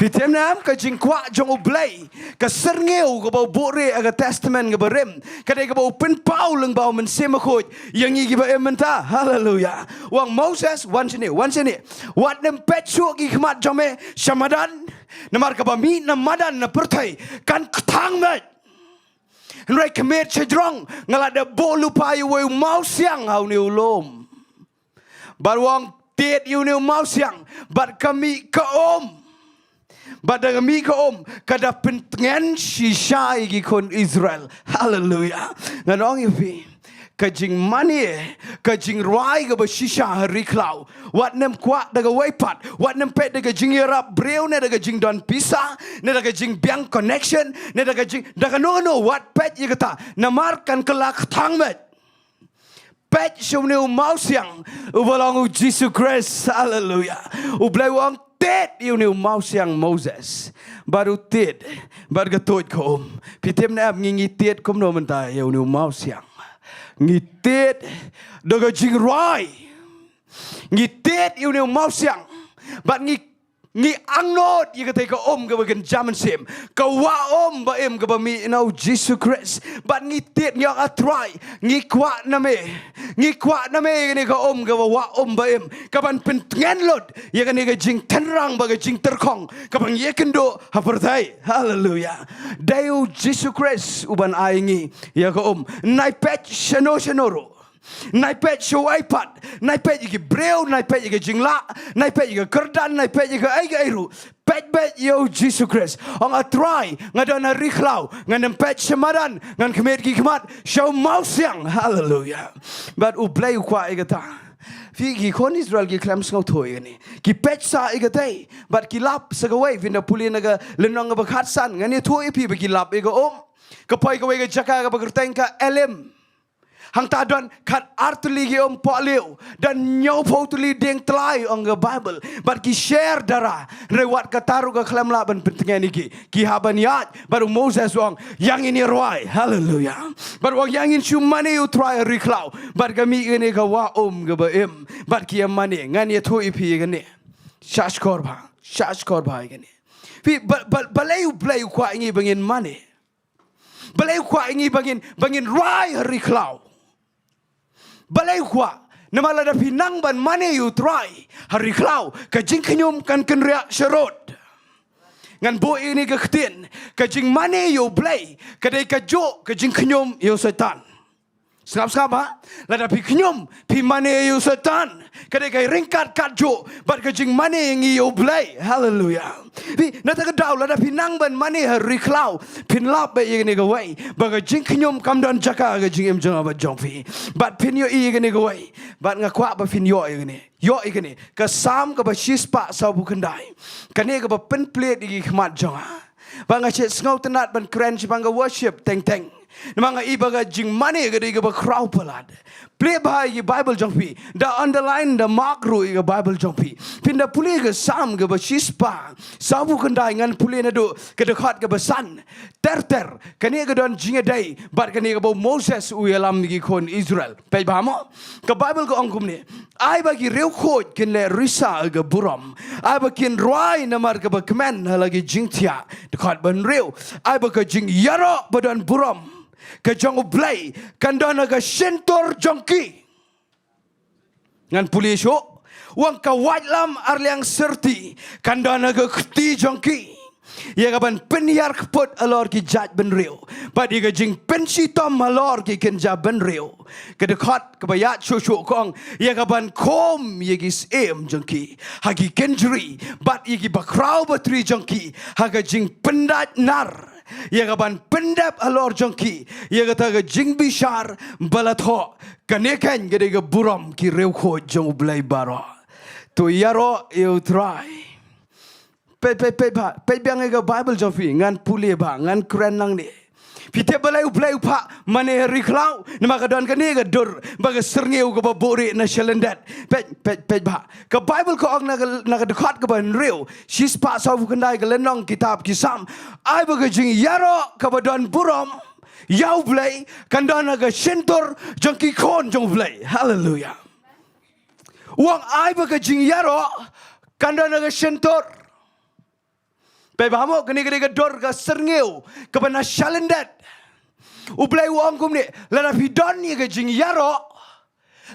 Phi tip ne em, ka jingkwah jong U Blei, ka syrngiew kaba u buhrieh ha ka Testament kaba rim, ka dei kaba u pynpaw lyngba u Mynsiem Bakhuid ïa ngi kiba im mynta. Haleluya. U ong, Moses, wan shane, wan shane. Wat nym peit shuh ki khmat jong me sha madan. Namar kaba mih na madan na pyrthei kan kthang beit. Hynrei khmih shajrong, nga la dep buh lypa ïa uwei u mawsiang ha une u lum. Bad u ong, tied ïa une u mawsiang, bad ka mih ka um. Bad da ka mih ka um, ka da pyntngen shisha ïa ki khun Israel. Haleluya. Ngan ong ïa phi, ka jingmane, ka jingrwai kaba shisha ha ri khlaw, wat nym kwah da kawei pat, wat nym peit da ka jingïarap briew ne da ka jingdon pisa, ne da ka jingbiang connection, ne da ka jing, da kano kano, wat peit ïa kata. Namar kan kylla kthang beit. Peit sha une u mawsiang uba long u Jisu Khrist. Haleluya. U Blei u ong, tied ïa une u mawsiang Moses. Bad u tied, bad ka tuid ka um. Phi tip ne em, ngi, ngi tied kumno mynta ïa une u mawsiang? Ngi tied da ka jingrwai. Ngi tied ïa une u mawsiang. Bad ngi, ngi angnud ïa katei ka um kaba kynja mynsiem, ka wah um ba im kaba mih na u Jisu Khrist. Bad ngi tied, ngi ong, A Trai, ngi kwah na me. Ngi kwah na me ïa kane ka um kaba wah um ba im, kaban pyntngen lut ïa kane ka jingtynrang bad ka jingtyrkhong kaba ngi ïakynduh ha pyrthei. Haleluya. Dei u Jisu Khrist uban ai ngi ïa ka um. Nai peit shano shano ruh. Nai peit shuh, ai pat. Nai peit ïa ki briew, nai peit ïa ka jinglah, nai peit ïa ka kyrdan, nai peit ïa kaei kaei ruh. Peit beit ïa u Jisu Khrist. Ong, A Trai, nga don ha ri khlaw, ngan nym peit sha madan, ngan khmih ki khmat sha u mawsiang. Haleluya. Bad U Blei u kwah ïa kata. Phi, ki khun Israel ki khlem sngewthuh ïa kane. Ki peit sa ïa katei, bad ki lap sa kawei. Phin da pule na ka lynnong kaba khatsan, ngan ïathuh ïa phi ba ki lap ïa ka um. Ka poi kawei ka jaka kaba kyrteng ka Elim. Hangta don khatar tylli ki um pohliew, don hynñiewphew tylli dieng tlai, ong ka Baibl. Bad ki sher dara, hynrei wat kata ruh ka khlem lah ban pyntngen ïa ki. Ki hap ban ïaid, bad u Moses u ong, ïa ngin ïa rwai. Haleluya. Bad u ong, ïa ngin shu mane ïa u Trai ha ri khlaw. Bad ka mih kane ka wah um kaba im. Bad ki ïa mane, ngan ïathuh ïa phi ïa kane. Shah shkor bha, shah shkor bha ïa kane. Phi, ba, ba, balei U Blei u kwah ïa ngi ba ngin mane? Balei u kwah ïa ngi ba ngin, ba ngin rwai ha ri khlaw? Balei u kwah? Namar lada phi nang ban mane ïa u Trai ha ri khlaw, ka jingkhñium kan kynriah sharud. Ngan buh ïa kane ka ktien, ka jingmane ïa U Blei ka dei kajuh ka jingkhñium ïa u Soitan. Sngap, sngap, ha? Lada phi khñium, phi mane ïa u Soitan, ka dei ka ryngkat katjuh bad ka jingmane ïa ngi ïa U Blei. Haleluya. Phi, na kata ka daw, lada phi nang ban mane ha ri khlaw, phin lap beit ïa kane kawei, ba ka jingkhñium kam don jaka ha ka jingim jong nga bad jong phi. Bad phin ïohi ïa kane kawei. Bad nga kwah ba phin ïoh ïa kane. Ïoh ïa kane. Ka Salm kaba shispah sawphew khyndai. Kane kaba pynplied ïa ki khmat jong nga. Ba nga shet sngewtynnat ban kren shaphang ka worship teng teng. Namar nga i ba ka jingmane ka dei kaba khraw palat. Plie bha ïa ki Baibl jong phi. Da underline, da mark ruh ïa ka Baibl jong phi. Phin da pule ka Salm kaba shispah sawphew khyndai, ngan pule naduh ka dkhot kaba san. Ter ter, kane ka don jingïadei bad kane kaba u Moses u ïalam ïa ki khun Israel. Peit bha mo. Ka Baibl ka ong kumne. Ai ba ki riewkhuid kin leh risa ha ka burom. Ai ba kin rwai namar kaba kmen ha la ki jingthiah. Dkhot ba hynriew. Ai ba ka jingïaroh ba don burom ka jong U Blei kan don ha ka shyntur jong ki. Ngan pule shuh. U ong, ka waitlam arliang syrti kan don ha ka kti jong ki. Ïa ka ban pynhiar kput halor ki jaitbynriew bad ïa ka jingpynshitom halor ki kynja bynriew. Ka dkhot kaba ïaid shuh shuh ka ong, ïa ka ban khum ïa ki syiem jong ki ha ki kynjri bad ïa ki bakhraw batri jong ki ha ka jingpyndait nar. Ïa ka ban pyndep halor jong ki ïa kata ka jingbishar ba la thoh. Kane keiñ ka dei ka burom ki riewkhuid jong U Blei baroh. To ïaroh ïa U Trai. Peit, peit, peit bha, peit biang ïa ka Baibl jong phi, ngan pule bha, ngan kren nangne. Phi tip balei U Blei u phah mane ha ri khlaw? Namar ka don kane ka dur ba ka syrngiew kaba buhrieh na shalyndet. Peit, peit, peit bha. Ka Baibl ka ong na ka, na ka dkhot kaba hynriew, shispah sawphew khyndai ka lynnong kitab Ki Salm, ai ba ka jingïaroh kaba don burom ïa U Blei kan don ha ka shyntur jong ki khun jong U Blei. Haleluya. U ong ai ba ka jingïaroh kan don ha ka shyntur. Peit bha mo, kane ka dei ka dur ka syrngiew kaba na shalyndet. U Blei u ong kumne, lada phi don ïa ka jingïaroh,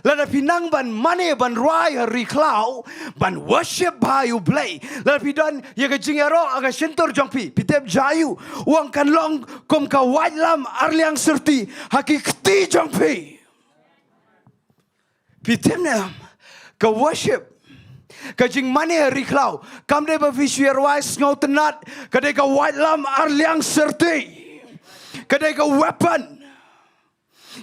lada phi nang ban mane ban rwai ha ri khlaw, ban worship bha ïa U Blei, lada phi don ïa ka jingïaroh ha ka shyntur jong phi, phi tip jia aiu? U ong kan long kum ka waitlam arliang syrti ha ki kti jong phi. Phi tip ne em? Ka worship, ka jingmane ha ri khlaw, kam dei ba phi shu ïa rwai sngewtynnat, ka dei ka waitlam arliang syrti. Ka dei ka weapon.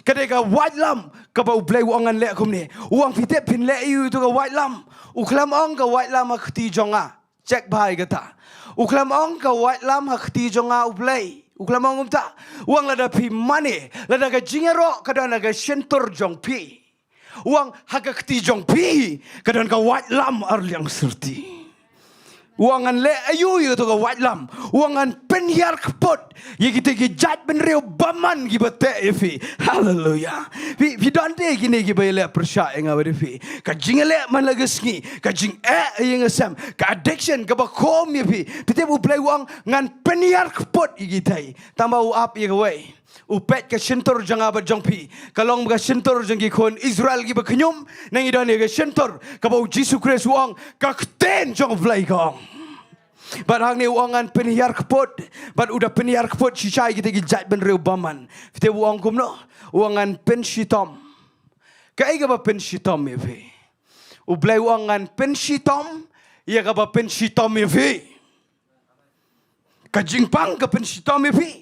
Ka dei ka waitlam kaba U Blei u ong ngan leh kumne. U ong phi tip phin leh aiu ïa uto ka waitlam? U khlem ong ka waitlam ha kti jong nga. Check bha ïa kata. U khlem ong ka waitlam ha kti jong nga U Blei. U khlem ong kumta. U ong lada phi mane, lada ka jingïaroh ka don ha ka shyntur jong phi. U ong ha ka kti jong phi ka don ka waitlam arliang syrti. U ong ngan leh aiu ïa uto ka waitlam? U ong ngan pynhiar kput ïa kita ki jaitbynriew bymman kiba teh ïa phi. Haleluya. Phi, phi don te kine kiba ïaleh pyrshah ïa nga bad ïa phi. Ka jingïaleh man la ka sngi, ka jingeh ïa nga sem, ka addiction kaba khum ïa phi. Phi tip U Blei u ong ngan pynhiar kput ïa kita. Tangba u ap ïa kawei. U peit ka shyntur jong nga bad jong phi ka long ka shyntur jong ki khun Israel kiba khñium. Nang i don ïa ka shyntur kaba U Jisu Khrist u ong ka ktien jong U Blei ka ong. Bad hangne u ong ngan pynhiar kput. Bad u da pynhiar kput shisha ïa kita ki jaitbynriew bymman. Phi tip u ong kumno? U ong ngan pynshitom. Kaei kaba pynshitom ïa phi? U Blei u ong ngan pynshitom ïa kaba pynshitom ïa phi. Ka jingpang ka pynshitom ïa phi,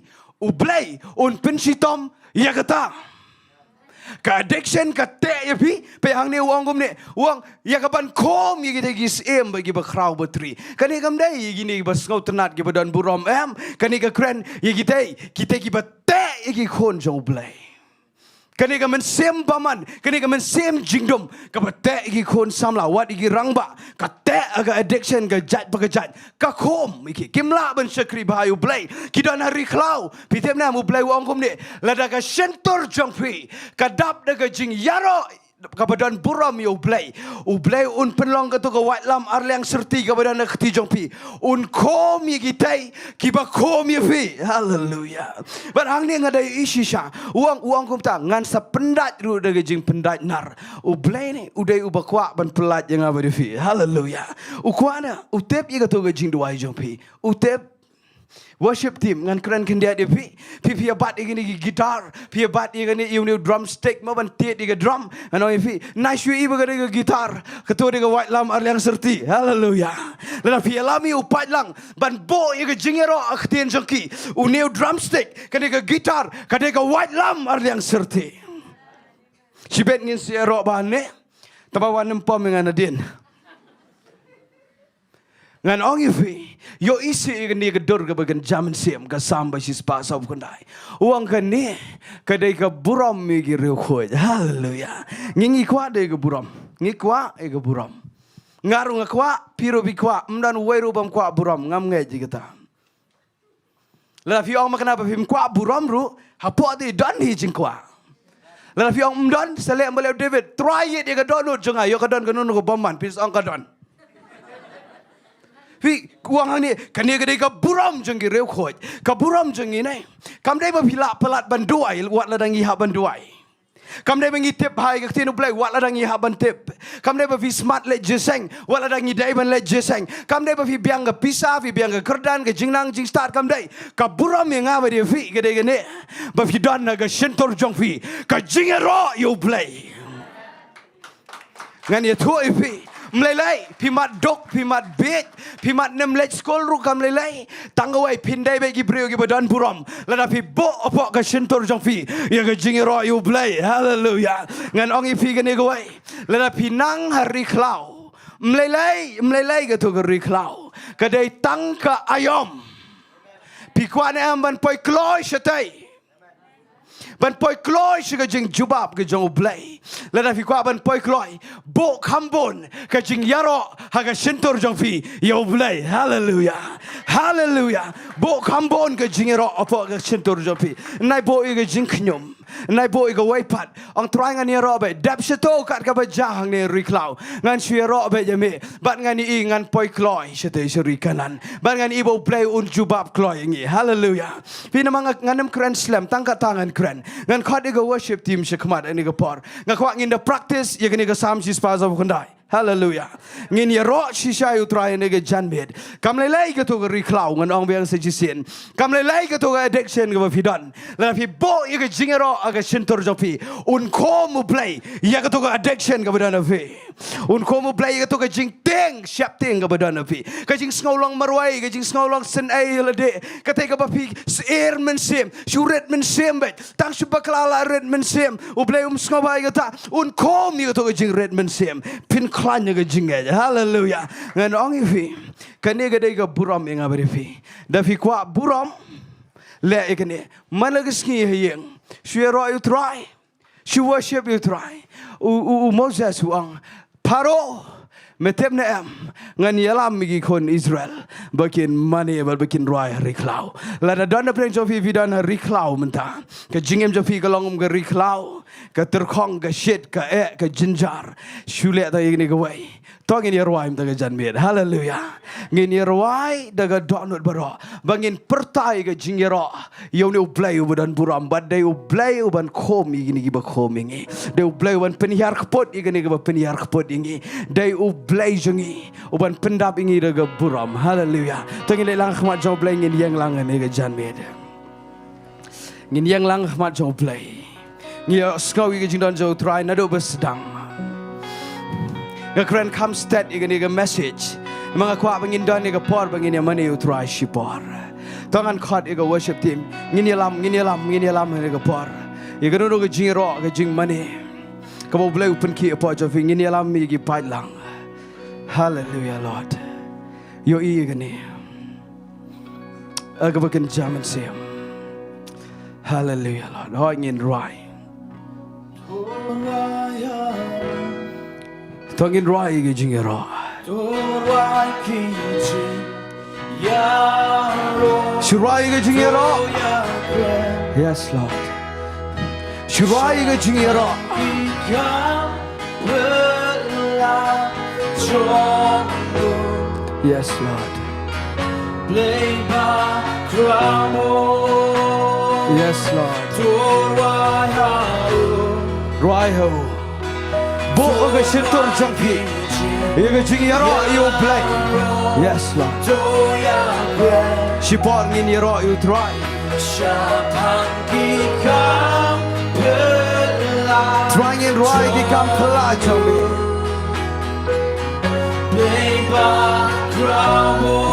U Blei un pynshitom ïa kata. Ka addiction ka teh ïa phi. Peit hangne u ong kumne, u ong ïa ka ban khum ïa kita ki syiem bad kiba khraw batri. Kane kam dei ïa kine kiba sngewtynnat kiba don burom em. Kane ka kren ïa kita, kita kiba teh ïa ki khun jong U Blei. Kane ka mynsiem bymman, kane ka mynsiem jingdum kaba teh ïa ki khun samla, wat ïa ki rangbah, ka teh ha ka addiction ka jait pa ka jait. Ka khum ïa ki, kim lah ban shakri bha ïa U Blei. Ki don ha ri khlaw. Phi tip ne em U Blei u ong kumne, lada ka shyntur jong phi ka dap da ka jingïaroh kaba don burom ïa U Blei, U Blei un pynlong kato ka waitlam arliang syrti kaba don ha kti jong phi. Un khum ïa kita kiba khum ïa phi. Haleluya. Bad hangne nga dei i shisha. U ong, u ong kumta, ngan sa pyndait ruh da ka jingpyndait nar. U Blei ne u dei uba kwah ban pyllait ïa nga bad ïa phi. Haleluya. U kwah ne, u tip ïa kato ka jingduwai jong phi. U tip. Worship team, ngan kren khyndiat ïa phi. Phi, phi ïa bat ïa kine ki guitar, phi ïa bat ïa kane ïa une u drumstick mo ban tied ïa ka drum. Ngan ong ïa phi, nai shu ïohi ba ka dei ka guitar, kato dei ka waitlam arliang syrti. Haleluya. Lada phi ïalam ïa u paidlang ban buh ïa ka jingïaroh ha ka ktien jong ki, une u drumstick, kane ka guitar ka dei ka waitlam arliang syrti. Shibit ngin sa ïaroh bha ne. Tangba wan nym pom ïa nga nadien. Ngan ong ïa phi, ïohi seh ïa kane ka dur kaba kynja mynsiem, ka Salm ba shispah sawphew khyndai. U ong kane ka dei ka burom ïa ki riewkhuid. Haleluya. Ngi, ngi kwah dei ka burom. Ngi kwah ïa ka burom. Nga ruh nga kwah, phi ruh phi kwah, ym don uwei ruh bym kwah burom, ngam ngeit ïa kata. Lada phi ong ma kane ba phim kwah burom ruh, hapoh te don hi jingkwah. Lada phi ong ym don, sa leh ym ba leh u David, Trai, ïit ïa ka dohnud jong nga, ïoh ka don kano kano ka bymman, phi sa ong ka don. Phi, u ong hangne, kane ka dei ka burom jong ki riewkhuid, ka burom jong ngi ne. Kam dei ba phi lah palat ban duwai, wat lada ngi hap ban duwai. Kam dei ba ngi tip bha ïa ka ktien U Blei, wat lada ngi hap ban tip. Kam dei ba phi smat leit jingïaseng, wat lada ngi dei ban leit jingïaseng. Kam dei ba phi biang ka pisa, phi biang ka kyrdan, ka jingnang jingstad, kam dei. Ka burom ïa nga bad ïa phi ka dei kane, ba phi don ha ka shyntur jong phi ka jingïaroh ïa U Blei. Ngan ïathuh ïa phi. Ym lei lei, phi mad duk, phi mad bieit, phi mad nym leit skul ruh kam lei lei. Tang kawei, phin dei beit ki briew kiba don burom lada phi buh hapoh ka shyntur jong phi ïa ka jingïaroh ïa U Blei. Haleluya. Ngan ong ïa phi kane kawei. Lada phi nang ha ri khlaw, ym lei lei, ym lei lei kato ka ri khlaw. Ka dei tang ka aïom. Phi kwah ne em ban poi kloi shatei, ban poi kloi sha ka jingjubab ka jong U Blei? Lada phi kwah ban poi kloi, buh kham bun ka jingïaroh ha ka shyntur jong phi ïa U Blei. Haleluya. Haleluya. Buh kham bun ka jingïaroh hapoh ka shyntur jong phi. Nai buh ïa ka jingkhñium, nai buh ïa kawei pat. Ong, Trai, ngan ïaroh beit. Dep shato kat kaba jia hangne ri khlaw. Ngan shu ïaroh beit ïa me. Bad ngan ïohi ngan poi kloi shatei sha ri Kanaan. Bad ngan ïohi ba U Blei un jubab kloi ïa ngi. Haleluya. Phi, namar nga, ngan ym kren slem, tang kata ngan kren. Ngan khot ïa ka worship team sha khmat ha kane ka por. Nga kwah ngin da practice ïa kane ka Salm shispah hynñiewphew khyndai. Haleluya. Ngin ïaroh shisha ïa U Trai ha kane ka janmiet. Kam lei lei kato ka ri khlaw, ngan ong biang sa shisien. Kam lei lei kato ka addiction kaba phi don. Lada phi buh ïa ka jingïaroh ha ka shyntur jong phi, un khum U Blei ïa kato ka addiction kaba don ha phi. Un khum U Blei ïa kato ka jingtieng sheptieng kaba don ha phi. Ka jingsngew long marwei, ka jingsngew long synei ïa lade. Katei kaba phi syier mynsiem, shu rit mynsiem beit. Tang shu bakla la rit mynsiem. U Blei um sngewbha ïa kata. Un khum ïa kato ka jingrit mynsiem. Phin khlaiñ ïa ka jingngeit. Haleluya. Ngan ong ïa phi, kane ka dei ka burom ïa nga bad ïa phi. Da phi kwah burom, leh ïa kane. Man la ka sngi ha ïing, shu ïaroh ïa U Trai. Shu worship ïa U Trai. U, u, u Moses u ong, Pharaoh, me tip ne em, ngan ïalam ïa ki khun Israel ba kin mane bad ba kin rwai ha ri khlaw. Lada don na pdeng jong phi, phi don ha ri khlaw mynta. Ka jingim jong phi ka long kum ka ri khlaw, ka tyrkhong, ka shit, ka eh, ka jynjar. Shu leh tang ïa kane kawei. To ngin ïa rwai mynta ka janmiet. Haleluya. Ngin ïa rwai da ka dohnud baroh ba ngin pyrta ïa ka jingïaroh ïa une U Blei uba don burom, bad dei U Blei uban khum ïa kine kiba khum ïa ngi. Dei U Blei uban pynhiar kput ïa kine kiba pynhiar kput ïa ngi. Dei U Blei jong ngi uban pyndap ïa ngi da ka burom. Haleluya. To ngin leit lang ha khmat jong U Blei, ngin ïeng lang ha kane ka janmiet. Ngin ïeng lang ha khmat jong U Blei. Ngi ïohsngew ïa ka jingdon jong U Trai naduh ba sdang. Nga kren kham stet ïa kane ka message, namar nga kwah ba ngin don ïa ka por ba ngin ïa mane ïa U Trai shipor. To ngan khot ïa ka worship team. Ngin ïalam, ngin ïalam, ngin ïalam ha kane ka por ïa kano kano ka jingïaroh, ka jingmane kaba U Blei u pynkhih hapoh jong phi. Ngin ïalam ïa ki paid lang. Hallelujah, Lord. Ïohi ïa kane. Ïa kaba kynja mynsiem. Hallelujah, Lord. Hooid, ngin rwai. To ngin rwai ïa ka jingïaroh. Shu rwai ïa ka jingïaroh. Yes, Lord. Shu rwai ïa ka jingïaroh. Yes, Lord. Yes, Lord. Rwai ha u. Buh ka shyntur jong phi ïa ka jingïaroh ïa U Blei. Yes, Lord. Shipor ngin ïaroh ïa U Trai. Trai, ngin rwai ki kam phylla jong me.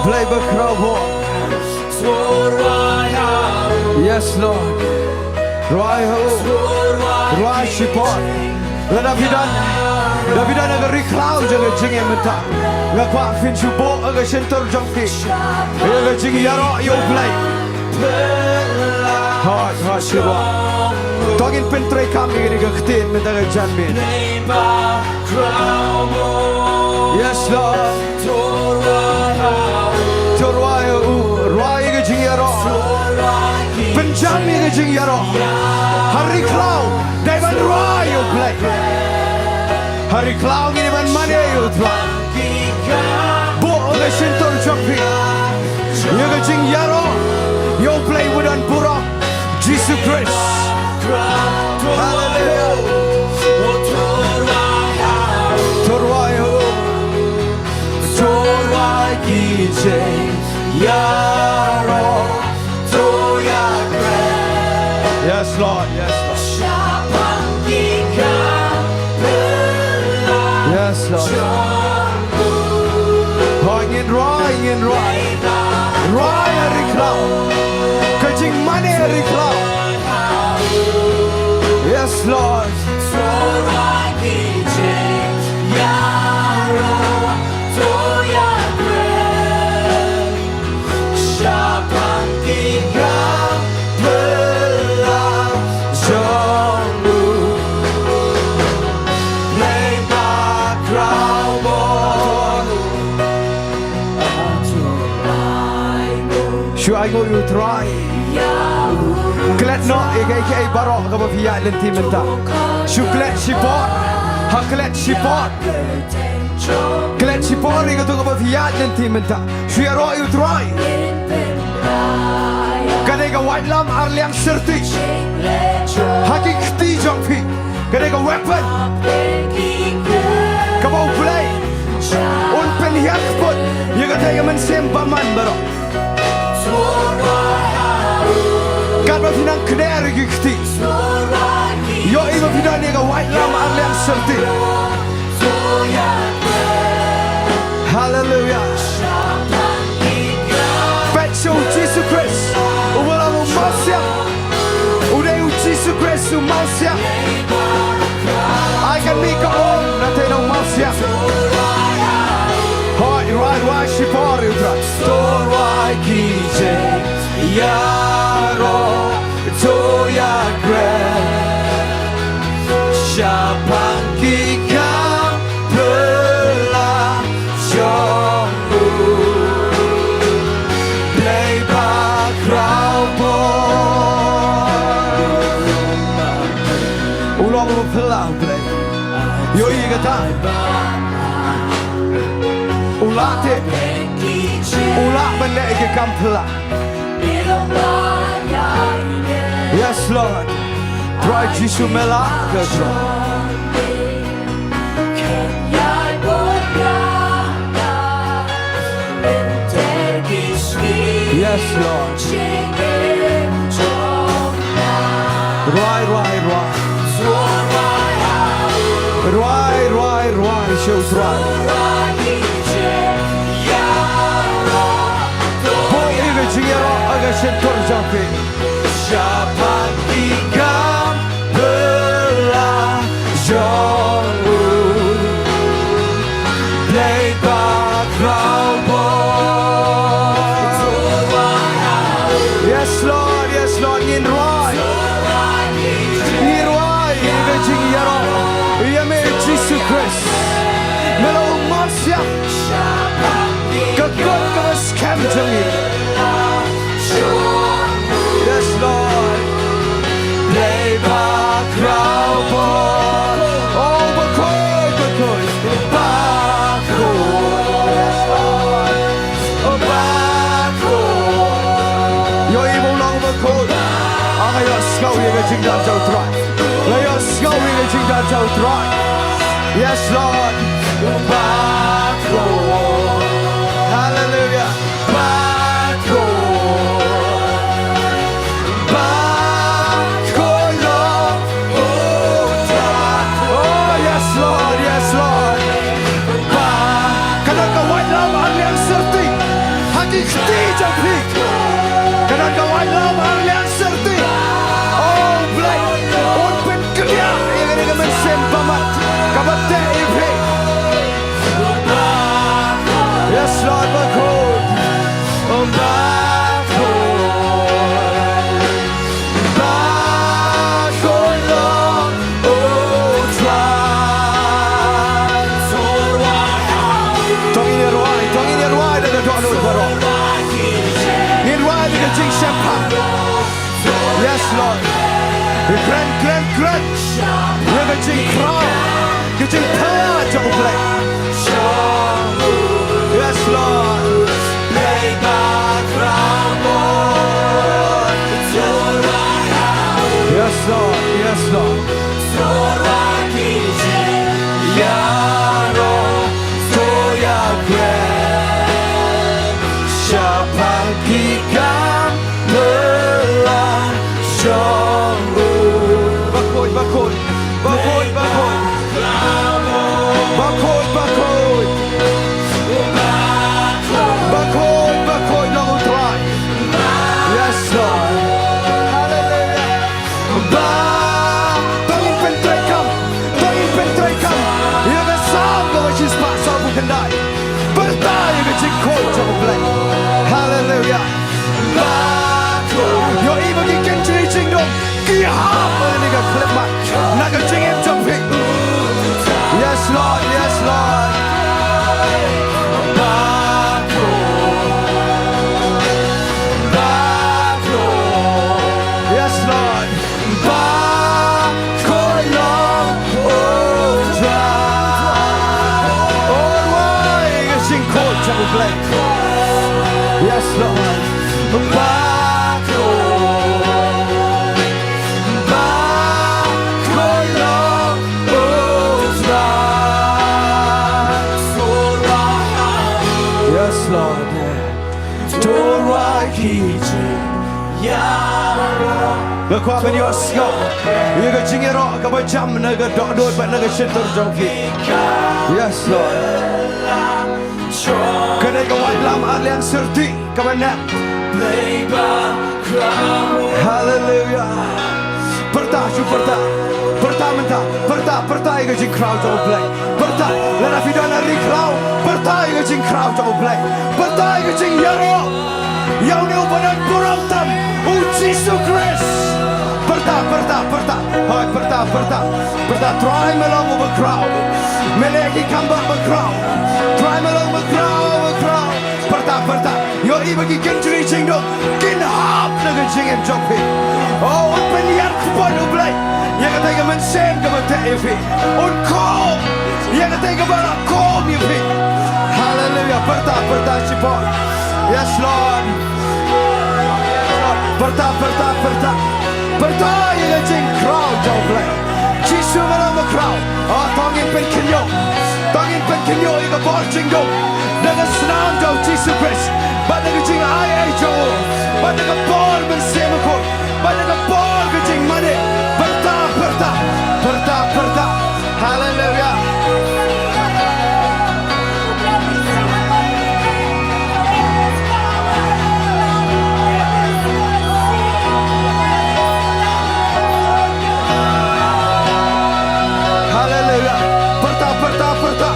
Blei ba khraw bor. Yes, Lord. Rwai ha u. Rwai shipor. Lada phi don, lada phi don ha ka ri khlaw jong ka jingim mynta, nga kwah phin shu buh ha ka shyntur jong phi ïa ka jingïaroh ïa U Blei. Hooid, hooid, shu rwai. To ngin pyntreikam ïa kane ka ktien mynta ka janmiet. Yes, Lord. To rwai ha u, rwai ïa ka jingïaroh. Pynjam ïa ka jingïaroh. Ha ri khlaw dei ban rwai ïa U Blei. Ha ri khlaw ngi dei ban mane ïa U Blei. Buh ka shyntur jong phi ïa ka jingïaroh ïa U Blei uba don burom, Jisu Khrist. Hallelujah. To rwai ho. To rwai ki jingïaroh. To ïakren. Yes, Lord. Yes, Lord. Shaphang ki kam pynlong. Yes, Lord. Hooid, ngin rwai, ngin rwai. Rwai ha ri khlaw. Ka jingmane ha ri khlaw. Yes, Lord. To rwai ki jingïaroh. To ïakren. Shaphang ki kam pynlong jong u Blei bakhraw bor. Shu ainguh ïa u Trai. Klet noh ïa kaei kaei baroh kaba phi ïaid lynti mynta. Shu klet shipor. Ha klet shipor. Klet shipor ïa kato kaba phi ïaid lynti mynta. Shu ïaroh ïa u Trai. Ka dei ka waitlam arliang syrti ha ki kti jong phi. Ka dei ka weapon kaba U Blei un pynhiar kput ïa katei ka mynsiem bymman baroh. Katba phi nang kner ïa ki kti, ïohi ba phi don ïa ka waitlam arliang syrti. Haleluya. Peit sha u Jisu Khrist uba long u mawsiang. U dei u Jisu Khrist u mawsiang. Ai kan mih ka ong na tei na u mawsiang. Hooid, rwai, rwai shipor ïa u Trai. To rwai ki jingïaroh. To ïakren shaphang ki kam pynlong jong u Blei bakhraw bor. U long uba phylla U Blei. Ïohi kata. U lah te. U lah ban leh ïa ki kam phylla. Yes, Lord. Trai Jisu, me lah, Trai. Yes, Lord. Rwai, rwai, rwai. Rwai, rwai, rwai, sha u Trai. Buh ïa ka jingïaroh ha ka shyntur jong phi. Shaphang ki kam phylla jong u Blei bakhraw bor. Yes, Lord, yes, Lord, ngin rwai. Ngin rwai ïa ka jingïaroh ïa me Jisu Khrist. Me long u mawsiang. Ka kut kaba skhem jong ngi. Yes, Lord. Blei bakhraw bor. Oh, bakhuid, bakhuid. Bakhuid. Yes, Lord. Bakhuid. Ïohi ba u long bakhuid. Ah, nga ïohsngew ïa ka jingdon jong u Trai. Nga ïohsngew ïa ka jingdon jong u Trai. Yes, Lord. Bakhuid. Hallelujah. Bakhuid. Bakhuid long u Trai. Oh, yes, Lord, yes, Lord. Ba, ka don ka waitlam arliang syrti ha ki kti jong phi. Ka don ka waitlam arliang syrti. Oh, Blei, un pyn- Kyndiah ïa kane ka mynsiem bymmat kaba teh ïa phi. Yes, Lord, bakhuid. Bakhuid. Bakhuid long u Trai. To ngin ïa rwai, to ngin ïa rwai da ka dohnud baroh. Ngin rwai da ka jingshemphang. Yes, Lord. Kren, kren, kren. Ïa ka jingkhraw, ka jingphylla jong U Blei. Yes, Lord. Yes, Lord. Yes, Lord. Shaphang ki kam la shong u. Bakhuid, bakhuid, bakhuid, bakhuid. Bakhuid, bakhuid. Bakhuid, bakhuid, long u Trai. Yes, Lord. Hallelujah. Ba, to ngin pyntreikam, to ngin pyntreikam ïa ka Salm kaba shispah sawphew khyndai. Pyrta ïa ka jingkhot jong U Blei. Hallelujah. Ba, ïohi ba ki kynjri jingdum ki hap ha kane ka khyllipmat na ka jingim jong phi. Yes, Lord, yes, Lord. Ba, ba, yes, Lord. Bakhuid long u Trai. Oh, wai ka jingkhot jong U Blei. Yes, Lord. Bakhuid, bakhuid long u Trai. Yes, Lord. To rwai ki jingïaroh. Nga kwah ban ïohsngew ïa ka jingïaroh kaba jam na ka dohnud bad na ka shyntur jong phi. Yes, Lord. Ka dei ka waitlam arliang syrti kaba nep. Hallelujah. Pyrta, shu pyrta. Pyrta mynta. Pyrta, pyrta ïa ka jingkhraw jong U Blei. Pyrta, lada phi don ha ri khraw, pyrta ïa ka jingkhraw jong U Blei. Pyrta ïa ka jingïaroh ïa une uba don burom tam, U Jisu Khrist. Pyrta, pyrta, pyrta. Hooid, pyrta, pyrta. Pyrta, Trai me long uba khraw. Me leh ki kam ba khraw. Trai me long uba khraw, ba khraw. Pyrta, pyrta. Ïohi ba ki kynjri jingdum kin hap na ka jingim jong phi. Oh, un pynïar kput U Blei ïa katei ka mynsiem kaba teh ïa phi. Un khum ïa katei kaba la khum ïa phi. Hallelujah. Pyrta, pyrta shipor. Yes, Lord. Pyrta, pyrta, pyrta. Pyrta ïa ka jingkhraw jong U Blei. Jisu me long ba khraw. Oh, to ngin pynkynjoh. To ngin pynkynjoh ïa ka bor jingdum da ka snam jong U Jisu Khrist, bad da ka jingai ei jong u, bad da ka bor Mynsiem Bakhuid, bad da ka bor ka jingmane. Pyrta, pyrta, pyrta, pyrta. Haleluya. Haleluya. Pyrta, pyrta, pyrta.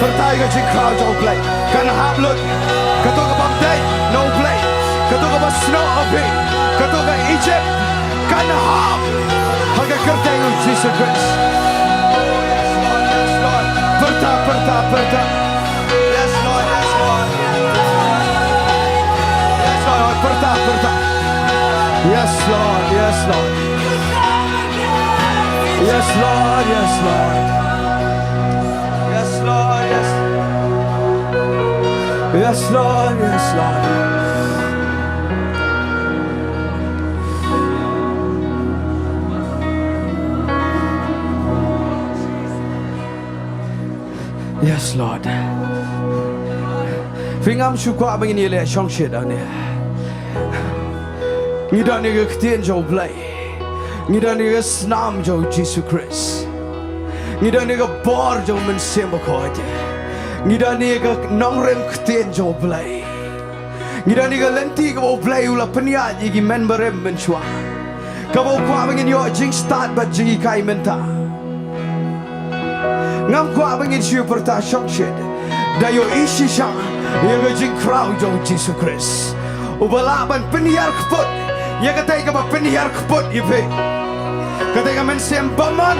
Pyrta ïa ka jingkhraw jong U Blei. Kan hap lut. Kato kaba bteng na U Blei, kato kaba snoh ha phi, kato ka Egypt, kan hap ha ka kyrteng U Jisu Khrist. Pyrta, pyrta, pyrta. Yes, Lord, yes, Lord. Yes, Lord, pyrta, pyrta. Yes, Lord, yes, Lord. Yes, Lord, yes, Lord. Yes, Lord, yes. Yes, Lord, yes, Lord. Yes, Lord. Phi ngam shu kwah ba ngin ïaleh shongshit hangne. Ngi don ïa ka ktien jong U Blei. Ngi don ïa ka snam jong U Jisu Khrist. Ngi don ïa ka bor jong U Mynsiem Bakhuid. Ngi don ïa ka nongrim ktien jong U Blei. Ngi don ïa ka lynti kaba U Blei u la pynïaid ïa ki men barim mynshuwa, kaba u kwah ba ngin ïoh jingstad bad jinghikai mynta. Ngam kwah ba ngin shu pyrta shongshit, da ïohi shisha ïa ka jingkhraw jong U Jisu Khrist, uba lah ban pynhiar kput ïa katei kaba pynhiar kput ïa phi. Katei ka mynsiem bymman,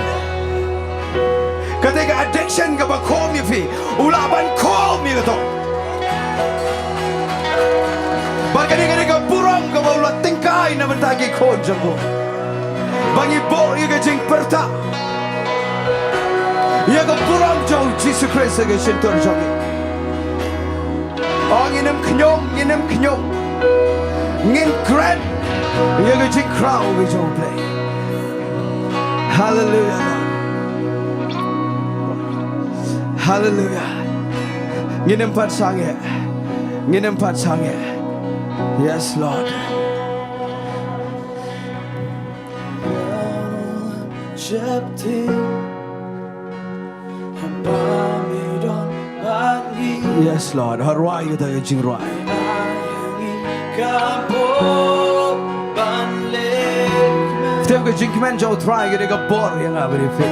katei ka addiction kaba khum ïa phi, u lah ban khum ïa kato. Bad kane ka dei ka burom kaba u la tyngkai na bynta ki khun jong u. Ba ngi buh ïa ka jingpyrta ïa ka burom jong U Jisu Khrist ha ka shyntur jong ngi. O, ngin ym khñium, ngin ym khñium. Ngin kren ïa ka jingkhraw ka jong U Blei. Hallelujah, Lord. Hallelujah. Ngin ym pat sangeh. Ngin ym pat sangeh. Yes, Lord. Yes, Lord. Hyrwai ïa kata ka jingrwai. Ktien ka jingkmen jong U Trai ka dei ka bor ïa nga bad ïa phi.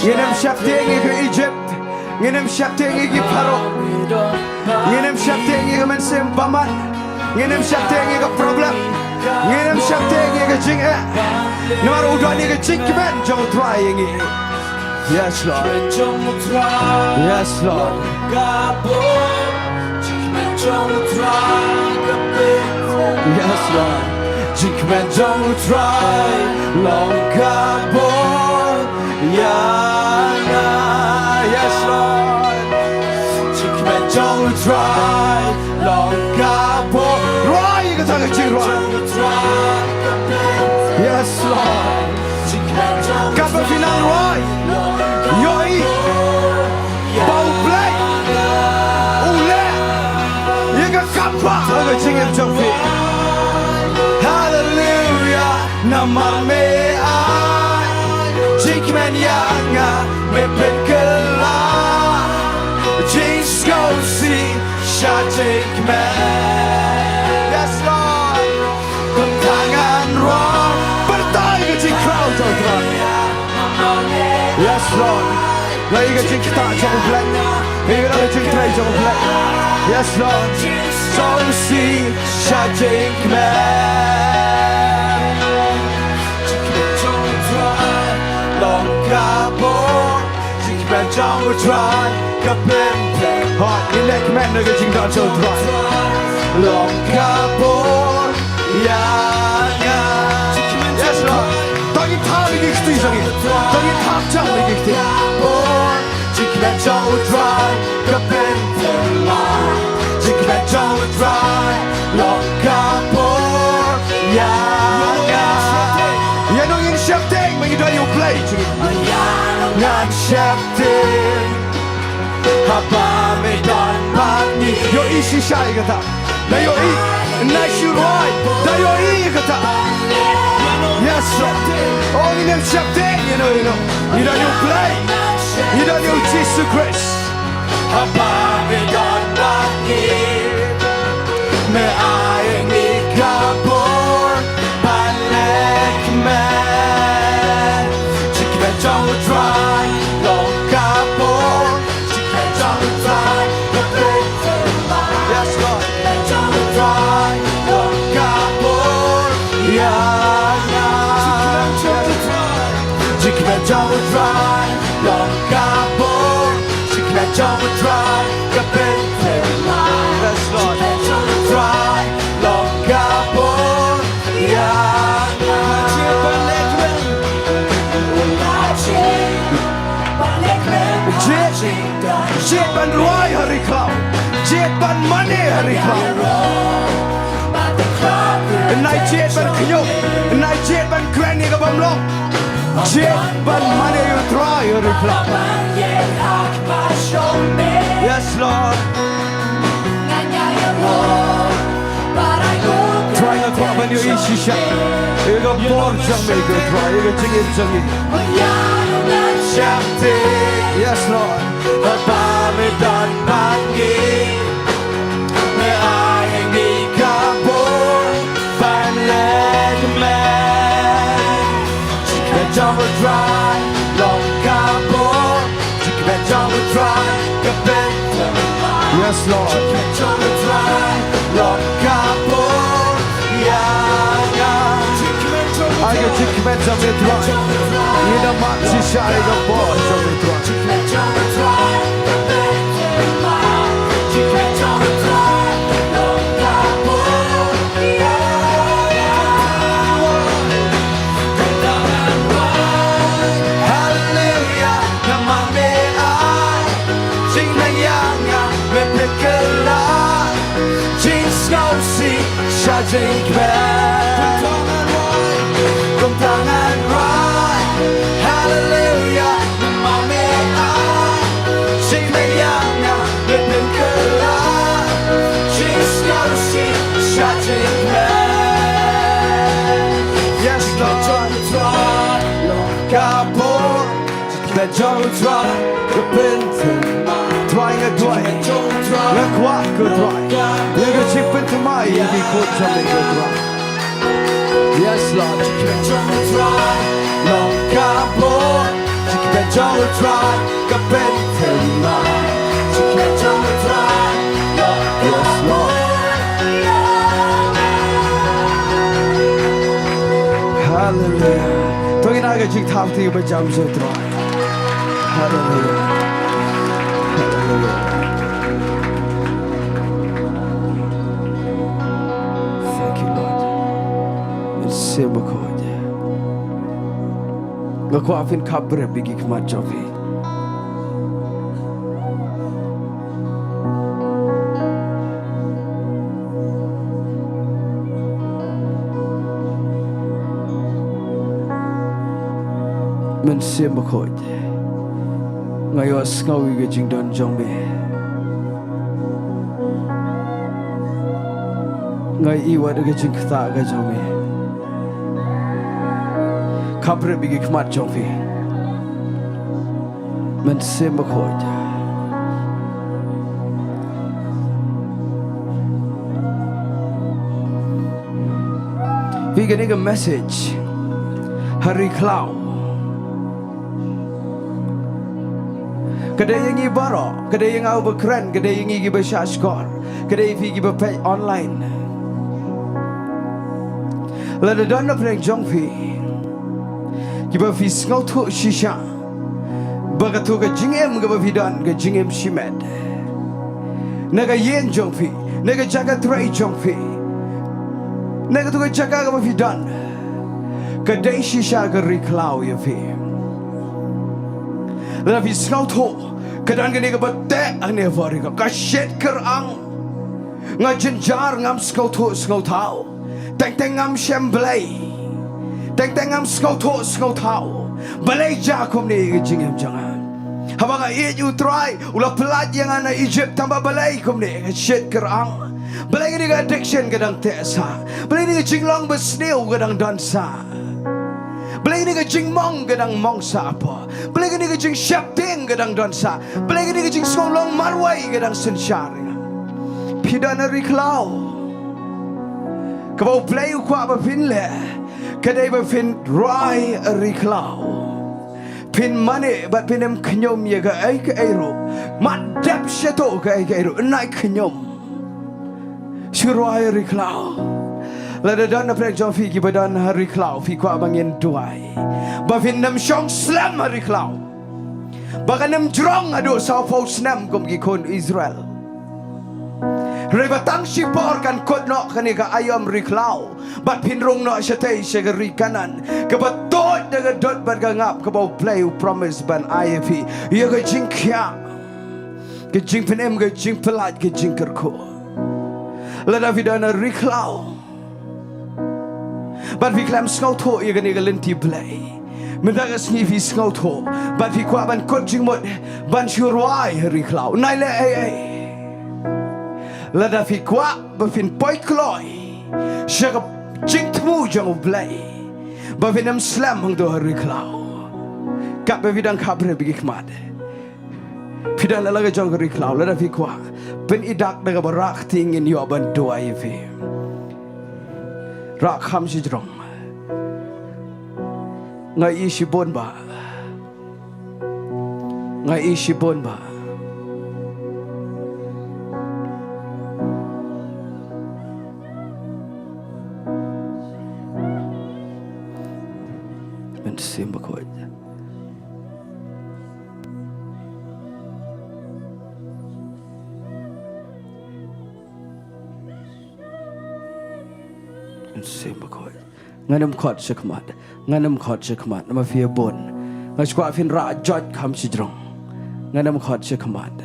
Ngin ym sheptieng ïa ka Egypt. Ngin ym sheptieng ïa ki Pharaoh. Ngin ym sheptieng ïa ka mynsiem bymman. Ngin ym sheptieng ïa ka problem. Ngin ym sheptieng ïa ka jingeh. Namar u don ïa ka jingkmen jong U Trai ïa ngi. Yes, Lord. Yes, Lord. Yes, Lord. Jingkmen jong U Trai long ka bor ïa nga. Yes, Lord. Jingkmen jong U Trai long ka bor. Rwai kata ka jingrwai. Yes, Lord. Kaba phi nang rwai, ïohi ba U Blei u leh ïa ka kam ba ha ka jingim jong phi. Hallelujah. Namar me ai jingkmen ïa nga, me pynkylla jingsngewsih sha jingkmen. Yes, Lord. Kumta ngan rwai. Pyrta ïa ka jingkhraw jong U Trai. Yes, Lord. Nga ïohi ka jingktah jong U Blei. Nga ïohi ka jingtrei jong U Blei. Yes, Lord. Sngewsih sha jingkmen. Long ka bor. Jingkmen jong U Trai ka pynpra. Hooid, ngin leh kmen na ka jingdon jong U Trai. Long ka bor ïa nga. Yes, Lord. To ngin thaw ïa ki kti jong ngi. To ngin thaw jong ngi ki kti. Jingkmen jong U Trai ka pynpra. Jingkmen jong U Trai long ka bor ïa nga. Ïa no ngin sheptieng, ba ngi don ïa U Blei jong ngi. Ngan sheptieng haba me don bad ngi. Ïohi shisha ïa kata. Da ïohi, nai shu rwai, da ïohi ïa kata. Yes, Lord. Oh, ngin ym sheptieng ïa no ïa no. Ngi don ïa U Blei. Ngi don ïa U Jisu Khrist. Haba me don bad ngi, me ai ïa ngi ka bor ban leh kmen. Jingkmen jong U Trai long ka bor. Jingkmen jong U Trai ka pynpra. Yes, Lord. Jingkmen jong U Trai long ka bor ïa nga. Jingkmen jong U Trai long ka bor. Jingkmen jong U Trai ka pynpra. Yes, Lord. Jingkmen jong U Trai long ka bor ïa nga. Jied ban leh kmen. Jied, jied ban rwai ha ri khlaw. Jied ban mane ha ri khlaw. Nai jied ban khñiot. Nai jied ban kren ïa ka bym long. Jied ban mane ïa U Trai ha ri khlaw. Yes, Lord. Trai, nga kwah ban ïohi shisha ïa ka bor jong me, ko Trai, ïa ka jingim jong ngi. Yes, Lord. Haba me don bad ngi, me ai ïa ngi ka bor ban leh kmen. Jingkmen jong U Trai long ka bor. Jingkmen jong U Trai ka pynpra. Yes, Lord. Jingkmen jong U Trai long ka bor ïa nga. Ai ka jingkmen jong me, Trai. Ngin ym mad shisha ïa ka bor jong me, Trai. Jingkmen jong U Trai ka pynpra. Jingkmen jong U Trai long ka bor ïa nga. Hallelujah, namar me ai jingkmen ïa nga, me pynkylla jingsngewsih sha jingkmen. Kumta ngan rwai, kumta ngan Yes, Lord. Trai nga duwai. Nga kwah ko Trai. Ïa ka jingpynthymmai ïa ki khun jong me ko Trai. Yes, Lord. Yes, Lord. Hallelujah. To ngin ai ka jingthap ïa u ba jam sha u Trai. Hallelujah. Hallelujah. Thank you, Lord. Mynsiem Bakhuid. Nga kwah phin khapbrip ïa ki khmat jong phi. Mynsiem Bakhuid. Nga ïohsngew ïa ka jingdon jong me. Nga ïohi wat ïa ka jingktah ka jong me. Khapbrip ïa ki khmat jong phi. Mynsiem Bakhuid. Phi, kane ka message ha ri khlaw ka dei ïa ngi baroh, ka dei ïa nga uba kren, ka dei ïa ngi kiba shahshkor, ka dei ïa phi kiba peit online. Lada don na pdeng jong phi kiba phi sngewthuh shisha ba kato ka jingim kaba phi don ka jingim shimet, na ka ïing jong phi, na ka jaka trei jong phi, na kato ka jaka kaba phi don ka dei shisha ka ri khlaw ïa phi. Lada phi sngewthuh ka don kane kaba teh hangne ha ri khlaw, ka shit kyrang. Nga jynjar, ngam sngewthuh sngewthaw. Teng teng ngam shem Blei. Teng teng ngam sngewthuh sngewthaw. Balei jia kumne ïa ka jingim jong nga? Haba nga ïeit ïa u Trai, u la pyllait ïa nga na Egypt, tangba balei kumne? Ka shit kyrang. Balei kane ka addiction ka dang teh sah? Balei kane ka jinglong basniew ka dang don sah? Balei kane ka jingmong ka dang mong sah hapoh? Balei kane ka jingsheptieng ka dang don sah? Balei kane ka jingsngew long marwei ka dang synshar ïa nga? Phi don ha ri khlaw. Kaba U Blei u kwah ba phin leh ka dei ba phin rwai ha ri khlaw. Phin mane bad phin ym khñium ïa kaei kaei ruh. Mat dep shato kaei kaei ruh, nai khñium. Shu rwai ha ri khlaw. Lada don na pdeng jong phi kiba don ha ri khlaw, phi kwah ba ngin duwai ba phin ym shong slem ha ri khlaw. Ba kan ym jrong haduh sawphew snem kum ki khun Israel. Hynrei ba tang shipor kan kut noh kane ka aïom ri khlaw bad phin rung noh shatei sha ka ri Kanaan, kaba tuid da ka dud bad ka ngap, kaba U Blei u promise ban ai ïa phi ïa ka jingkhiah, ka jingpynim, ka jingpyllait, ka jingkyrkhu. Lada phi don ha ri khlaw bad phi khlem sngewthuh ïa kane ka lynti Blei, mynta ka sngi phi sngewthuh bad phi kwah ban kut jingmut ban shu rwai ha ri khlaw, nai leh ei ei. Lada phi kwah ba phin poi kloi sha ka jingthmu jong U Blei ba phin ym slem hangto ha ri khlaw, katba phi dang khapbrip ïa ki khmat, phi don ha la ka jong ka ri khlaw, lada phi kwah, pyn-i dak da kaba rah kti, ngin ïoh ban duwai ïa phi. Rah kham shajrong. Nga ïohi shibun bah. Nga ïohi shibun bah. Mynsiem Bakhuid. Mynsiem Bakhuid. Ngan ym khot sha khmat. Ngan ym khot sha khmat namar phi ïa bun. Nga shu kwah phin rah joit kham shajrong. Ngan ym khot sha khmat.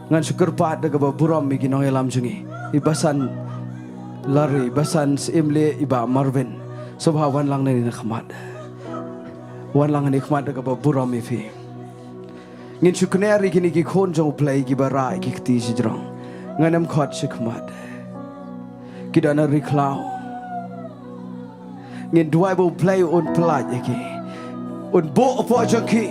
Ngan shu kyrpad da kaba burom ïa ki nongïalam jong ngi, i Basan Lari, Basan Syiemlieh, i Bah Marvin. Sngewbha wan lang nangne na khmat. Wan lang nangne khmat da kaba burom ïa phi. Ngin shu kner ïa kine ki khun jong U Blei kiba rah ïa ki kti shajrong. Ngan ym khot sha khmat. Ki don ha ri khlaw. Ngin duwai ba U Blei un pyllait ïa ki. Un buh hapoh jong ki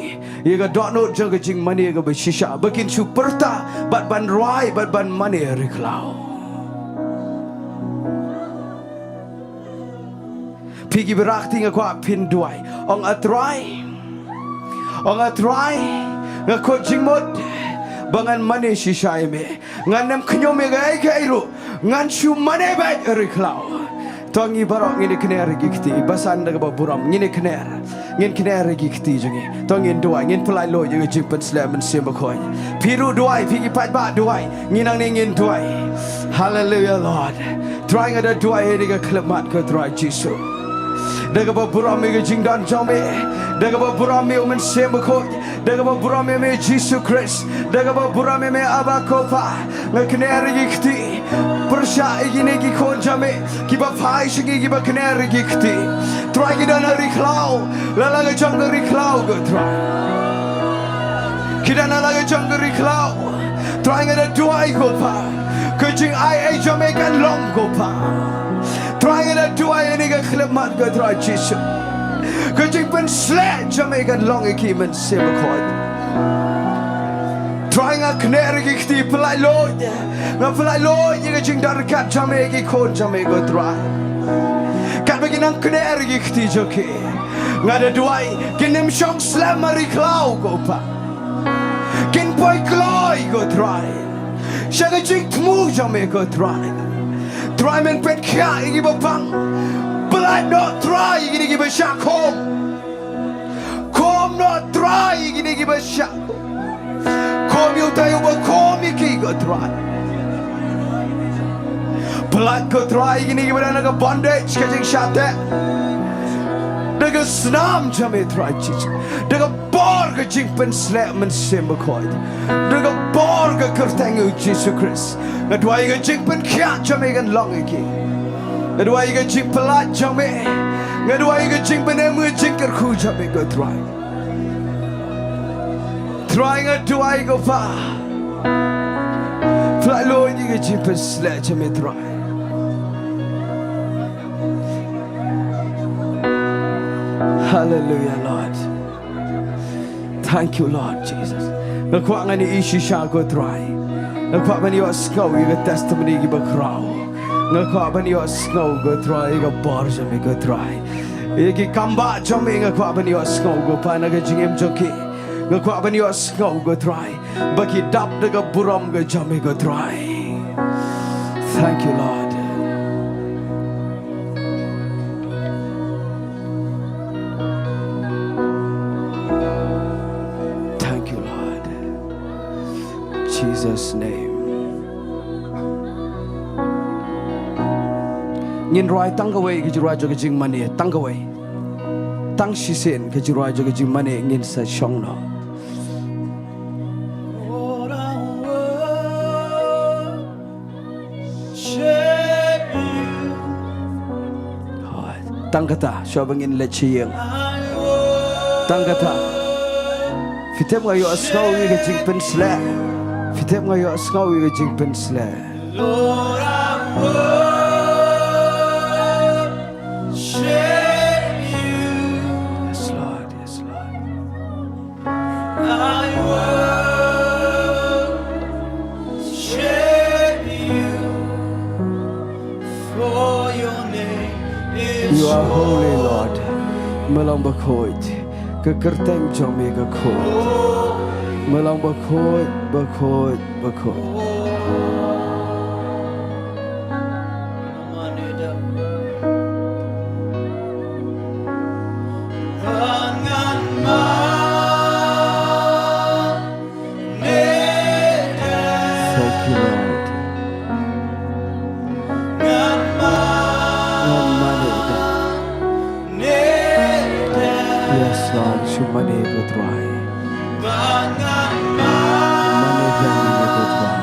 ïa ka dohnud jong ka jingmane kaba shisha ba kin shu pyrta bad ban rwai bad ban mane ha ri khlaw. Phi ki para kti nga kwah phin duwai. Ong A Trai, ong A Trai, nga khot jingmut ba ngan mane shisha ïa me. Ngan ym khñium ïa kaei kaei ruh. Ngan shu mane beit ha ri khlaw. To ngi baroh ngin ïa kner ïa ki kti, basan da kaba burom ngin ïa kner. Ngin kner ïa ki kti jong ngi. To ngin duwai, ngin pyllait luid ïa ka jingpynshlur Mynsiem Bakhuid. Phi ruh duwai, phi ki paidbah duwai. Ngi nangne ngin duwai. Hallelujah, Lord. Trai, nga da duwai ïa kane ka khyllipmat, ko Trai Jisu. Da kaba burom ïa ka jingdon jong me. Da kaba burom ïa u Mynsiem Bakhuid. Da kaba burom ïa me Jisu Khrist. Da kaba burom ïa me Abba ko Pa. Nga kner ïa ki kti. Pyrshah ïa kine ki khun jong me kiba phai sha ngi, kiba kner ïa ki kti. Trai, ki don ha ri khlaw. La la ka jong ka ri khlaw, ko Trai. Ki don ha la ka jong ka ri khlaw. Trai, nga da duwai ko Pa. Ka jingai ei jong me kan long ko Pa. Trai, nga da duwai ïa kane ka khyllipmat, ko Trai Jisu. Ka jingpynshlur jong me kan long ïa ki, Mynsiem Bakhuid. Trai, nga kner ïa ki kti, pyllait luid. Nga pyllait luid ïa ka jingdon ryngkat jong me ïa ki khun jong me, ko Trai. Katba ki nang kner ïa ki kti jong ki, nga da duwai kin ym shong slem ha ri khlaw ko Pa. Kin poi kloi, ko Trai, sha ka jingthmu jong me, ko Trai. Trai, men pynkhiah ïa kiba pang. Pyllait noh Trai ïa kine kiba shah khum. Khum noh Trai ïa kine kiba shah khum. Khum ïa utai uba khum ïa ki, ko Trai. Pyllait, ko Trai, ïa kine kiba don ha ka bondage, ka jingshah teh. Da ka snam jong me Trai Jisu. Da ka bor ka jingpynshlur Mynsiem Bakhuid. Da ka bor ka kyrteng U Jisu Khrist. Nga duwai ka jingpynkhiah jong me kan long ïa ki. Nga duwai ka jingpyllait jong me. Nga duwai ka jingpynim, ka jingkyrkhu jong me, ko Trai. Trai, nga duwai ko Pa. Pyllait luid ïa ka jingpynshlur jong me Trai. Hallelujah, Lord. Thank you, Lord Jesus. Nga kwah ngan ïohi shisha ko Trai. Nga kwah ban ïohsngew ïa ka testimony kiba khraw. Nga kwah ban ïohsngew ko Trai ïa ka bor jong me ko Trai. Ïa ki kambah jong me nga kwah ban ïohsngew ko Pa na ka jingim jong ki. Nga kwah ban ïohsngew ko Trai. Ba ki dap da ka burom ka jong me ko Trai. Thank you, Lord. Thank you, Lord. Jesus' name. Ngin rwai tang kawei ka jingrwai jong ka jingmane, tang kawei. Tang shisien ka jingrwai jong ka jingmane ngin sa shong noh. Tang kata, shuwa ba ngin leit sha ïing. Tang kata. Phi tip nga ïohsngew ïa ka jingpynshlur. Phi tip nga ïohsngew ïa ka jingpynshlur. Yes, Lord. Yes, Lord. I worship you, for your name is You are holy, Lord. Me long bakhuid. Ka kyrteng jong me ka khuid. Me long bakhuid, bakhuid, bakhuid. Thank you, Lord. Ngan mane da. Yes, Lord, shu mane ko Trai. Mane da mane ko Trai.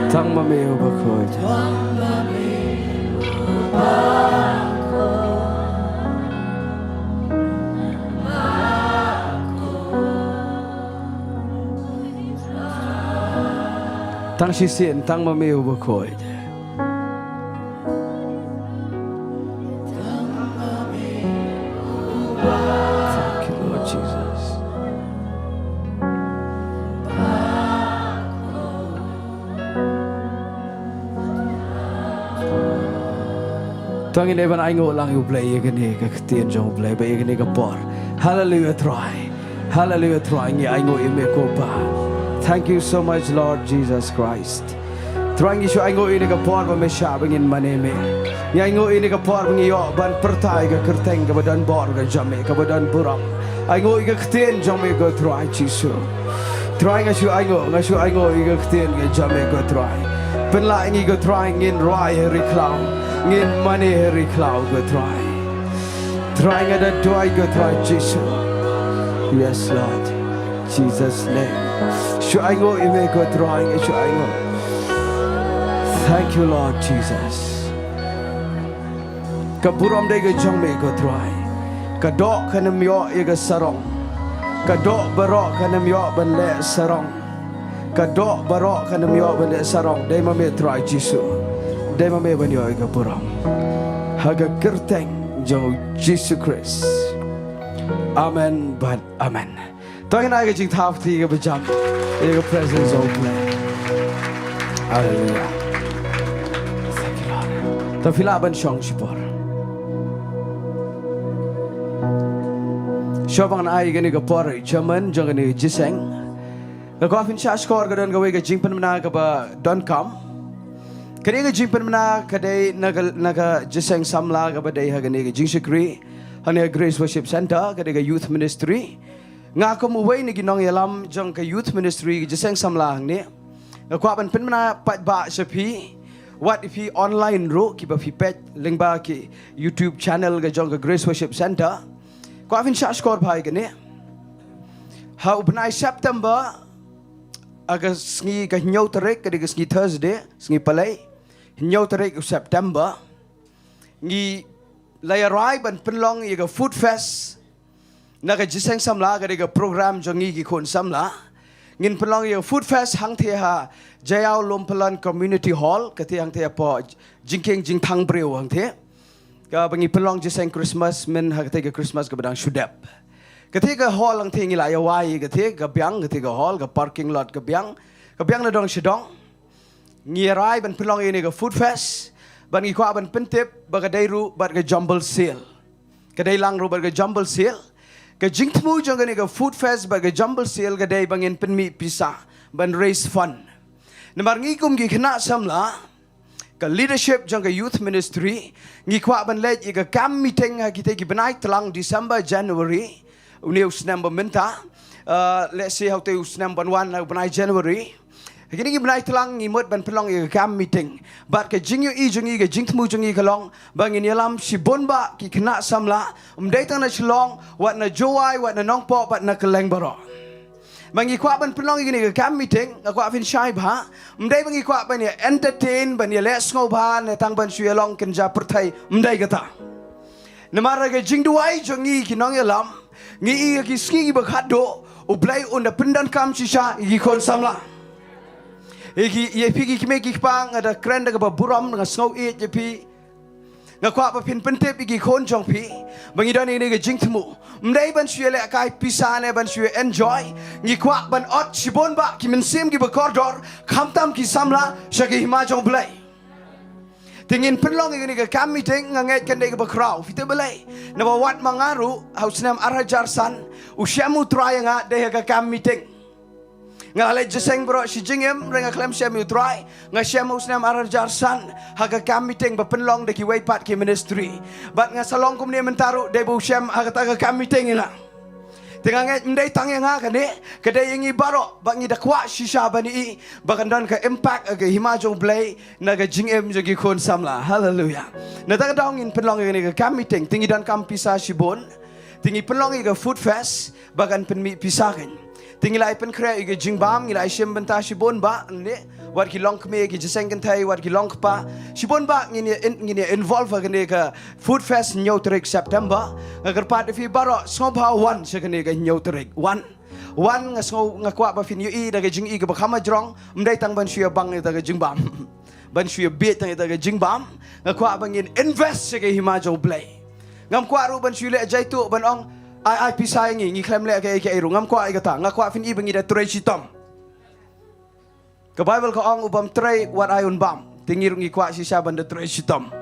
Tang ma me, U Bakhuid. Tang shisien, tang ma me u bakhuid. Thank you, Lord Jesus. Tang ine ban ainguh lang ïa u Blei ïa kane ka ktien jong u Blei ba ïa kane ka por. Hallelujah Trai. Hallelujah Trai, ngi ainguh ïa me ko Pa. Thank you so much Lord Jesus Christ. Trai ngi shu ainguh ïa kane ka por ba me shah ba ngin mane me. Ngi ainguh ïa kane ka por ba ngi ïoh ban pyrta ïa ka kyrteng kaba don bor ka jong me kaba don burom. Ainguh ïa ka ktien jong me ko Trai Jisu. Trai nga shu ainguh, nga shu ainguh ïa ka ktien ka jong me ko Trai. Pynlah ngi ko Trai ngin rwai ha ri khlaw. Ngin mane ha ri khlaw ko Trai. Trai nga da duwai ko Trai Jisu. Yes Lord. Jesus name. Shu ainguh ïa me ko Trai nga shu ainguh. Thank you Lord Jesus. Ka burom dei ka jong me ko Trai. Ka doh kan ym ïoh ïa ka sarong. Ka doh baroh kan ym ïoh ban leh sarong. Ka doh baroh kan ym ïoh ban leh sarong. Dei ma me Trai Jisu. Dei ma me ban ïoh ïa ka burom. Ha ka kyrteng jong u Jisu Khrist. Amen bad amen. To ngin ai ka jingthaw kti kaba jam ïa ka presence of God. Hallelujah. Thank you Lord. To phi lah ban shong shipor. Shuwa ba ngan ai kane ka por ïa u chairman jong kane ka jingïaseng, nga kwah phin shahshkor ka don kawei ka jingpynbna kaba donkam. Kane ka jingpynbna ka dei na ka, na ka jingïaseng samla kaba dei ha kane ka jingshakri hangne ha Grace Worship Centre, ka dei ka Youth Ministry. Nga kum uwei na ki nongïalam jong ka Youth Ministry ka jingïaseng samla hangne, nga kwah ban pynbna paidbah sha phi, wat ïa phi online ruh kiba phi peit lyngba ki YouTube channel ka jong ka Grace Worship Centre. Kwah phin shahshkor bha ïa kane. Ha u bnai September, ha ka sngi ka hynñiew tarik, ka dei ka sngi Thursday, sngi Palei, hynñiew tarik u September, ngi la ïarai ban pynlong ïa ka Food Fest na ka jingïaseng samla, ka dei ka program jong ngi ki khun samla. Ngin pynlong ïa ka Food Fest hangthie ha Jaïaw Lumpylon Community Hall, kata hangthie hapoh jingkieng jingthang briew hangthie. Kaba ngi pynlong jingïaseng Christmas, mynta ha kata ka Christmas kaba dang shu dep. Kata ka hall hangthie ngi la ïawai, kata ka biang, kata ka hall, ka parking lot ka biang. Ka biang na dong sha dong. Ngi ïarai ban pynlong ïa kane ka Food Fest, bad ngi kwah ban pyntip ba ka dei ruh bad ka Jumble Sale. Ka dei lang ruh bad ka Jumble Sale. Ka jingthmu jong kane ka Food Fest bad ka Jumble Sale ka dei ba ngin pynmih pisa ban raise fund. Namar ngi kum ki khynnah samla, ka leadership jong ka Youth Ministry, ngi kwah ban leit ïa ka camp meeting ha kitei ki bnai tlang December, January, une u snem ba mynta, uh, let's say ha utei u snem ban wan ha u bnai January. Ha kine ki bnai tlang ngi mut ban pynlong ïa ka camp meeting. Bad ka jingïohi jong ngi, ka jingthmu jong ngi ka long ba ngin ïalam shibun bah ki khynnah samla, ym dei tang na Shillong, wat na Jowai, wat na Nongpoh, bad na kylleng baroh. Ba ngi kwah ban pynlong ïa kane ka camp meeting, nga kwah phin shai bha, ym dei ba ngi kwah ban ïa entertain, ban ïaleh sngewbha, ne tang ban shu ïalong kynja pyrthei, ym dei kata. Namar ka jingduwai jong ngi ki nongïalam, ngi i ha ki sngi kiba khatduh, u Blei un da pyndonkam shisha ïa ki khun samla. Ïa ki, ïa phi ki kmie ki kpa, nga da kren da kaba burom, nga sngew ïeit ïa phi. Nga kwah ba phin pyntip ïa ki khun jong phi ba ngi don ïa kane ka jingthmu. Ym dei ban shu ïalehkai pisa ne ban shu enjoy. Ngi kwah ban ot shibun bah ki mynsiem kiba kordor, khamtam ki samla, sha ka hima jong u Blei. Te ngin pynlong ïa kane ka camp meeting, nga ngeit kan dei kaba khraw. Phi tip balei? Naba wat ma nga ruh ha u snem ar hajar san, u shem u Trai ïa nga dei ha ka camp meeting. Nga la leit jingïaseng baroh shi jingim, hynrei nga khlem shem ïa u Trai. Nga shem ha u snem ar hajar san ha ka camp meeting ba pynlong da kiwei pat ki ministry. Bad nga sa long kumne mynta ruh, dei ba u shem ha kata ka camp meeting ïa nga. Te nga ngeit ym dei tang ïa nga kane, ka dei ïa ngi baroh, ba ngi da kwah shisha ban i ba kan don ka impact ha ka hima jong u Blei na ka jingim jong ki khun samla. Hallelujah. Na kata ka daw ngin pynlong ïa kane ka camp meeting, te ngi donkam pisa shibun. Te ngi pynlong ïa ka Food Fest ba kan pynmih pisa kan. Te ngi la ai pynkhreh ïa ka jingbam, ngi la ai shim bynta shibun bah, ne, wat ki longkmie, ki jingïaseng kynthei, wat ki longkpa. Shibun bah ngin ïa in-, ngin ïa involve ha kane ka Food Fest hynñiew tarik September. Nga kyrpad ïa phi baroh, sngewbha wan sha kane ka hynñiew tarik. Wan. Wan, nga sngew, nga kwah ba phin ïohi da ka jingïohi kaba kham hajrong, ym dei tang ban shu ïa bang ïa ka jingbam. Ban shu ïa bieit tang ïa ka jingbam, nga kwah ba ngin invest sha ka hima jong U Blei. Ngam kwah ruh ban shu leh jaituh ban ong, ai, ai pisa ïa ngi, ngi khlem leh kaei kaei ruh. Ngam kwah ïa kata, nga kwah phin i ba ngi da trei shitom. Ka Baibl ka ong, u bym trei wat ai un bam. Te ngi ruh ngi kwah shisha ban da trei shitom.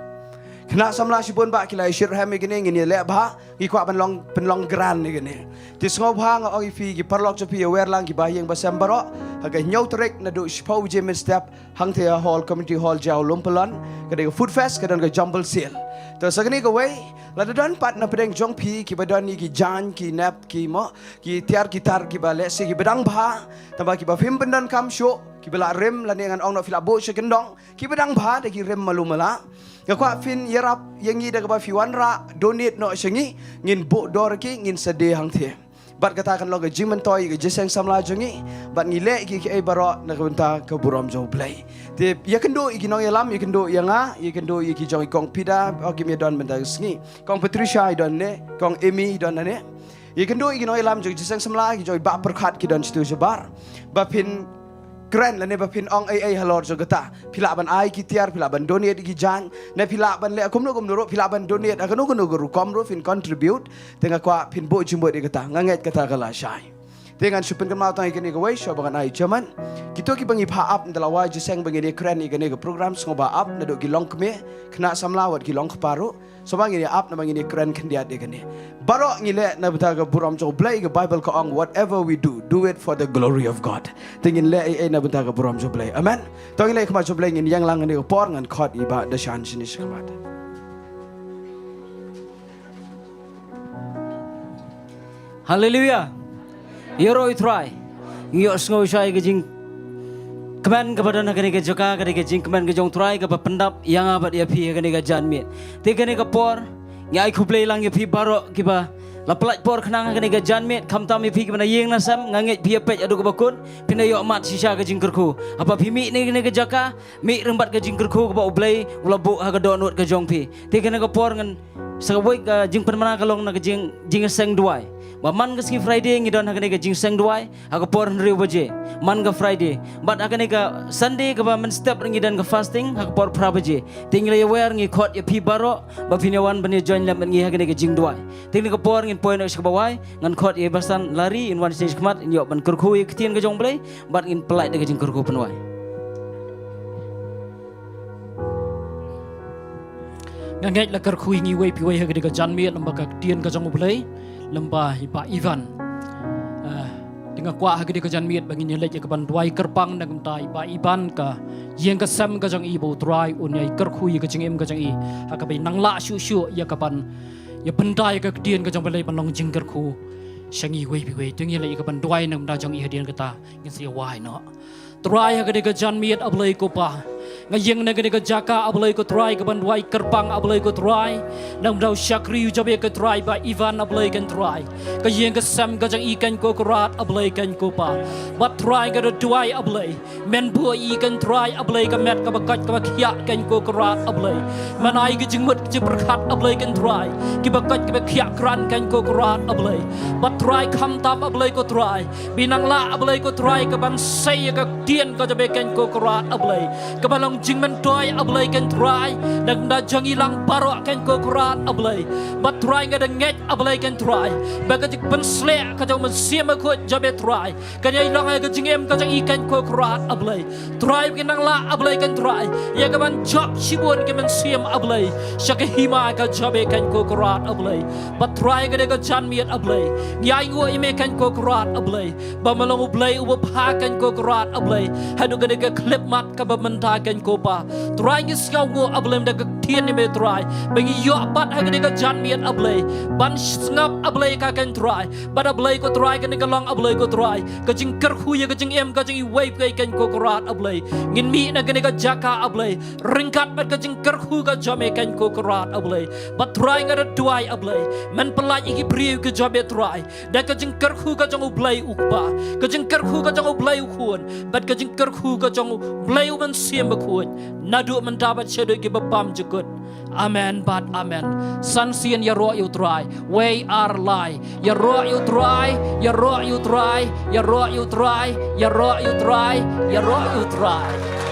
Khynnah samla shibun bah ki la ïa shitrhem ïa kane, ngin ïa leh bha, ngi kwah ban long, pynlong grand ïa kane. Te sngewbha nga ong ïa phi ki paralok jong phi, ïa wer lang ki bahaïing bahasem baroh, ha ka hynñiew tarik naduh shiphew baje mynstep, hangtei ha hall, Community Hall Jaïaw Lumpylon, ka dei ka Food Fest, ka don ka Jumble Sale. Te sa kane kawei, lada don pat na pdeng jong phi kiba don ïa ki jaiñ, ki nep, ki mo, ki tiar ki tar kiba lehse kiba dang bha, tangba kiba phim pyndonkam shuh, kiba la rim, lane ngan ong noh phi la buh sha kyndong, kiba dang bha da ki rim malu mala. Nga kwah phin ïarap ïa ngi da kaba phi wanrah, donate noh sha ngi, ngin buh dor ki, ngin sa die hangtei. Bad kata kan long ka jingmyntoi ïa ka jingïaseng samla jong ngi, bad ngi leh ïa ki, kiei baroh na ka bynta ka burom jong U Blei. Te ïakynduh ïa ki nongïalam, ïakynduh ïa nga, ïakynduh ïa ki jong i Kong Pida, oh kim ïa don mynta ka sngi. Kong Patricia i don ne, Kong Amy i don ne. Ïakynduh ïa ki nongïalam jong ka jingïaseng samla, ki jong i Bah Pyrkhat ki don shatu shabar. Ba phin kren lane ba phin ong ei ei halor jong kata. Phi lah ban ai ki tiar, phi lah ban donate ki jaiñ. Ne phi lah ban leh kumno kumno ruh, phi lah ban donate ha kano kano ka rukom ruh, phin contribute. Te nga kwah phin buh jingmut ïa kata, nga ngeit kata ka lashai. Te ngan shu pynkynmaw tang ïa kane kawei, shuwa ba ngan ai jingmut. Kito kiba ngi phah ap, ynda la wai jingïaseng ba ngin ïa kren ïa kane ka program, sngewbha ap, naduh ki longkmie, khynnah samla wat ki longkpa ruh. Sngewbha ngin ïa ap, namar ngin ïa kren khyndiat ïa kane. Baroh ngi leh na bynta ka burom jong U Blei, ka Baibl ka ong, "Whatever we do, do it for the glory of God." Te ngin leh ei ei na bynta ka burom jong U Blei. Amen. To ngin leh ha khmat jong U Blei, ngin ïeng lang ha kane ka por, ngan khot i Bah Dashan shane shakhmat. Haleluia. Ïaroh ïa U Trai. Ngi ïohsngew shai ka jingkmen kaba don ha kane ka jaka, ka dei ka jingkmen ka jong U Trai kaba pyndap ïa nga bad ïa phi ha kane ka janmiet. Te kane ka por, ngi ai khublei lang ïa phi baroh kiba la pynlait por khnang ha kane ka janmiet, khamtam ïa phi kiba na ïing na sem, nga ngeit phi ïa peit haduh kaba kut, phin ïoh mad shisha ka jingkyrkhu. Haba phi mih na kane ka jaka, mih ryngkat ka jingkyrkhu kaba U Blei u la buh ha ka dohnud ka jong phi. Te kane ka por ngan sa kawei ka jingpynmana ka long na ka jing, jingïaseng duwai. Ba man ka sngi Friday ngi don ha kane ka jingïaseng duwai ha ka por hynriew baje. Man ka Friday. Bad ha kane ka Sunday kaba mynstep ngi don ka fasting ha ka por phra baje. Te ngi la ïawer ngi khot ïa phi baroh ba phin ïa wan ban ïa join lem bad ngi ha kane ka jingduwai. Te kane ka por ngin poi noh sha kaba wai, ngan khot ïa i Bah San Larry in wan sha khmat in ïoh ban kyrkhu ïa ka ktien ka jong U Blei. Bad ngin pynlait da ka jingkyrkhu pynwai. Nga ngeit la kyrkhu ïa ngi iwei pa iwei ha kane ka janmiet lyngba ka ktien ka jong U Blei, lyngba i Bah Ivan. Eh, te nga kwah ha kane ka janmiet ba ngin ïa leit ïa kaban duwai kyrpang na ka bynta i Bah Ivan, ka ïing ka sem ka jong i, ba U Trai un ïa kyrkhu ïa ka jingim ka jong i ha kaba nang lah shuh shuh ïa kaban ïa pynda ïa ka ktien ka jong U Blei ban long jingkyrkhu sha ngi iwei pa iwei. Te ngin ïa leit ïa kaban duwai na ka bynta jong i hadien kata. Ngin sa ïa wai noh. Trai ha kane ka janmiet, A Blei ko Pa. Nga ïeng na kane ka jaka, A Blei ko Trai, kaban duwai kyrpang, A Blei ko Trai. Na ka bynta u shakri u jong me ko Trai, Bah Ivan, A Blei ko Trai. Ka ïing ka sem ka jong i ko Kynrad, A Blei ko Pa. Bad Trai nga da duwai, A Blei. Men buh ïa i ko Trai, A Blei, ka met kaba koit kaba khiah ko Kynrad, A Blei. Men ai ka jingmut ka jingpyrkhat, A Blei ko Trai. Kiba koit kiba khiah kren ko Kynrad, A Blei. Bad Trai khamtam, A Blei ko Trai. Ba i nang lah, A Blei ko Trai, kaban sei ïa ka ktien ka jong me ko Kynrad, A Blei. Kaba long jingmyntoi, A Blei ko Trai. Na ka bynta jong ngi lang baroh ko Kynrad, A Blei. Bad Trai nga da ngeit, A Blei ko Trai. Ba ka jingpynsleh ka jong u Mynsiem Bakhuid jong me Trai. Kan ïai long ha ka jingim ka jong i ko Kynrad, A Blei. Trai ba kin nang lah, A Blei ko Trai. Ïa kaban jop shibun ki mynsiem, A Blei. Sha ka hima ka jong me ko Kynrad, A Blei. Bad Trai kane ka janmiet, A Blei. Ngi ainguh ïa me ko Kynrad, A Blei. Ba me long U Blei uba bha ko Kynrad, A Blei. Haduh kane ka khyllipmat kaba mynta ko Pa. Trai ngi sngewnguh, A Blei, da ka ktien jong me Trai. Ba ngi ïoh pat ha kane ka janmiet, A Blei. Ban sngap, A Blei, ka ko Trai. Bad A Blei ko Trai kane ka long, A Blei ko Trai. Ka jingkyrkhu ïa ka jingim ka jong iwei pa iwei ko Kynrad, A Blei. Ngin mih na kane ka jaka, A Blei. Ryngkat bad ka jingkyrkhu ka jong me ko Kynrad, A Blei. Bad Trai nga da duwai, A Blei. Men pynlait ïa ki briew ki jong me Trai. Da ka jingkyrkhu ka jong U Blei U Kpa. Ka jingkyrkhu ka jong U Blei U Khun. Bad ka jingkyrkhu ka jong U Blei U Mynsiem Bakhuid. Naduh mynta bad shaduh kiba bymjukut. Amen bad amen. San sien ïaroh ïa u Trai. Wei ar lai. Ïaroh ïa u Trai, ïaroh ïa u Trai, ïaroh ïa u Trai, ïaroh ïa u Trai, ïaroh ïa u Trai.